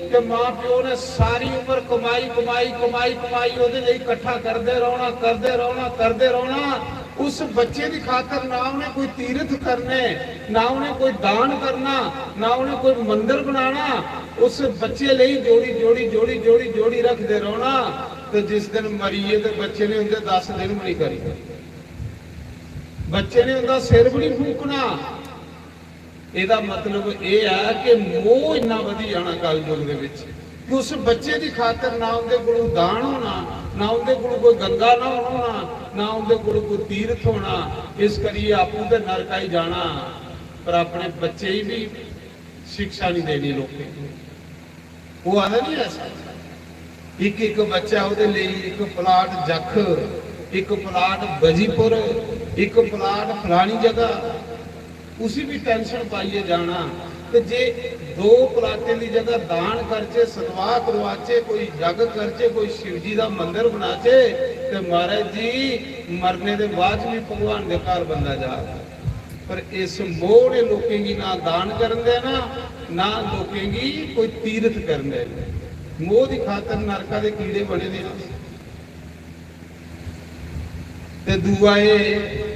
कि मां प्यो ने सारी उम्र कमाई, कमाई, कमाई, कमाई ओह्दे लेई इकट्ठा करदे रौह्ना, करदे रौह्ना, करदे रौह्ना। उस बच्चे दी खातर ना उ'नें कोई तीरथ करने, ना उ'नें कोई दान करना, ना उ'नें कोई मंदर बनाना। उस बच्चे लेई जोड़ी, जोड़ी, जोड़ी, जोड़ी, जोड़ी रखदे रौह्ना। ते जिस दिन मरी गे ते बच्चे ने उं'दे दस दिन बी नहीं करी, बच्चे ने उं'दा सिर बी नहीं फूकना। एह्दा मतलब एह् ऐ कि मोह इन्ना बधी जाना कलयुग दे विच कि उस बच्चे दी खातर ना उं'दे कोलों दान होना, ना उं'दे कोलों कोई गंगा न्हौन होना, ना उं'दे कोलों कोई तीर्थ होना। इस करियै आपूं ते नरक आई जाना, पर अपने बच्चे गी बी शिक्षा नहीं देनी लोकें गी। ओह् आखदा नहीं ऐसा, इक इक बच्चा ओह्दे लेई इक प्लाट जख, इक प्लाट बजीपुर, इक प्लाट फलानी जगह, उसी भी टेंशन पाइयै जाना। ते जे दो प्लाटें दी जगह दान करचे, सतवाह करवाचे, कोई जग करचे, कोई शिवजी दा मंदर बनाचे, ते महाराज जी, मरने दे बाद भी भगवान दे घर बंदा जा। पर इस मोह ने लोकें गी ना दान करन देना, ना लोकें गी कोई तीर्थ करन देना। मोह दी खातर नरका दे कीड़े बने दे अस। ते दूआ एह्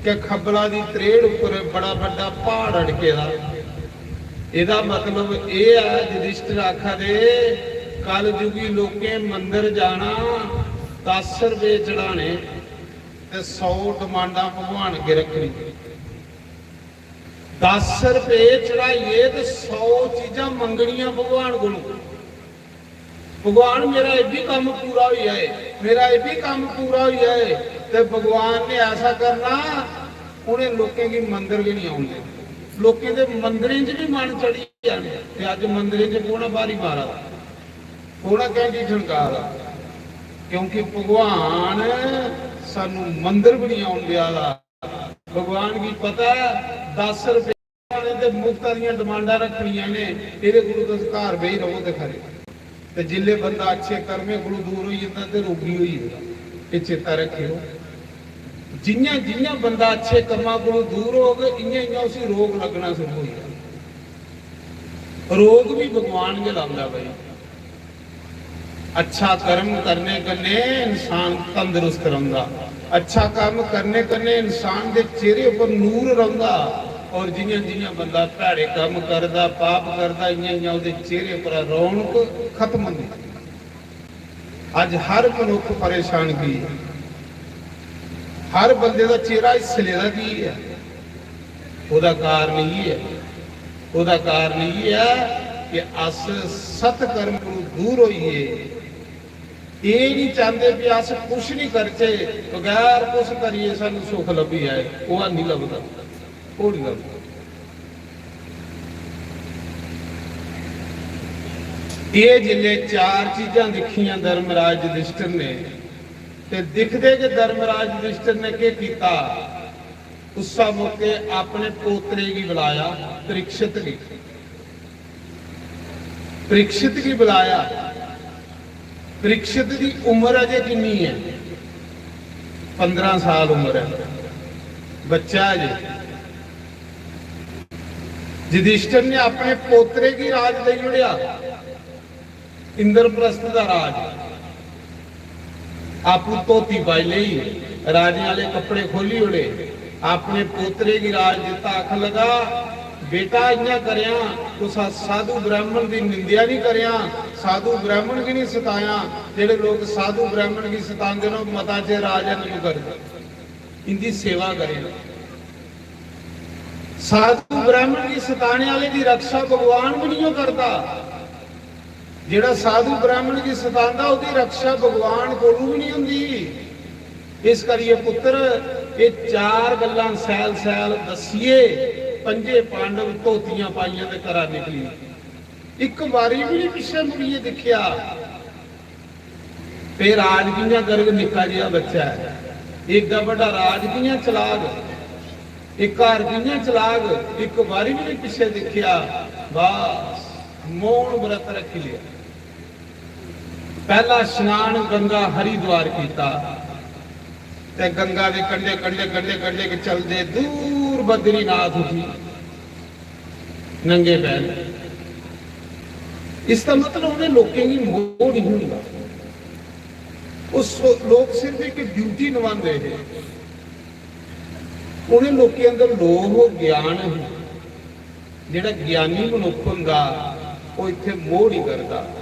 कि खब्बला दी त्रेड़ उप्पर बड़ा बड्डा प्हाड़ अड़के दा। एह्दा मतलब एह् ऐ, युधिष्ठिर आखा दे, कलयुगी लोकें मंदर जाना, दस रपेऽ चढ़ाने ते सौ डिमांडां भगवान अग्गें रक्खनी। दस रपेऽ चढ़ाइयै ते सौ चीजां मंगनियां भगवान कोलों। भगवान, मेरा एह् बी कम्म पूरा होई जाए, मेरा एह् बी कम्म पूरा होई जाए। ते भगवान ने ऐसा करना, उ'नें लोकें गी मंदर गै नहीं औन देना। लोकें दे मंदरें च बी मन चढ़ी जाने। ते अज्ज मंदरें च कौन ऐ ब्हारी मारा दा, कौन ऐ घैंटी ठनका दा? क्योंकि भगवान सानू मंदर भी नहीं औन देआ दा। भगवान गी पता ऐ, दस रपेऽ आने ते मुफ्ता दियां डिमांडां रक्खनियां ने, एह्दे कोलू तुस घर बेही रवो ते खरे। ते जिल्ले बंदा अच्छे कर्में कोलू दूर होई जंदा ते रोगी होई जंदा। एह् चेता रक्खेओ, जियां जियां बंदा अच्छे कर्मां कोलू दूर होग, इयां इयां उसी रोग लग्गना शुरू होई जाना। रोग भी भगवान गै लांदा भाई। अच्छा कर्म करने कन्नै इंसान तंदरुस्त रौंह्दा, अच्छा कम्म करने कन्नै इंसान दे चेहरे उप्पर नूर रौंह्दा। और जियां जियां बंदा भैड़े कम्म करदा, पाप करदा, इयां इयां ओह्दे चेहरे उप्परा रौनक खत्म होंदी। अज्ज हर मनुक्ख परेशान की ऐ? हर बंदे दा चेहरा इसले दा की ऐ? ओह्दा कारण इ'यै ऐ, ओह्दा कारण इ'यै ऐ कि अस सत कर्म कोलू दूर होई गे। एह् नहीं चांह्दे कि अस कुछ नहीं करचै, बगैर कुछ करियै सानू सुख लब्भी जाए, ओह् नहीं लभदा, ओह् नहीं लभदा। एह् जिसलै चार चीजां दिक्खियां धर्मराज युधिष्ठिर ने, ते दिखदे गै धर्मराज युधिष्ठिर ने केह् कीता? उस्सै मौके अपने पोतरे गी बुलाया, परीक्षित गी। परीक्षित गी बुलाया। परीक्षित दी उम्र अजे किन्नी ऐ? पंदरां साल उम्र ऐ, बच्चा ऐ जे। युधिष्ठिर ने अपने पोतरे गी राज देई ओड़ेआ, इंद्रप्रस्थ दा राज। आपू धोती पाई लेई, राजें आह्ले कपड़े खोली ओड़े, अपने पोतरे गी राज दित्ता। आखन लगा, "बेटा, इ'यां करेआं, कुसा साधु ब्राह्मण दी निंदेआ निं करेआं, साधु ब्राह्मण गी निं सतायां, जेह्ड़े लोक साधु ब्राह्मण गी सतांदे न, ओह् मता चिर राज निं करदे, इं'दी सेवा करेआं।" साधु ब्राह्मण गी सताने आह्ले दी रक्षा भगवान बी निं करदा। जेह्ड़ा साधु ब्राह्मण गी सतांदा, ओह्दी रक्षा भगवान कोलू बी निं होंदी। इस करियै पुत्तर, एह् चार गल्लां सैल सैल दस्सियै पंजे पांडव धोतियां पाइयां ते घरा निकली। इक बारी बी निं पिच्छें मुड़ियै दिक्खेआ। ते राज कि'यां करग? निक्का जेहा बच्चा ऐ, एड्डा बड्डा राज कि'यां चलाग? एह् घर कि'यां चलाग? इक बारी बी निं पिच्छें दिक्खेआ। बस, मौन व्रत रक्खी लेआ। पैह्ला स्नान गंगा हरिद्वार कीता ते गंगा दे कंढे, कंढे, कंढे, कंढे के चलदे दूर बद्रीनाथ उठी नंगे पैर। इसदा मतलब उ'नें लोकें गी मोह निं होंदा। ओह् सो-, लोक सिर्फ इक ड्यूटी नभांदे हे। उ'नें लोकें अंदर लोभ, ज्ञान ही। जेह्ड़ा ज्ञानी मनुक्ख होंदा, ओह् इत्थै मोह निं करदा।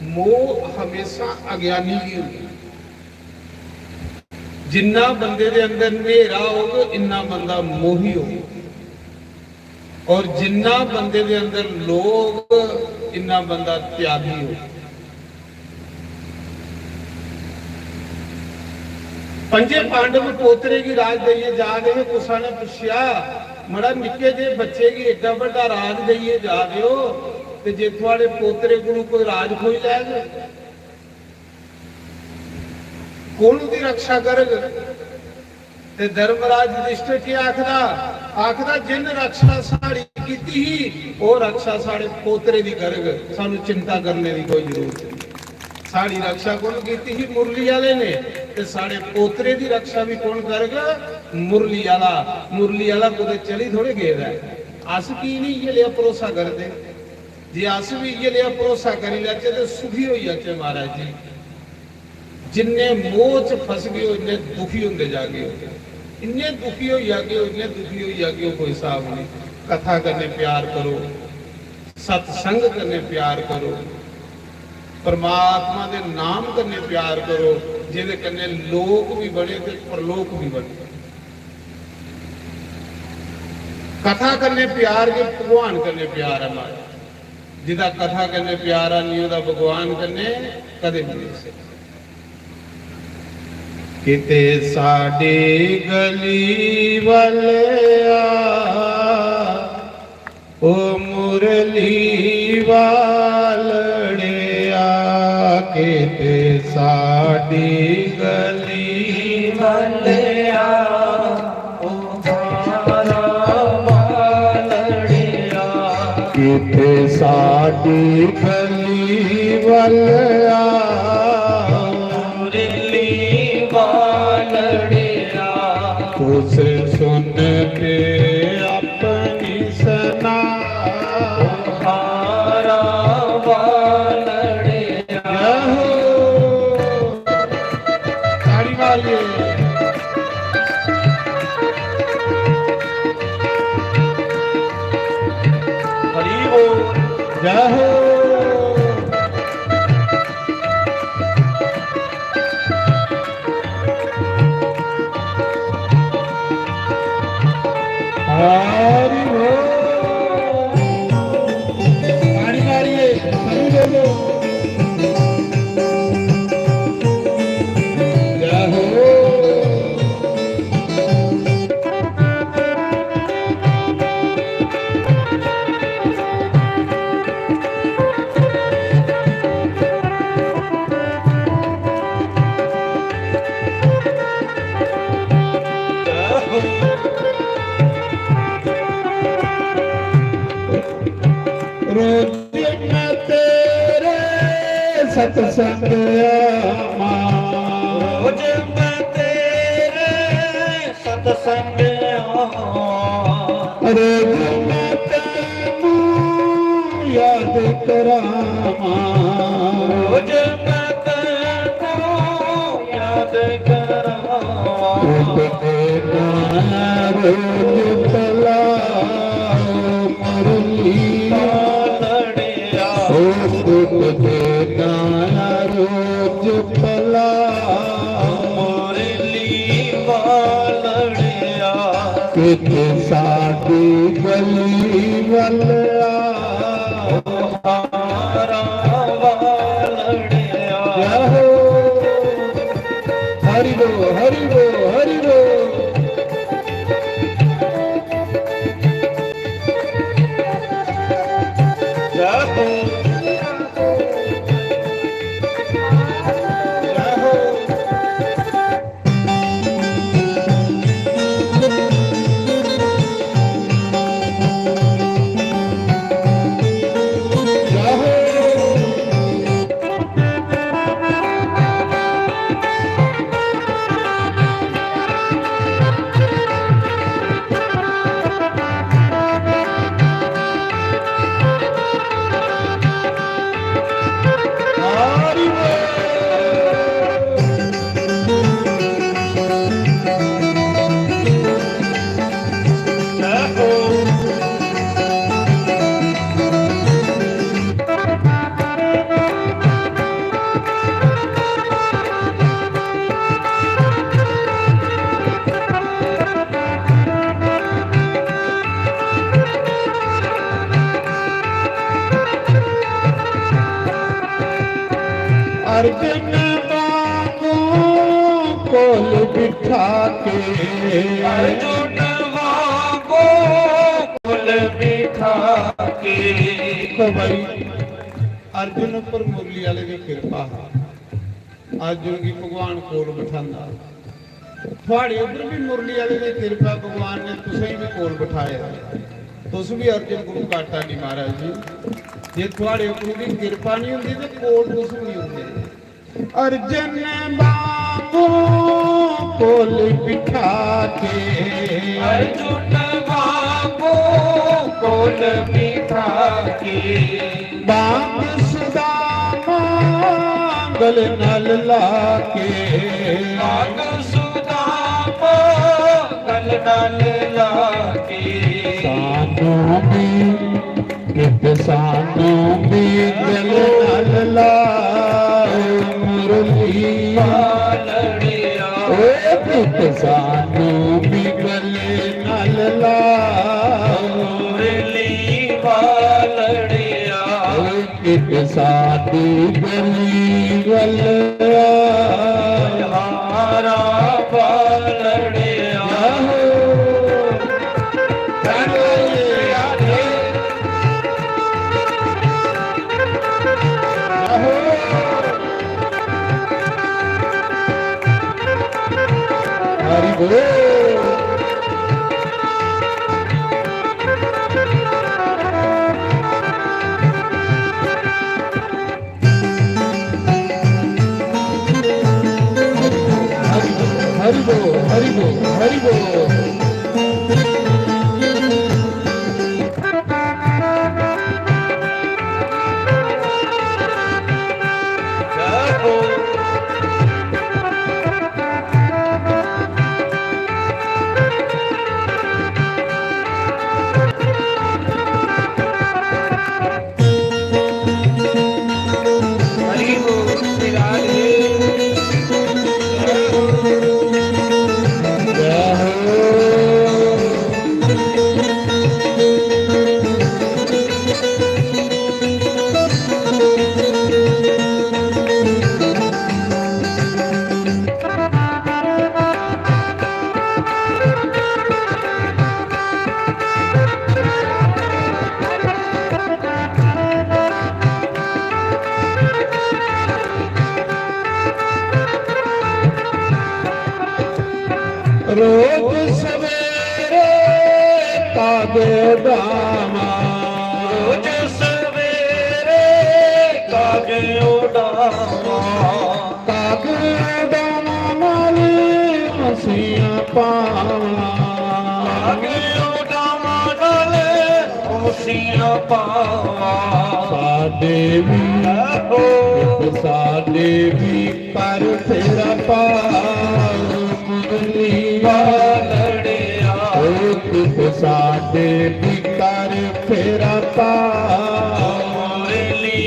मोह हमेशा अज्ञानी गी होंदा। जिन्ना बंदे दे अंदर न्हेरा होग, इन्ना बंदा मोही होग। और जिन्ना बंदे दे अंदर लोभ, इन्ना बंदा त्यागी होग। पंजे पांडव पोतरे गी राज देइयै जा दे हे। कुसा ने पुच्छेआ, "मड़ा, निक्के जे बच्चे गी एड्डा बड्डा राज देइयै जा दे ओ, ते जे थुआड़े पोतरे कोलू कोई राज खोई लैग, कौन ओह्दी रक्षा करग?" ते धर्मराज युधिष्ठिर केह् आखदा? आखदा, "जिन रक्षा साढ़ी कीती ही, ओह् रक्षा साढ़े पोतरे दी करग, सानू चिंता करने दी कोई जरूरत नहीं।" साढ़ी रक्षा कु'न कीती ही? मुरली आह्ले ने। ते साढ़े पोतरे दी रक्षा भी कु'न करग? मुरली आह्ला। मुरली आह्ला कुतै चली थोड़े गेदा ऐ। अस की नहीं इ'यै लेआ भरोसा करदे? जे अस भी इ'यै लेआ भरोसा करी लैचे ते सुखी होई जाचे महाराज जी। जिन्ने मोह च फस गए ओ, इन्ने दुखी होंदे जागे ओ, इन्ने दुखी होई जागे ओ, इन्ने दुखी होई जागे ओ, कोई हिसाब नहीं। कथा कन्नै प्यार करो, सत्संग कन्नै प्यार करो, परमात्मा दे नाम कन्नै प्यार करो, जेह्दे कन्नै लोक भी बने ते परलोक भी बने। कथा कन्नै प्यार गै भगवान कन्नै प्यार ऐ महाराज। जिदा कथा कन्नै प्यारा नहीं, ओह्दा भगवान कन्नै कदें भी नहीं होई सकदा। किते साडी गली वाले आ, ओ मुरली वालड़े आ, किते साडी गली वाले आ, ओ धारा वालड़े आ, किते साडी गली वाले आ, मुरली वालड़े आ, तुस सुन के अपनी सना, ओ धारा वालड़े आ। जय हो। ताली मारिए। हरि बोल। जय हो। सत्संग आवां। रोज मैं तेरे सत्संग आवां। रोज मैं तैनू याद करावां। रोज मैं तैनू याद करावां। रोज मैं रोज पलाओ मुरली। पालड़िया। ओ पुत बेटा रोज पलाओ। मुरली पालड़िया। कित साडी गली वल आओ। हारा वालड़िया। जय हो। हरि बोल, हरि बोल, हरि बोल। जय हो। जय हो। अर्जुन वांगू कोल बिठा के। अर्जुन वांगू कोल बिठा के। देखो भाई, अर्जुन पर मुरली वाले की कृपा है। अर्जुन गी भगवान कोल बठांदा। थुआड़े उप्पर भी मुरली आह्ले दी किरपा, भगवान ने तुसें गी भी कोल बठाया। तुस भी अर्जुन कोलू घट्ट है नहीं महाराज जी। जे थुआड़े उप्पर उंदी किरपा नहीं होंदी ते कोल तुस भी नहीं होंदे। अर्जुन बाबू कोल बिठा के। अर्जुन बाबू कोल बिठा के। बांग सुदामा गल नाल लाके। बांग सुदामा गल नाल लाके। सानू भी, कित सानू भी गल नाल लाओ मुरली। पालड़िया। ओ कित सानू भी गल नाल लाओ मुरली। पालड़िया। एक सादी गली वल हारा पालड़िया। आहो। हरि बोल। हरि बोल, हरि बोल, हरि बोल। रोज सवेरे कागे दामा। रोज सवेरे कागे उड़ावां। काग उड़ावां नाल मसीहा पावां। काग उड़ावां नाल मसीहा पावां। साडे भी, आहो। साडे भी कर फेरा पार मुरली वालड़िया। ओ कित साडे भी कर फेरा पार मुरली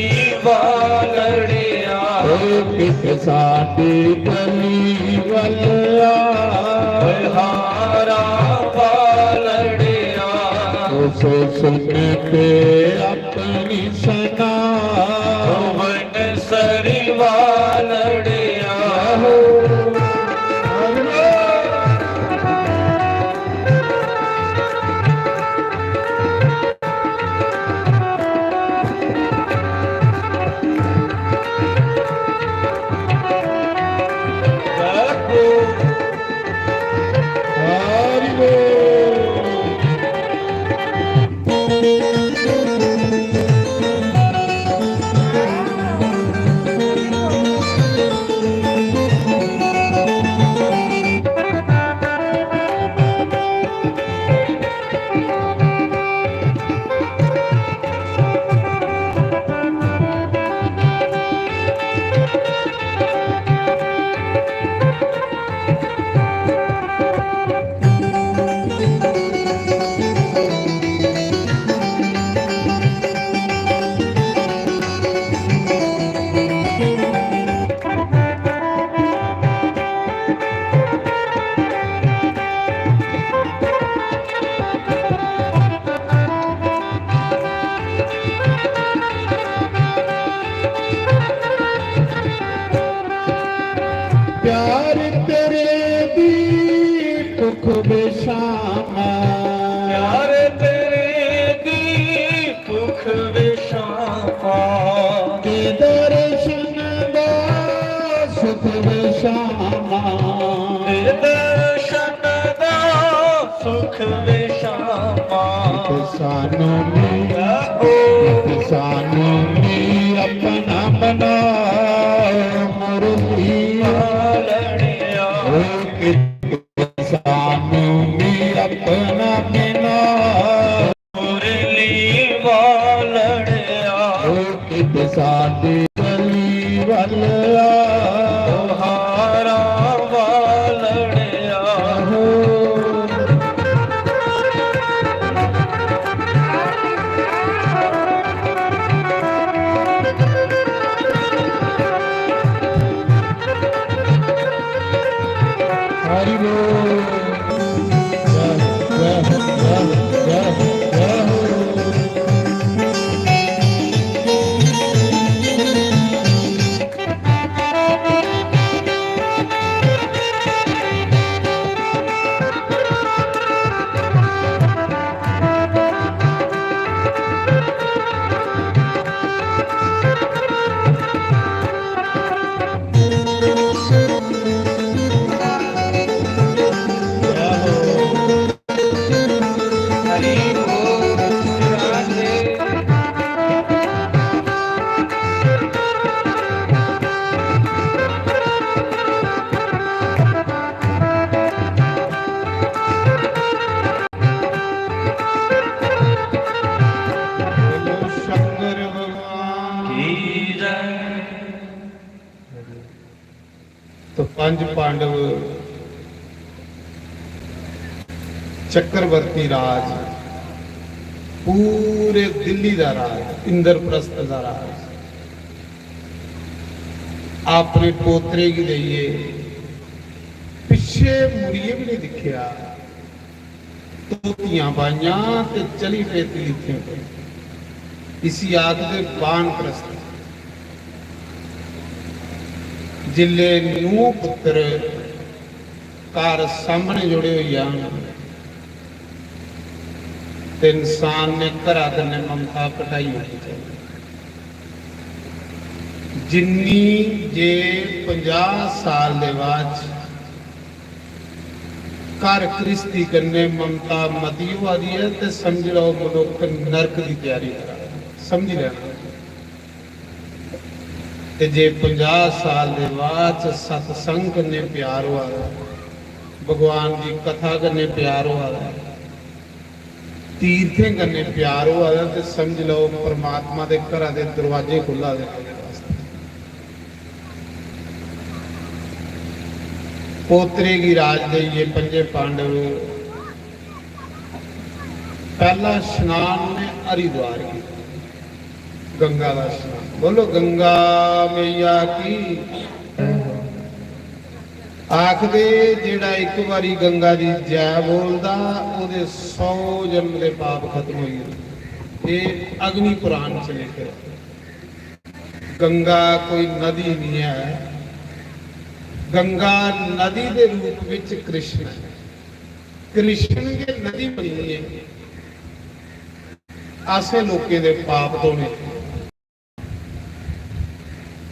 वालड़िया। ओ कित साडे गली वालड़िया। हारा वालड़िया। उसे सुन के अपनी सना। सरिवा लड़िया हो। हरि बोल। प्यार तेरे दी भुख बेशामा। प्यार तेरे दी भुख बेशामा। ते दर्शन दा सुख बेशामा। ते दर्शन दा सुख बेशामा। सानू भी, सानू भी अपना बना मुरली। सानू भी अपना बना मुरली वालड़िया। ओ कित साडी गली वालड़िया। ओ हारा वालड़िया। हो। हरि बोल। जय, जय, जय, जय, जय हो। शंकर भगवान की जय। तो पंज पांडव, चक्रवर्ती राज, पूरे दिल्ली दा राज, इंद्रप्रस्थ दा राज, अपने पोतरे गी देइयै पिच्छे मुड़ियै भी नहीं दिक्खेआ। धोतियां पाइयां ते चली पे तीर्थें पर। इसी आखदे वानप्रस्थ। जिल्ले नूह पुत्र घर सामने जोड़े होई जान ते इंसान ने घरा कन्नै ममता घटाई ओड़नी चाहिए। जिन्नी जे पंजाह साल दे बाद च घर घ्रिस्ती कन्नै ममता मती होआ दी ऐ ते समझी लैओ मनुक्ख नरक दी त्यारी करा दा। समझी लैना। ते जे पंजाह साल दे बाद च सतसंग कन्नै प्यार होआ दा ऐ, भगवान दी कथा कन्नै प्यार होआ दा ऐ, तीर्थें कन्नै प्यार होआ दा ऐ, ते समझ लैओ, परमात्मा दे घरा दे दरवाजे खु'ल्ला दे न ओह्दे वास्तै। पोतरे गी राज देइयै पंजे पांडव, पैह्ला स्नान उ'नें हरिद्वार कीता, गंगा दा स्नान। बोलो, गंगा मैया की। आखदे, जेह्ड़ा इक बारी गंगा दी जय बोलदा, ओह्दे सौ जन्म दे पाप खत्म होई जंदे। एह् अग्नि पुराण च लिखे दा। गंगा कोई नदी नहीं ऐ, गंगा नदी दे रूप विच कृष्ण ऐ। कृष्ण गै नदी बनी ऐ। असें लोकें दे पाप धोने।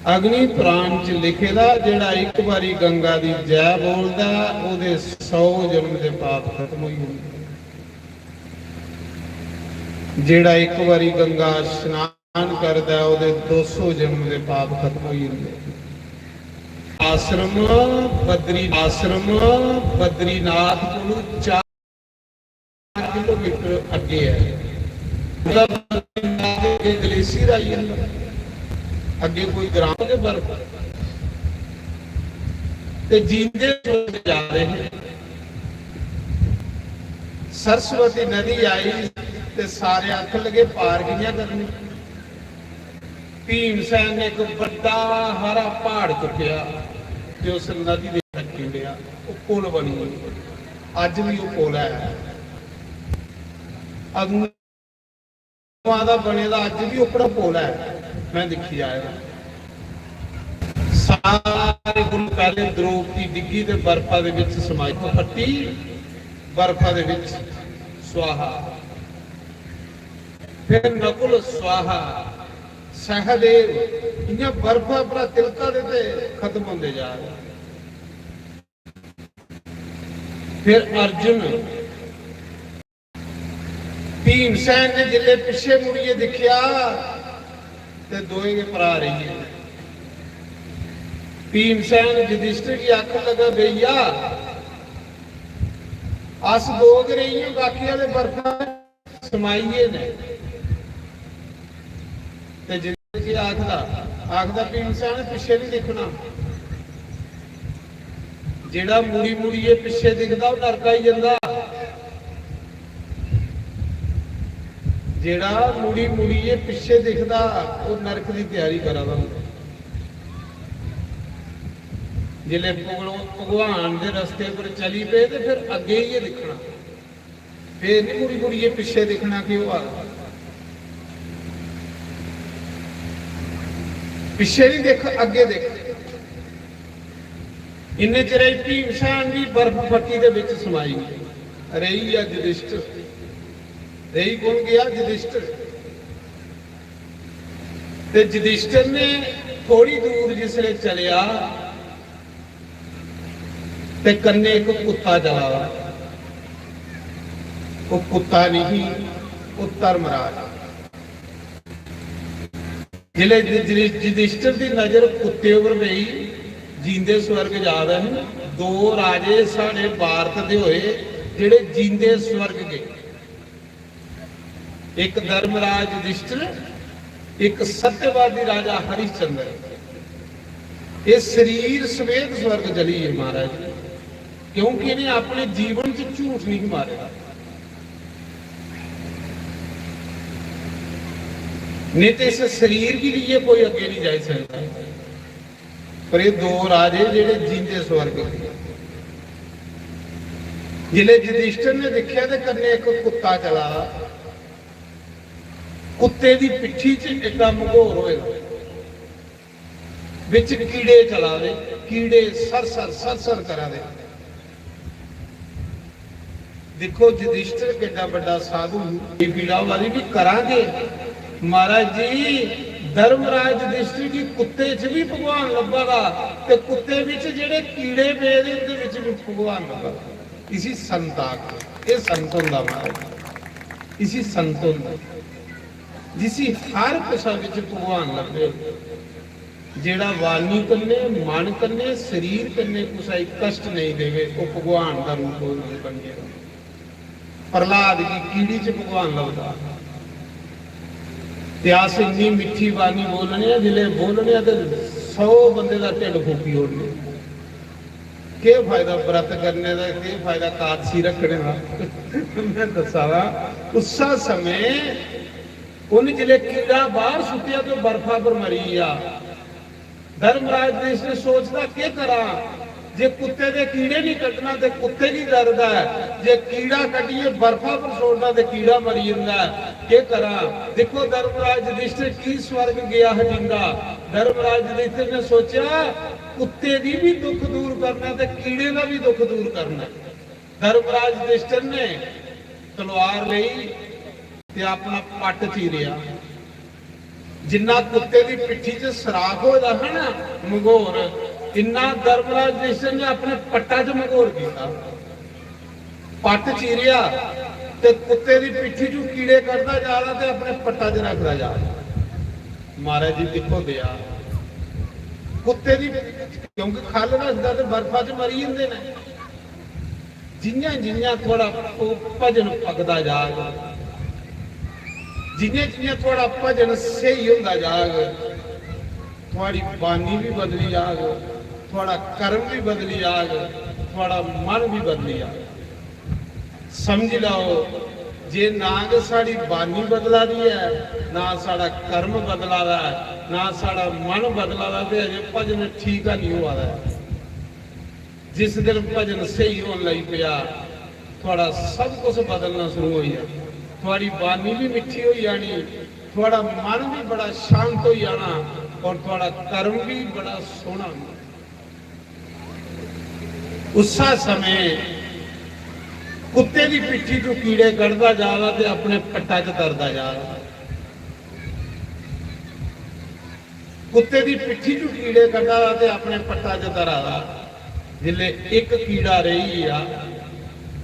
अग्नि पुराण च लिखे दा, जेह्ड़ा इक बारी गंगा दी जय बोलदा, ओह्दे सौ जन्म दे पाप खत्म होई जंदे। जेह्ड़ा इक बारी गंगा स्नान करदा ऐ, ओह्दे दो सौ जन्म दे पाप खत्म होई जंदे। आश्रम बद्री, आश्रम बद्रीनाथ कोलू चार किलोमीटर अग्गे ऐ। मतलब, अग्गे ग्लेशियर आई जंदा, अग्गे कोई ग्रां दे बर्फ, ते जींदे स्वर्ग जा रहे हैं। सरस्वती नदी आई ते सारे आखन लगे, "पार कि'यां करनी?" भीमसेन ने इक बड्डा हारा प्हाड़ चुक्केआ ते उस नदी दे रक्खी ओड़ेआ। ओह् पुल बनी गेआ। अज्ज बी ओह् पुल ऐ। अदूं दा बने दा अज्ज बी ओकड़ा पुल ऐ। मैं दिक्खी आया। सारे कोलू पैह्ले द्रौपदी डिग्गी ते बर्फा दे विच समाई, फट्टी, बर्फा दे विच स्वाहा। फिर नकुल स्वाहा, सहदेव, इ'यां बर्फा परा तिलका दे ते खत्म होंदे जा रहे। फिर अर्जुन, भीमसेन ने जिसले पिछे मुड़ियै दिक्खेआ ते दोए गै भ्राऽ रेही गे। भीमसेन युधिष्ठिर गी आखन लगा, "भैया, अस दो गै रेही गे, बाकी आह्ले बर्फा समाइये ने।" ते जिसलै आखदा, आखदा, "भीमसेन, पिच्छे नहीं दिक्खना। जेह्ड़ा मुड़ी मुड़ियै पिच्छे दिखदा, ओह् नरक आई जंदा। जेह्ड़ा मुड़ी मुड़ियै पिच्छे दिखदा, ओह् नरक दी त्यारी करा दा होंदा।" जिसलै भगवान दे रस्ते पर चली पे, ते फिर अग्गें इ'यै दिक्खना। फिर नहीं मुड़ी मुड़ियै पिच्छे दिक्खना केह् होआ दा। पिच्छे नहीं दिक्ख, अग्गें दिक्ख। इन्ने चिरै च भीमसेन भी बर्फ फट्टी दे विच समाई गए। रेही गेआ युधिष्ठिर। रेही कौन गया? युधिष्ठिर। ते युधिष्ठिर ने थोड़ी दूर जिसले चलेआ, ते कन्नै इक कुत्ता चला दा। ओह् कुत्ता नहीं, ओह् धर्मराज। जिसलै यु-, यु-, युधिष्ठिर दी नजर कुत्ते उप्पर पेई, जींदे स्वर्ग जा दे न। दो राजे साढ़े भारत दे होए, जेह्ड़े जींदे स्वर्ग गे। एक धर्मराज युधिष्ठिर, एक सत्यवादी राजा हरिश्चंद्र। ये शरीर समेत स्वर्ग चली गे महाराज, क्योंकि इन्हें अपने जीवन च झूठ नहीं मारे दा। नहीं तो इस शरीर के लिए कोई अगे नहीं जाई सकता। पर ये दो राजे जेह्ड़े जींदे स्वर्ग गे। जिसलै युधिष्ठिर ने दिक्खेआ ते कन्नै इक कुत्ता चला दा, कुत्ते दी पिट्ठी च एड्डा मघोर होए दा, बिच कीड़े चला दे, कीड़े सर सर सर सर करा दे। दिक्खो युधिष्ठिर किड्डा बड्डा साधु, एह् पीड़ा होआ दी, भी करां केह्? महाराज जी, धर्मराज युधिष्ठिर गी कुत्ते च भी भगवान लब्भा दा, ते कुत्ते बिच जेह्ड़े कीड़े पेदे उं'दे बिच भी भगवान लब्भा दा। इसी संत आखदे। एह् संत होंदा महाराज, इसी संत होंदा, जिसी हर कुसै बिच भगवान लब्भे। जेह्ड़ा वाणी कन्नै, मन कन्नै, शरीर कन्नै कुसै गी कष्ट नेईं देवे, ओह् भगवान दा रूप बनी गेदा। प्रहलाद गी कीड़ी च भगवान लभदा। ते अस इन्नी मिट्ठी वाणी बोलने आं, जिसलै बोलने आं ते सौ बंदे दा ढिड्ड फूकी ओड़ने। केह् फायदा व्रत करने दा, केह् फायदा कादसी रखने दा? मैं दस्सा दा, उस्सा समें उन जिसलै कीड़ा बाहर सुट्टेआ ते बर्फा पर मरी गेआ। धर्मराज युधिष्ठिर सोचदा, केह् करां? जे कुत्ते दे कीड़े नहीं कड्ढना ते कुत्ते गी दर्द ऐ, जे कीड़ा कड्ढियै बर्फा पर छोड़ना ते कीड़ा मरी जंदा ऐ। केह् करां? दिक्खो, धर्मराज युधिष्ठिर की स्वर्ग गया है जिंदा। धर्मराज युधिष्ठिर ने सोचेआ, कुत्ते दी भी दुख दूर करना ते कीड़े दा भी दुख दूर करना। धर्मराज युधिष्ठिर ने तलवार लेई ते अपना पट्ट चीरेआ। जिन्ना कुत्ते दी पिट्ठी च सराख होए दा हा ना, मघोर, इन्ना धर्मराज युधिष्ठिर ने अपने पट्टा च मघोर कीता। पट्ट चीरेआ ते कुत्ते दी पिट्ठी चों कीड़े कढदा जा रहा ते अपने पट्टा च रखदा जा रहा। महाराज जी दिक्खो दया, कुत्ते दी, क्योंकि खल रखदा ते बर्फा च मरी जंदे ने। जियां जियां थुआढ़ा भ-, भजन पकदा जाग, जियां जियां थुआढ़ा भजन स्हेई होंदा जाग, थुआढ़ी बानी भी बदली जाग, थुआढ़ा कर्म भी बदली जाग, थुआढ़ा मन भी बदली जाग। समझी लैओ, जे ना गै साढ़ी बानी बदला दी ऐ, ना साढ़ा कर्म बदला दा ऐ, ना साढ़ा मन बदला दा, ते अजें भजन ठीक गै निं होआ दा ऐ। जिस दिन भजन स्हेई होन लगी पेआ, थुआढ़ा सब कुछ बदलना शुरू होई जाना। थुआढ़ी बानी भी मिट्ठी होई जानी, थुआढ़ा मन भी बड़ा शांत होई जाना और थुआढ़ा कर्म भी बड़ा सोहना होना। उस्सा समें कुत्ते दी पिट्ठी चों कीड़े कढदा जा रहा ते अपने पट्टा च तरदा जा रहा। कुत्ते दी पिट्ठी चों कीड़े कढा दा ते अपने पट्टा च तरा दा। जिसले इक कीड़ा रेही गेआ,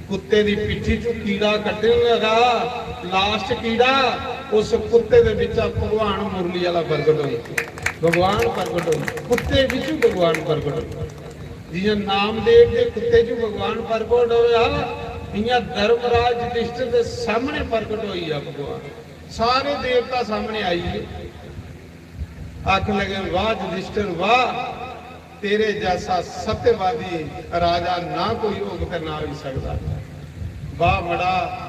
कुत्ते दी पिट्ठी चों कीड़ा कड्ढन लगा, लास्ट कीड़ा, उस कुत्ते दे बिच्चा भगवान मुरली आह्ला प्रगट होई, भगवान प्रगट होई, कुत्ते बिच्चों भगवान प्रगट होई। जियां नामदेव दे कुत्ते चों भगवान प्रगट होया, इयां धर्मराज युधिष्ठिर दे सामने प्रगट होई गेआ भगवान। सारे देवता सामने आई गे। आखन लगे, "वाह युधिष्ठिर वाह, तेरे जैसा सत्यवादी राजा ना कोई होग ते ना होई सकदा। वाह मड़ा,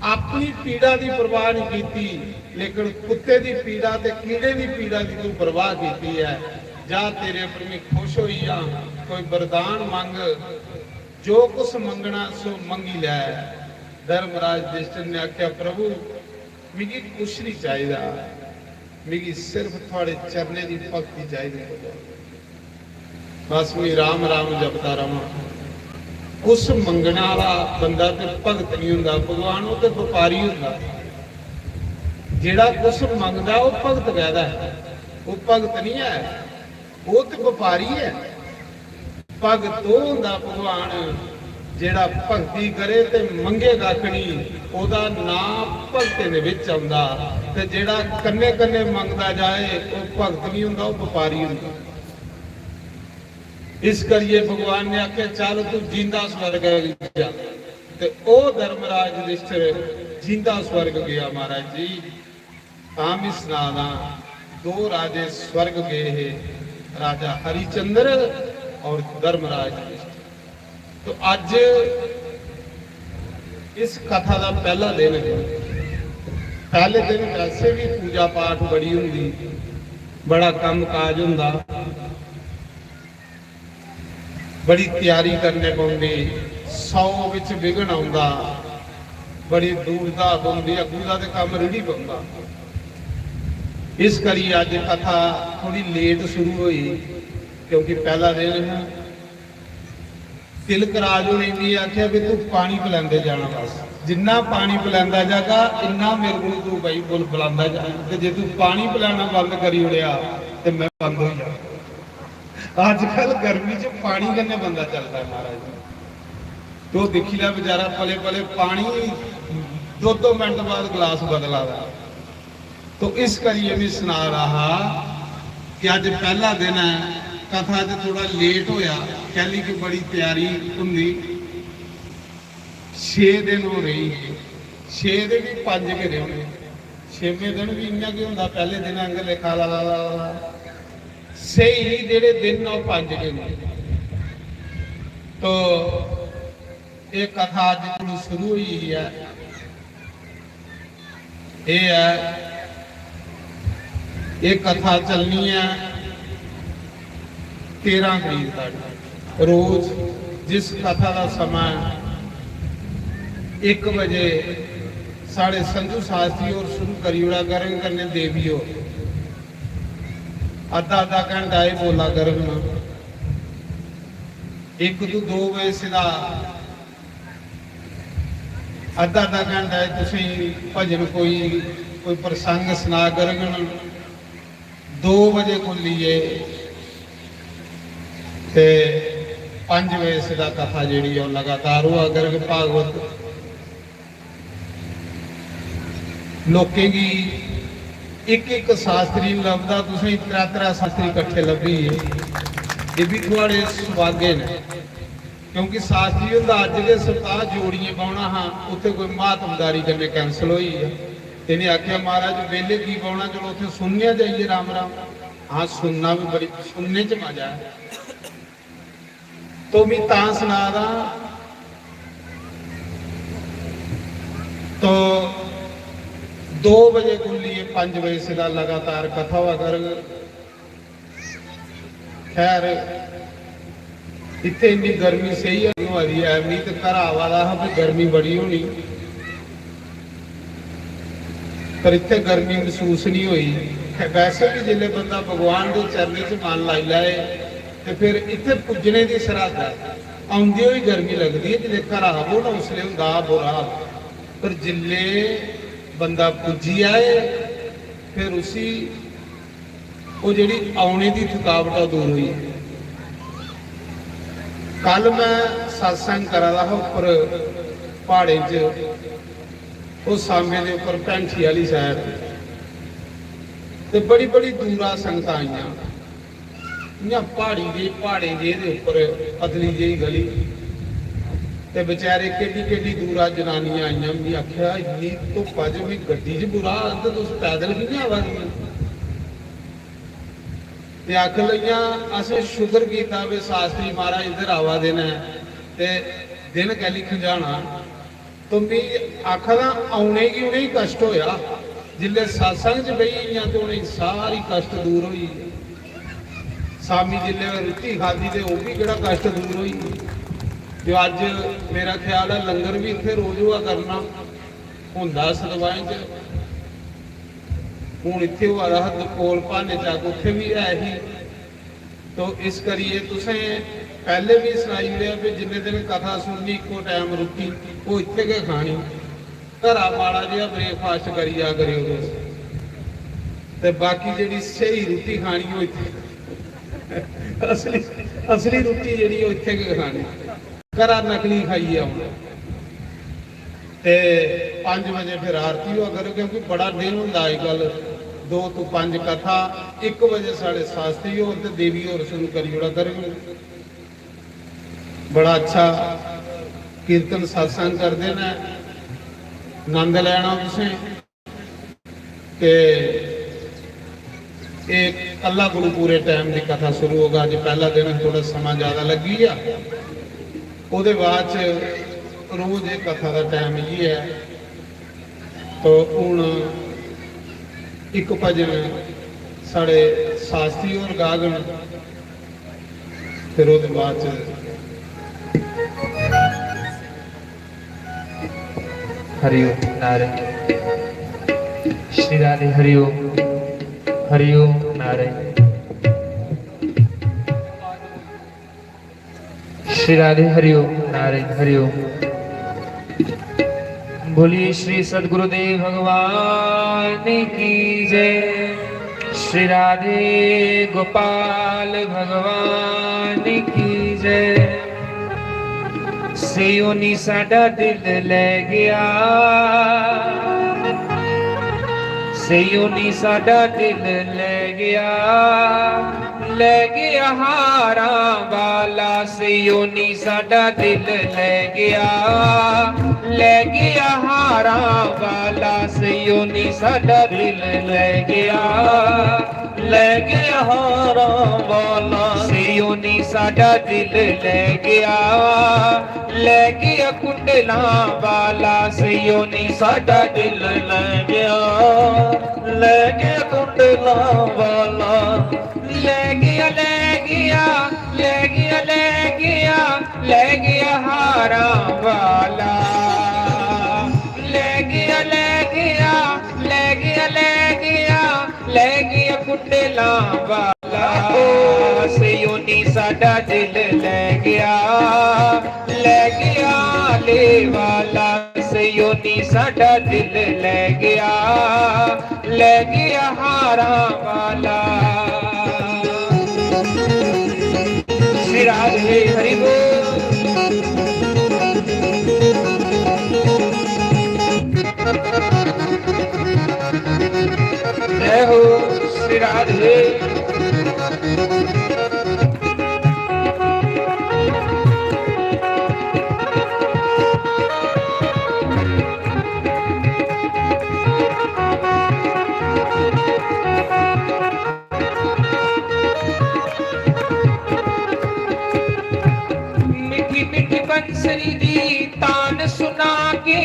अपनी पीड़ा दी परवाह नहीं कीती, लेकिन कुत्ते दी पीड़ा ते कीड़े दी पीड़ा दी तू परवाह कीती है। जा, तेरे पर मैं खुश होई हां, कोई वरदान मंग, जो कुछ मंगना सो मंगी लै।" धर्मराज युधिष्ठिर ने आख्या, "प्रभु, मिगी कुछ नहीं चाहिदा, मिगी सिर्फ थुआड़े चरणें दी भक्ति चाहिदी।" बस मैं राम राम जपदा रवां। कुछ मंगने आह्ला बंदा ते भगत नहीं हुंदा, भगवान ओह् ते बपारी हुंदा। जेह्ड़ा कुछ मंगदा ओह् भगत कैह्दा ऐ, ओह् भगत नहीं ऐ, ओह् ते बपारी ऐ। भगत ओह् होंदा भगवान जेह्ड़ा भगती करे ते मंगे कक्ख निं, ओह्दा नां भगतें दे बिच औंदा। ते जेह्ड़ा कन्नै कन्नै मंगदा जाए ओह् भगत निं होंदा, ओह् बपारी होंदा। इस करियै भगवान ने आखेआ, "चल तू जींदा स्वर्ग च जा।" ते ओह् धर्मराज युधिष्ठिर जींदा स्वर्ग गेआ महाराज जी। तां बी सना दा, दो राजे स्वर्ग गए हे, राजा हरिचंद्र और धर्मराज युधिष्ठिर। तो अज इस कथा दा पहला दिन है। पहले दिन वैसे भी पूजा पाठ बड़ी हुंदी, बड़ा कम्म काज हुंदा, बड़ी त्यारी करने पौंदी, सौ विच विघ्न आउंदा, बड़ी दूर धात होंदी, अग्गू दा ते कम्म रिढ़ी पौंदा। इस करी अज्ज कथा थोड़ी लेट शुरू होई, क्योंकि पहला दिन है। तिलक राज होरें गी आखेआ भी तू पानी पलैंदे जाना, बस जिन्ना पानी पलैंदा जागा इन्ना मेरे को तू भाई बोल बुलांदा जा, ते जे तू पानी पलैना बंद करी ओड़ेआ ते मैं बंद होई जाना। अजकल गर्मी च पानी कन्नै बंदा चलदा ऐ महाराज जी। तो दिक्खी लै बेचारा पले पले पानी दो दो मिनट बाद गलास बदला दा। तो इस करियै मैं सना रहा हा कि अज्ज पैह्ला दिन ऐ, कथा च थोह्ड़ा लेट होया, कैली कि बड़ी त्यारी होंदी। छे दिन हो रेही है, छे दे भी पंज गै रौह्ने। छेमें दिन भी इ'यां गै होंदा, पैह्ले दिन आंगर लेखा ला ला ला ला। स्हेई जेह्ड़े दिन न, ओह् पंज गै न। तो एह् कथा अज्ज कोलू शुरू होई गेई ऐ। एह् ऐ, एह् कथा चलनी ऐ तेरां तरीक तक। रोज जिस कथा दा समां ऐ, इक बजे साढ़े संजू शास्त्री होर शुरू करी ओड़ा करन, कन्नै देवी होर अद्धा अद्धा घंटा एह् बोला करन। इक तो दो बजे सिद्धा अद्धा अद्धा घंटा तुसें भजन कोई, कोई प्रसंग सना करगन। दो बजे कोली एह् ते पंज बजे सिद्धा कथा जेह्ड़ी ऐ ओह् लगातार होआ करग। भागवत लोकें गी इक इक शास्त्री लभदा, तुसें गी त्रै त्रै शास्त्री कट्ठे लब्भी गे। एह् बी थुआढ़े सुभागे न, क्योंकि शास्त्री हुंदा अज्ज गै सप्ताह जोड़ियें बौह्ना हा, उत्थै कोई म्हात्मदारी कन्नै कैंसल होई गेआ। इ'नें आखेआ, "महाराज, बेह्ले की बौह्ना, चलो उत्थै सुनने आं जाइयै राम राम।" हाँ, सुनना भी बड़ी, सुनने च मजा ऐ। तो मी तां सना दा, तो दो बजे कोली पंज बजे सिद्धा लगातार कथा होआ करग। खैर, इत्थै इन्नी गर्मी सेही होआ दी ऐ, मी ते घरा आवा दा हा, पर गर्मी बड़ी होनी, पर इत्थै गर्मी मसूस नहीं होई। वैसे भी जिसलै बंदा भगवान दे चरणें च मन लाई लै, ते फिर इत्थै पुज्जने दी सरहद ऐ। औंदे होई गर्मी लगदी ऐ, जिसलै घरा आवो ना, उसलै होंदा बुरा हाल। पर जिसलै बंदा पुज्जी जाए, फिर उसी ओह् जेह्ड़ी औने दी थकावट ऐ, ओह् दूर होई। कल मैं सत्संग करा दा हा उप्पर प्हाड़ें च, ओह् सांबे दे उप्पर पैंठी आह्ली side, ते बड़ी बड़ी दूरा संगतां आइयां। इ'यां प्हाड़ी दे, प्हाड़ें दे, एह्दे उप्पर पतली जेही गली, ते बेचारे केड्डी केड्डी दूरा जनानियां आइयां। मी आखेआ, "इन्नी धुप्पा च मी गड्डी च बुरा हाल, ते तुस पैदल कि'यां आवा दियां?" ते आखन लगियां, "असें शुक्र कीता वे शास्त्री महाराज इद्धर आवा दे न, ते दिन कैली खंजाना?" तो मी आखा दा, औने गी उ'नेंगी कश्ट होया, जिसलै सत्संग च बेही गेइयां ते उ'नेंगी सारी कश्ट दूर होई गेई। शामी जिसलै रुट्टी खाद्धी ते ओह् बी केह्ड़ा कश्ट दूर होई गेई। ते अज्ज मेरा ख्याल ऐ लंगर बी इत्थै रोज होआ करना, होंदा सतवाएं च, हून इत्थै होआ दा हा, दपोल भाने च अग्ग उत्थै बी है ही। तो इस करियै तुसें पैह्ले बी सनाई ओड़ेआ कि जिन्ने दिन कथा सुननी, इक्को टैम रुट्टी, ओह् इत्थै गै खानी। घरा माड़ा जेहा breakfast करी जा करेओ तुस, ते बाकी जेह्ड़ी स्हेई रुट्टी खानी, ओह् इत्थै, असली, असली रुट्टी जेह्ड़ी, ओह् इत्थै गै खानी। घरा नकली खाइयै औना। ते पंज बजे फिर आरती होआ करो, क्योंकि बड़ा दिन होंदा अजकल, दो तो पंज कथा, इक बजे साढ़े शास्त्री होर ते देवी होर शुरू करी ओड़ा करङन। बड़ा अच्छा कीर्तन सत्संग करदे न, नंद लैना तुसें। ते एह् कल्ला गुरु पूरे टैम दी कथा शुरू होगा। अज्ज पैह्ला दिन, थोह्ड़ा समां ज्यादा लग्गी गेआ। ओह्दे बाद च रोज एह् कथा दा टैम इ'यै ऐ। तो हून इक भजन साढ़े शास्त्री होर गागन, फिर ओह्दे बाद च हरिओम नारायण। श्री राधे हरिओम। हरिओम नारायण। श्री राधे हरिओम नारायण हरिओम। बोलिए श्री सदगुरुदेव भगवान की जय। श्री राधे गोपाल भगवान की जय। सेओ नी साडा दिल लै गया, सयोनी साडा दिल ले गया, ले गया हारां वाला। सयोनी साडा दिल ले गया, ले गया हारां वाला। सयोनी साडा दिल ले गया, ले गया हारां वाला। सयोनी साडा दिल ले गया, ले गया कुंडलां वाला। सयोनी साडा दिल ले गया, ले गया कुंडलां वाला। ले गया, ले गया, ले गया, ले गया, ले गया हारां वाला। ले गया, ले गया, ले गया, ले गया, ले गया कुंडलां वाला। सयोनी साडा दिल ले गया, ले गया आले वाला। सयोनी साडा दिल ले गया, ले गया हारां वाला। श्री राधे हरि बोल। जय हो श्री राधे। मीठी मीठी बंसरी दी तान सुना के,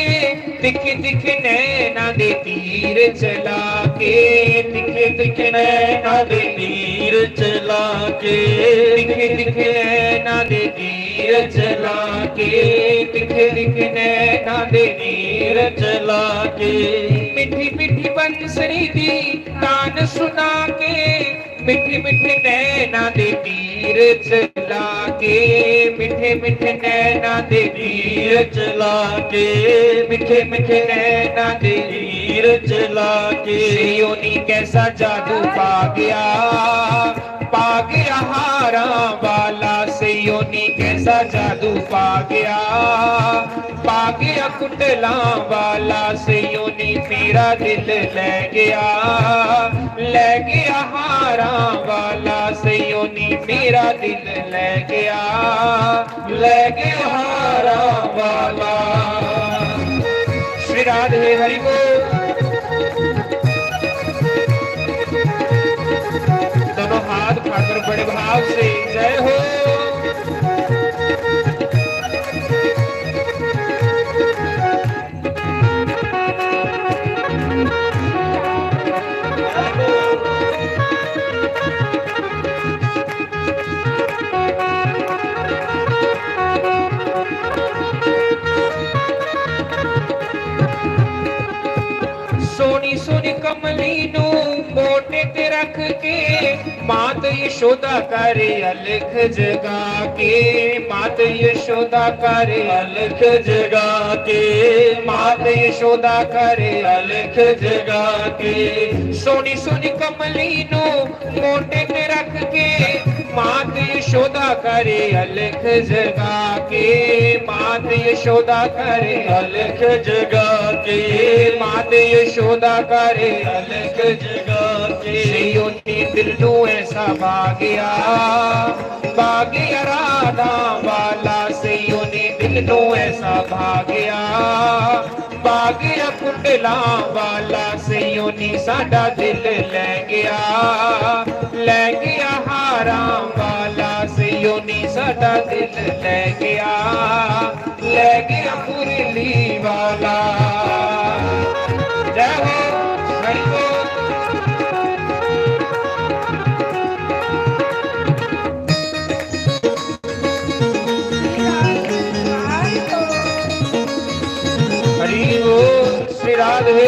तिख तिख नैना दे तीर चला के। तिख तिख नैना दे तीर चला के। तिख तिख नैना दे तीर चला के। तिख तिख नैना दे तीर चला के। मीठी मीठी बंसरी दी तान सुना के, मिठे मिठे नैना दे तीर चला के। मिठे मिठे नैना दे तीर चला के। मिठे मिठे नैना दे तीर चला के। सयोनी कैसा जादू पा गया, पा गया हारां वाला। सयोनी कैसा जादू पा गया, पा गया कुंडलां वाला। सयोनी मेरा दिल ले गया, ले गया हारां वाला। सयोनी मेरा दिल ले गया, ले गया हारां वाला। श्री राधे हरि बोल। दोनों हाथ उठाकर बड़े भाव से जय हो। सोनी सोनी कमली नू मोटे ते रख के, मात यशोदा करे अलख जगा के। मात यशोदा करे अलख जगा के। मात यशोदा करे अलख जगा के। सोनी सोनी कमली नू मोटे ते रख के, मात यशोदा करे अलख जगा के। मात यशोदा करे अलख जगा के। मात यशोदा करे अलख जगा के। सयोनी दिल नू ऐसा भागया, भागया राधा वाला। सयोनी दिल नू ऐसा भागया, भागया कुंडलां वाला। सयोनी साडा दिल ले गया, ले गया हारां वाला। सयोनी साडा दिल ले गया, ले गया मुरली वाला। जय हो, हरि बोल। हरि बोल श्री राधे।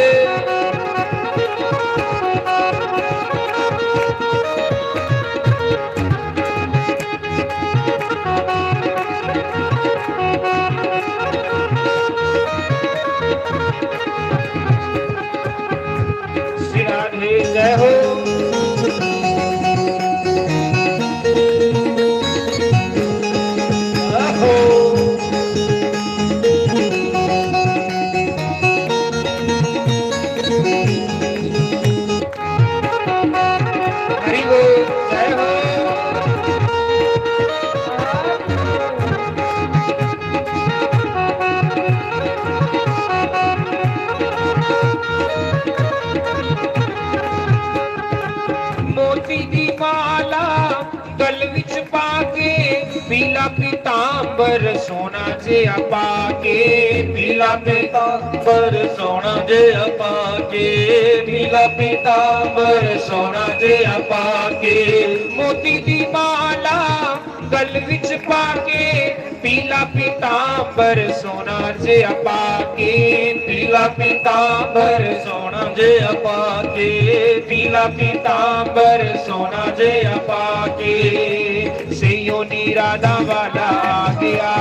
पाके, पीला पीतांबर सोना जेहा पाके, पीला पीतांबर सोना जेहा पाके, पीला पीतांबर सोना जेहा पाके, मोती दी माला गल विच पाके, पीला पीतांबर सोना जेहा पाके, पीला पीतांबर सोना जेहा पाके, पीला पीतांबर सोना जेहा पाके, सैयोनी राधा वाला आ गया,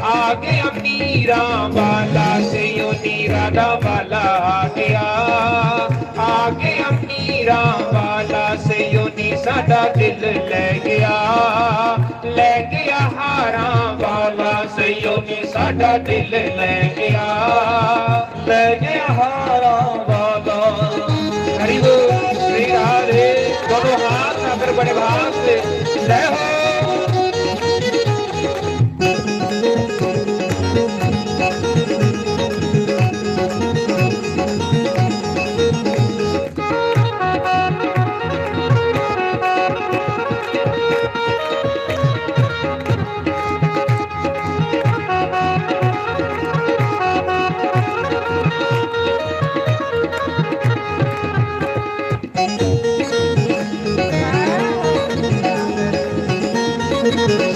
आ गया मीरा वाला, सैयोनी राधा वाला आ गया, आ गया मीरा वाला, सैयोनी साडा दिल ले गया, ले गया हारां वाला, सैयोनी साडा दिल ले गया, ले गया हारां वाला। हरि बोल, श्री राधे। दोनों हाथ अगर बड़े भाव से जय हो।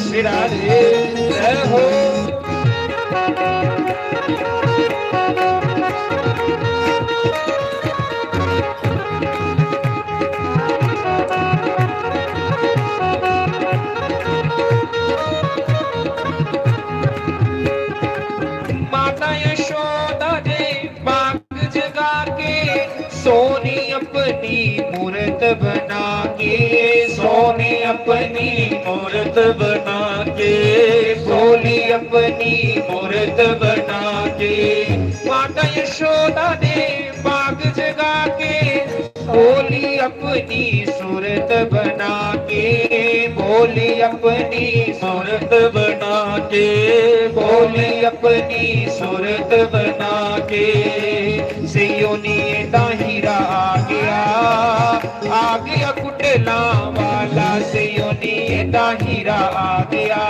श्री राधे जय हो। माता यशोदा ने बाग जगा के, सोनी अपनी मूरत बना के, सोनी अपनी मूरत बना के, सोनी अपनी मूरत बना के, माता यशोदा ने बाग जगा के, बोली अपनी सूरत बना के, बोली अपनी सूरत बना के, बोली अपनी सूरत बना के, सैयोनी दा हीरा आ गया, आ गया कुटला वाला, सैयोनी दा हीरा आ गया।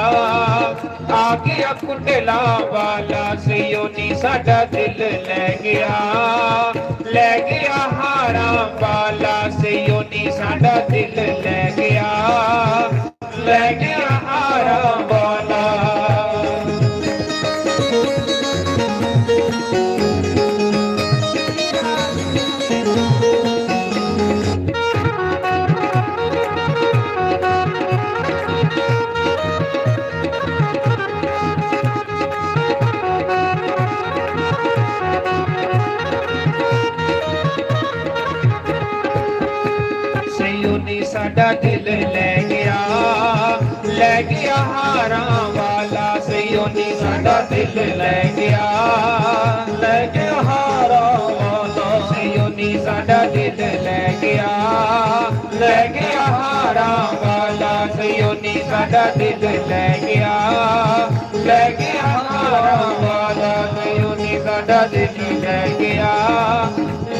आ गया कुंडला वाला, सयोनी साडा दिल ले गया, ले गया हारां वाला, सयोनी साडा दिल ले गया, ले गया हारां वाला। सयोनी साडा दिल ले गया, ले गया हारां वाला। सयोनी साडा दिल ले गया, ले गया हारां वाला। सयोनी साडा दिल ले गया, ले गया हारां वाला। सयोनी साडा दिल ले गया, ले गया हारां वाला। सयोनी साडा दिल ले गया,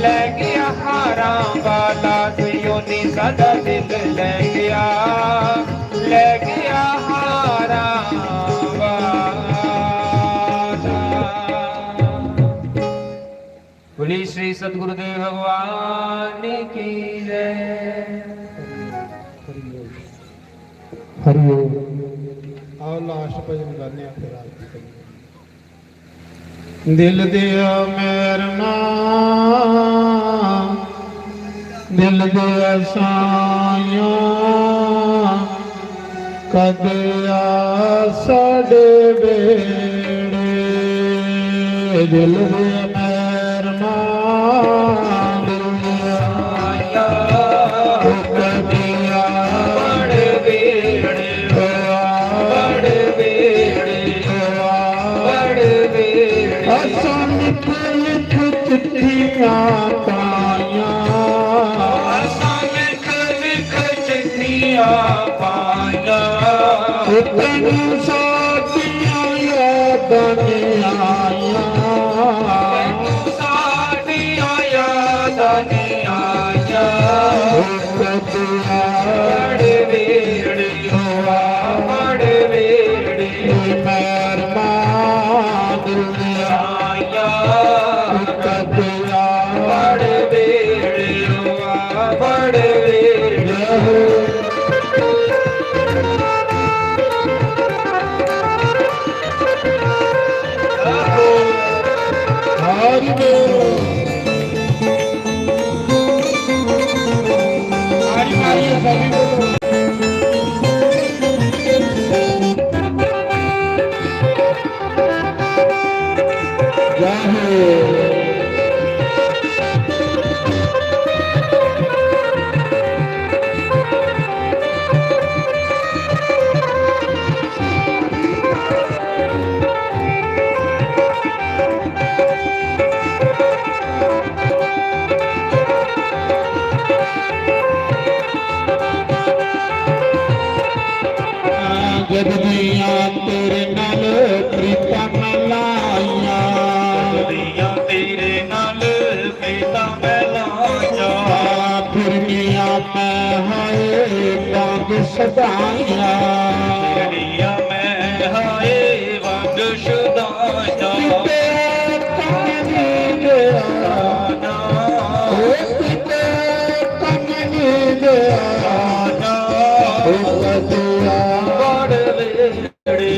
ले गया हारां वाला। सयोनी साडा दिल ले गया, ले गया हारां वाला। बोलिए श्री सतगुरुदेव भगवान की जय। हरिओम। आओ, लास्ट भजन गाने आं, फिर आरती करिए। दिल दिया मेहरमा, दिल दिया साइयां, कद आ साडे बेड़े। दिल दिया मेहरमा, दिल दिया साइयां, कद आ बड़ बेड़े। बड़ बेड़े, बड़ बेड़े। असां लिख लिख चिट्ठियां पाइयां। असां लिख लिख चिट्ठियां पाइयां। तैनू साडियां यादां नी आइयां। तैनू साडियां यादां नी आइयां। कद आ बड़ बेड़े, ताली मारिए सभी को। जय हो। जद दियां तेरे नाल प्रीतां मैं लाइयां। जद दियां तेरे नाल प्रीतां मैं लाइयां। फिर मियां मैं हाय बांग सदाइयां। फिर मियां मैं हाय बांग सदाइयां। किते कमी दे आना। ओ किते कमी दे आना। ओ कदिया बड़ वे श्री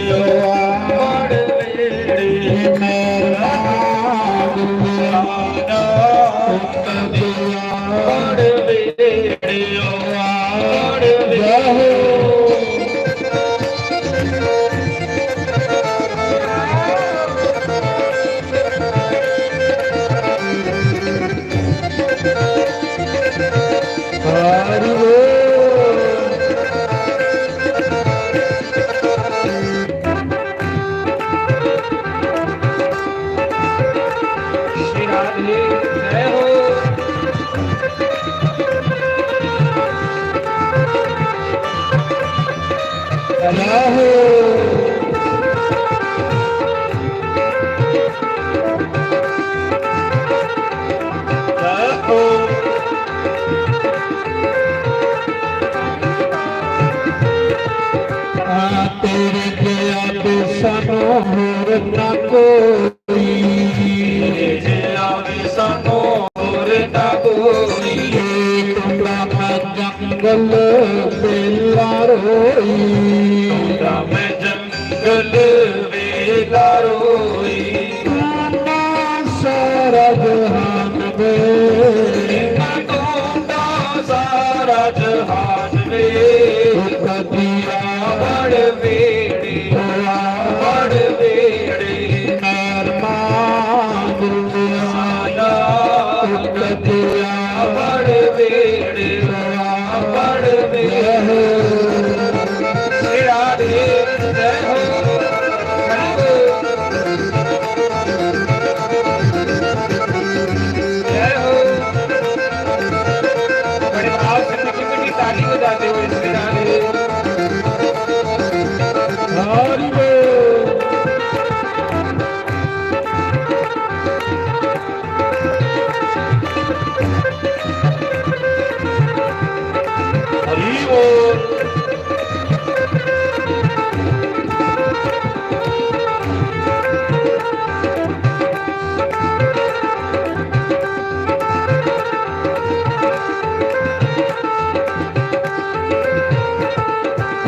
राधे जय हो। जय हो। जय हो। तेरे जया वे सानू होर ना कोई। तेरे जया वे सानू होर ना कोई। टुंडा मैं जंगल बेला रोई। टुंडा मैं जंगल बेला रोई। तू ना सारा जहान वे। ना तू ना सारा जहान वे। कदिया बड़ वेड़े, बड़ वेड़े। नरमा दुनिया आया। कदिया बड़ वेड़े, बड़ वेड़े। श्री राधे जय हो। हरि बोल। जय हो। बड़े भाव से मीठी मीठी ताली बजाते हुए श्री राधे। हरि बोल। हरि बोल।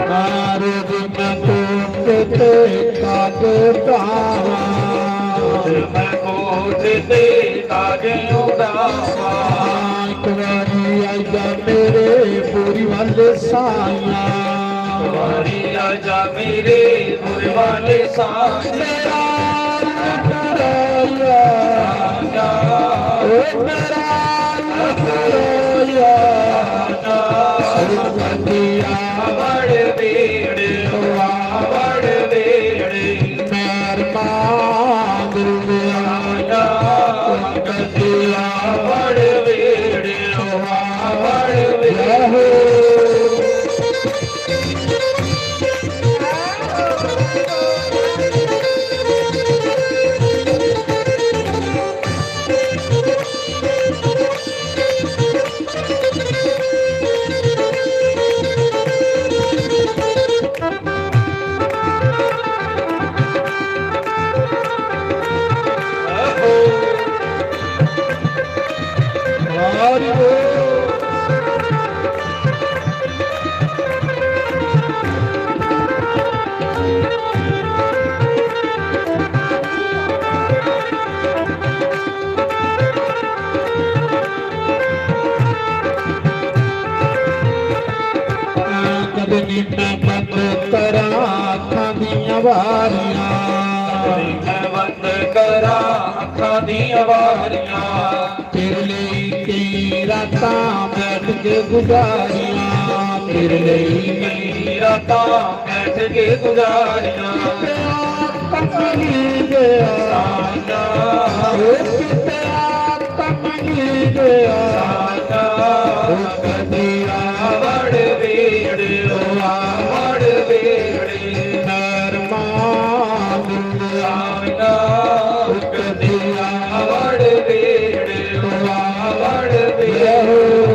नारद मैं कोट ते काग उडावा। मैं कोट ते काग उडावा। एक बारी आजा मेरे पूरी वाले साया। एक बारी आजा मेरे पूरी वाले साया। मेरा लुटराया। ओ मेरा लुटराया। बड़ वेड़े, बड़ वेड़े। मेहरबान दुनिया, बड़ वेड़े, बड़ वेड़े। अखां दियां बारियां। मैं बंद करां अखां दियां बारियां। तेरे लेई केई रातां बैठ के गुजारियां। तेरे लेई केई रातां बैठ के गुजारियां। किते आप कमली गया। साया। ओ किते आप कमली गया। साया। ओ कदी आवड़ बेड़े, ओ आवड़ बेड़े। नरमा साया। ओ कदी आवड़ बेड़े, ओ आवड़ बेड़े।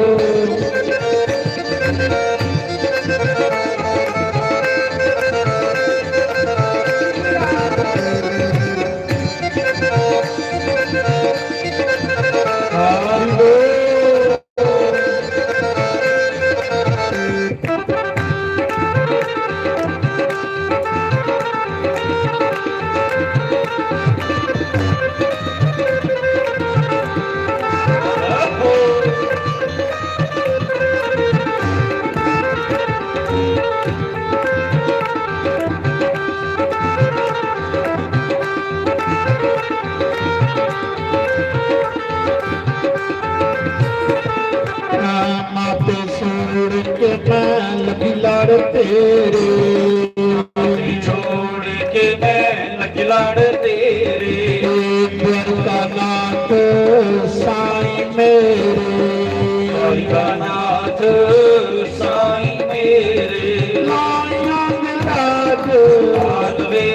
माते छोड़ के मैं लगी लड़ तेरे। माते छोड़ के मैं लगी लड़ तेरे। द्वारका नाथ साईं मेरे। द्वारका नाथ साईं मेरे। लाइयां राज मालवे।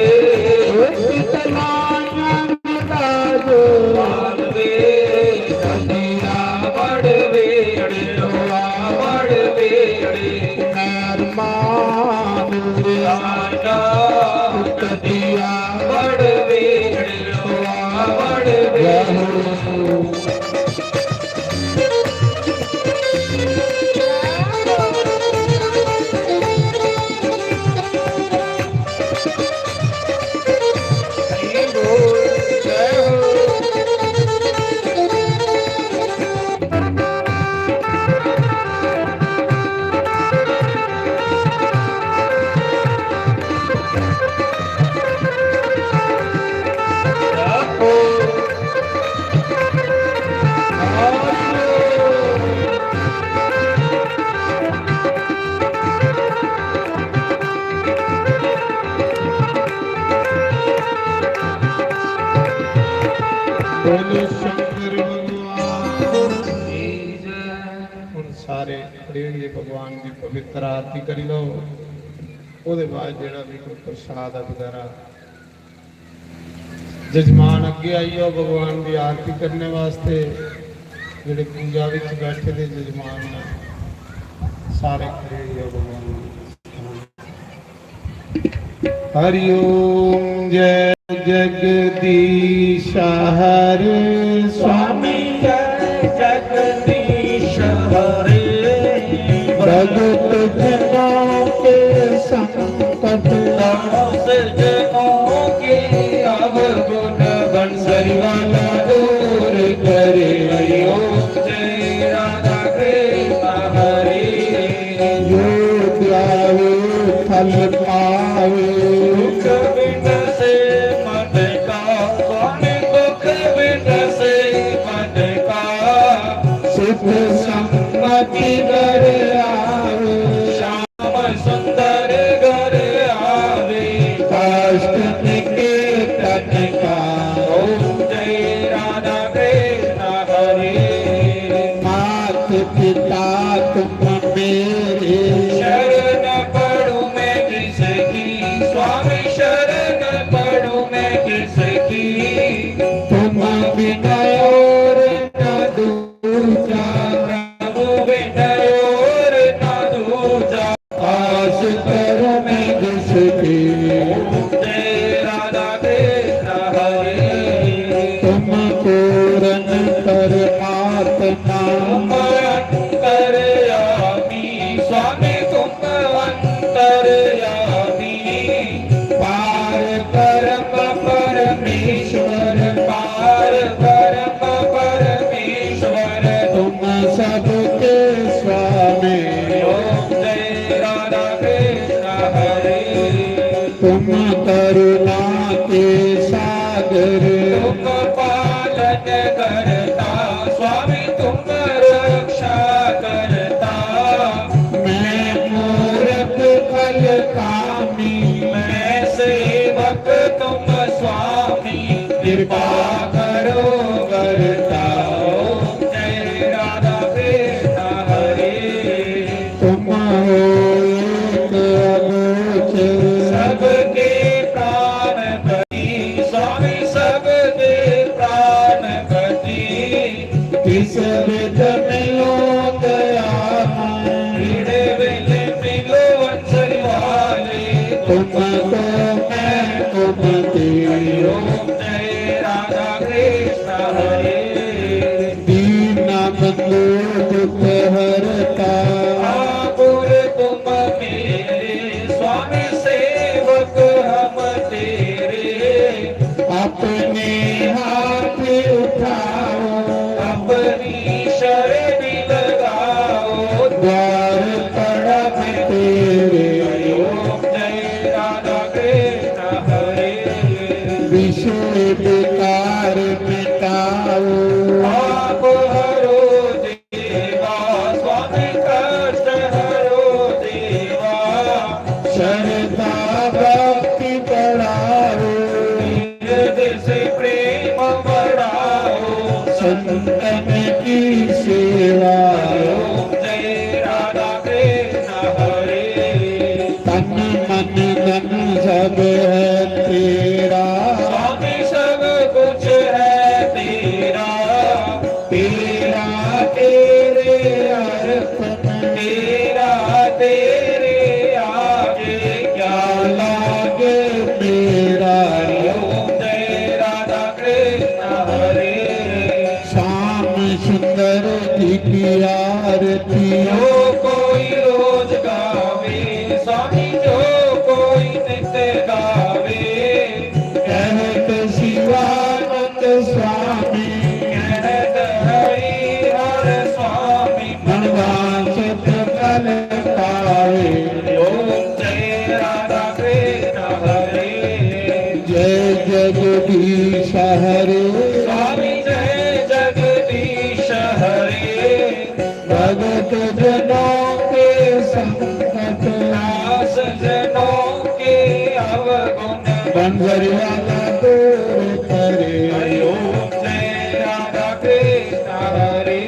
लाइयां राज मालवे। कदिया बड़ वेड़े, बड़ वेड़े। नरमान आया। कदिया बड़ वेड़े, बड़ वेड़े। बोलो शंकर भगवान की जय। हुण सारे खड़े होइयै भगवान दी पवित्र आरती करी लो। ओह्दे बाद जेह्ड़ा बी कोई प्रसाद ऐ बगैरा, जजमान अग्गें आई जाओ भगवान दी आरती करने वास्ते। जेह्ड़े पूजा बिच बैठे दे जजमान न, सारे खड़े होई जाओ भगवान दी। हरि ओम। जय जगदीश हरे स्वामी। जय जगदीश हरे। भगत जनों के संकट नाश, जनों के अवगुण भंग, सरिवाला दूर करे। हरि ओम। जय राधा कृष्ण हरे। जो ध्यावे फल पावे। दुख विनसे मन का, स्वामी दुख विनसे मन का। सुख समृद्धि घर आवे। श्याम सुंदर घर आवे। कष्ट निकेतन का। ओम जय राधा कृष्ण हरे। मात पिता तुम मेरे। शरण पड़ूं मैं किसकी, स्वामी शरण पड़ूं मैं किसकी। तुम बिना और न दूजा। प्रभु बिना और न दूजा। आस करूं मैं जिसकी। ओम जय तुम करुणा के सागर, तुम पालन करता, स्वामी तुम रक्षा करता। मैं मूरख फल कामी, मैं सेवक तुम स्वामी, कृपा करो करता। ओम जय राधा कृष्ण हरे। तुम हो एक अगोचर, सबके प्राणपति, स्वामी सबके प्राणपति। किस विध मिलो दयामय, भिड़े विधि मिलो अंजलि वाले। तुम तो मैं तुम तेरे, ओम जय राधा कृष्ण हरे। दीन बंधु दुख हरता, ठाकुर तुम मेरे, स्वामी सेवक हम तेरे। अपने हाथ उठाओ, अपनी शरण लगाओ, द्वार पड़ा मैं तेरे। ओम जय राधा कृष्ण हरे। विषय विकार मिटाओ, पाप हरो देवा, स्वामी कष्ट हरो देवा। श्रद्धा भक्ति बढ़ाओ, हृदय से प्रेम बढ़ाओ। संतन की सेवा, ओम जय राधा कृष्ण हरे। तन मन धन सब है तेरा, स्वामी सब कुछ है तेरा। तेरा तेरे अर्पण, तेरा तेरे आगे, क्या लागे मेरा। ओम जय राधा कृष्ण हरे। श्याम सुंदर जी की आरती, जो कोई रोज गावे, स्वामी जो कोई नित गावे। कहत शिवानंद स्वामी, कहत हरि हर स्वामी, मनवांछित फल पावे। ओम जय राधा कृष्ण हरे। जय जगदीश हरे। स्वामी जय जगदीश हरे। भगत जनों के संकट, दास जनों के अवगुण, बंसरी वाला दूर करे। हरि ओम जय राधा कृष्ण हरे।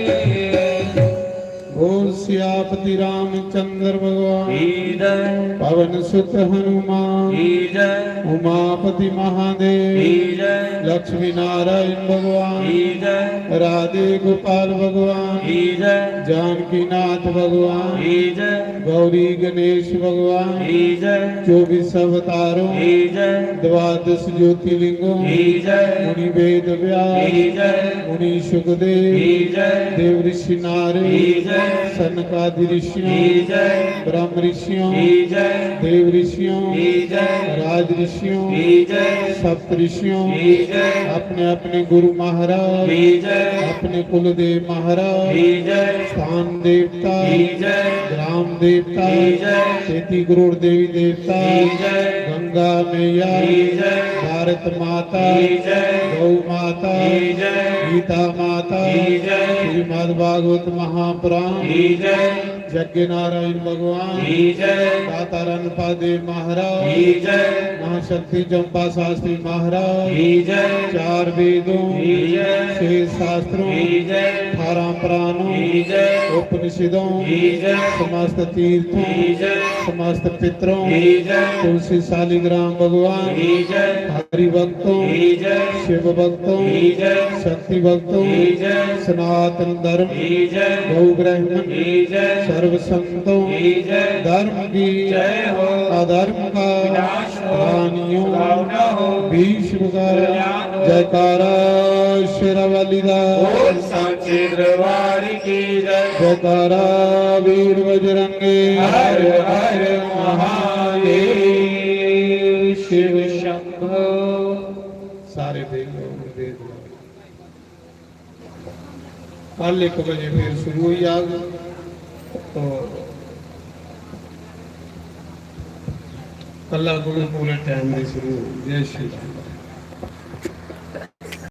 बोल सियापति रामचंद्र भगवान की जय। पवन सुत हनुमान की जय। उमापति महादेव की जय। लक्ष्मी नारायण भगवान की जय। राधे गोपाल भगवान की जय। जानकी नाथ भगवान की जय। गौरी गणेश भगवान की जय। चौबीस अवतारों की जय। द्वादश ज्योतिर्लिंगों की जय। मुनि वेद व्यास की जय। मुनि सुखदेव की जय। देव ऋषि नारद की जय। सनकादि ऋषियों की जय। ब्रह्म ऋषियों की जय। देव ऋषियों की जय। राज ऋषियों की जय। सप्त ऋषियों की जय। अपने अपने गुरु महाराज की जय। अपने कुलदेव महाराज की जय। स्थान देवता की जय। ग्राम देवता की जय। तैंतीस करोड़ देवी देवता की जय। गंगा मैया की जय। भारत माता की जय। गौ माता की जय। गीता माता की जय। श्रीमद् भागवत महापुराण की जय। यज्ञ नारायण भगवान की जय। दाता रणपा देव महाराज की जय। महाशक्ति चंपा शास्त्री महाराज की जय। चार वेदों की जय। छह शास्त्रों की जय। अठारह पुराणों की जय। उपनिषदों की जय। समस्त तीर्थों की जय। समस्त पितरों की जय। तुलसी शालिग्राम भगवान की जय। हरि भक्तों की जय। शिव भक्तों की जय। शक्ति भक्तों की जय। सनातन धर्म की जय। गौ ब्राह्मण की जय। सर्व संतों की जय। धर्म की जय हो। अधर्म का विनाश हो। दानियों सुलभ न हो। भीष्म का कल्याण हो। जयकारा शेरावाली दा। बोल सांचे दरबार की जय। जयकारा वीर बजरंगी। हर हर महादेव शिव शंभो। सारे दे लो, दे दो। कल एक बजे फिर शुरू हो जाग। तो अल्लाह तुम पूरे टाइम दी सुनो। जय श्री राम।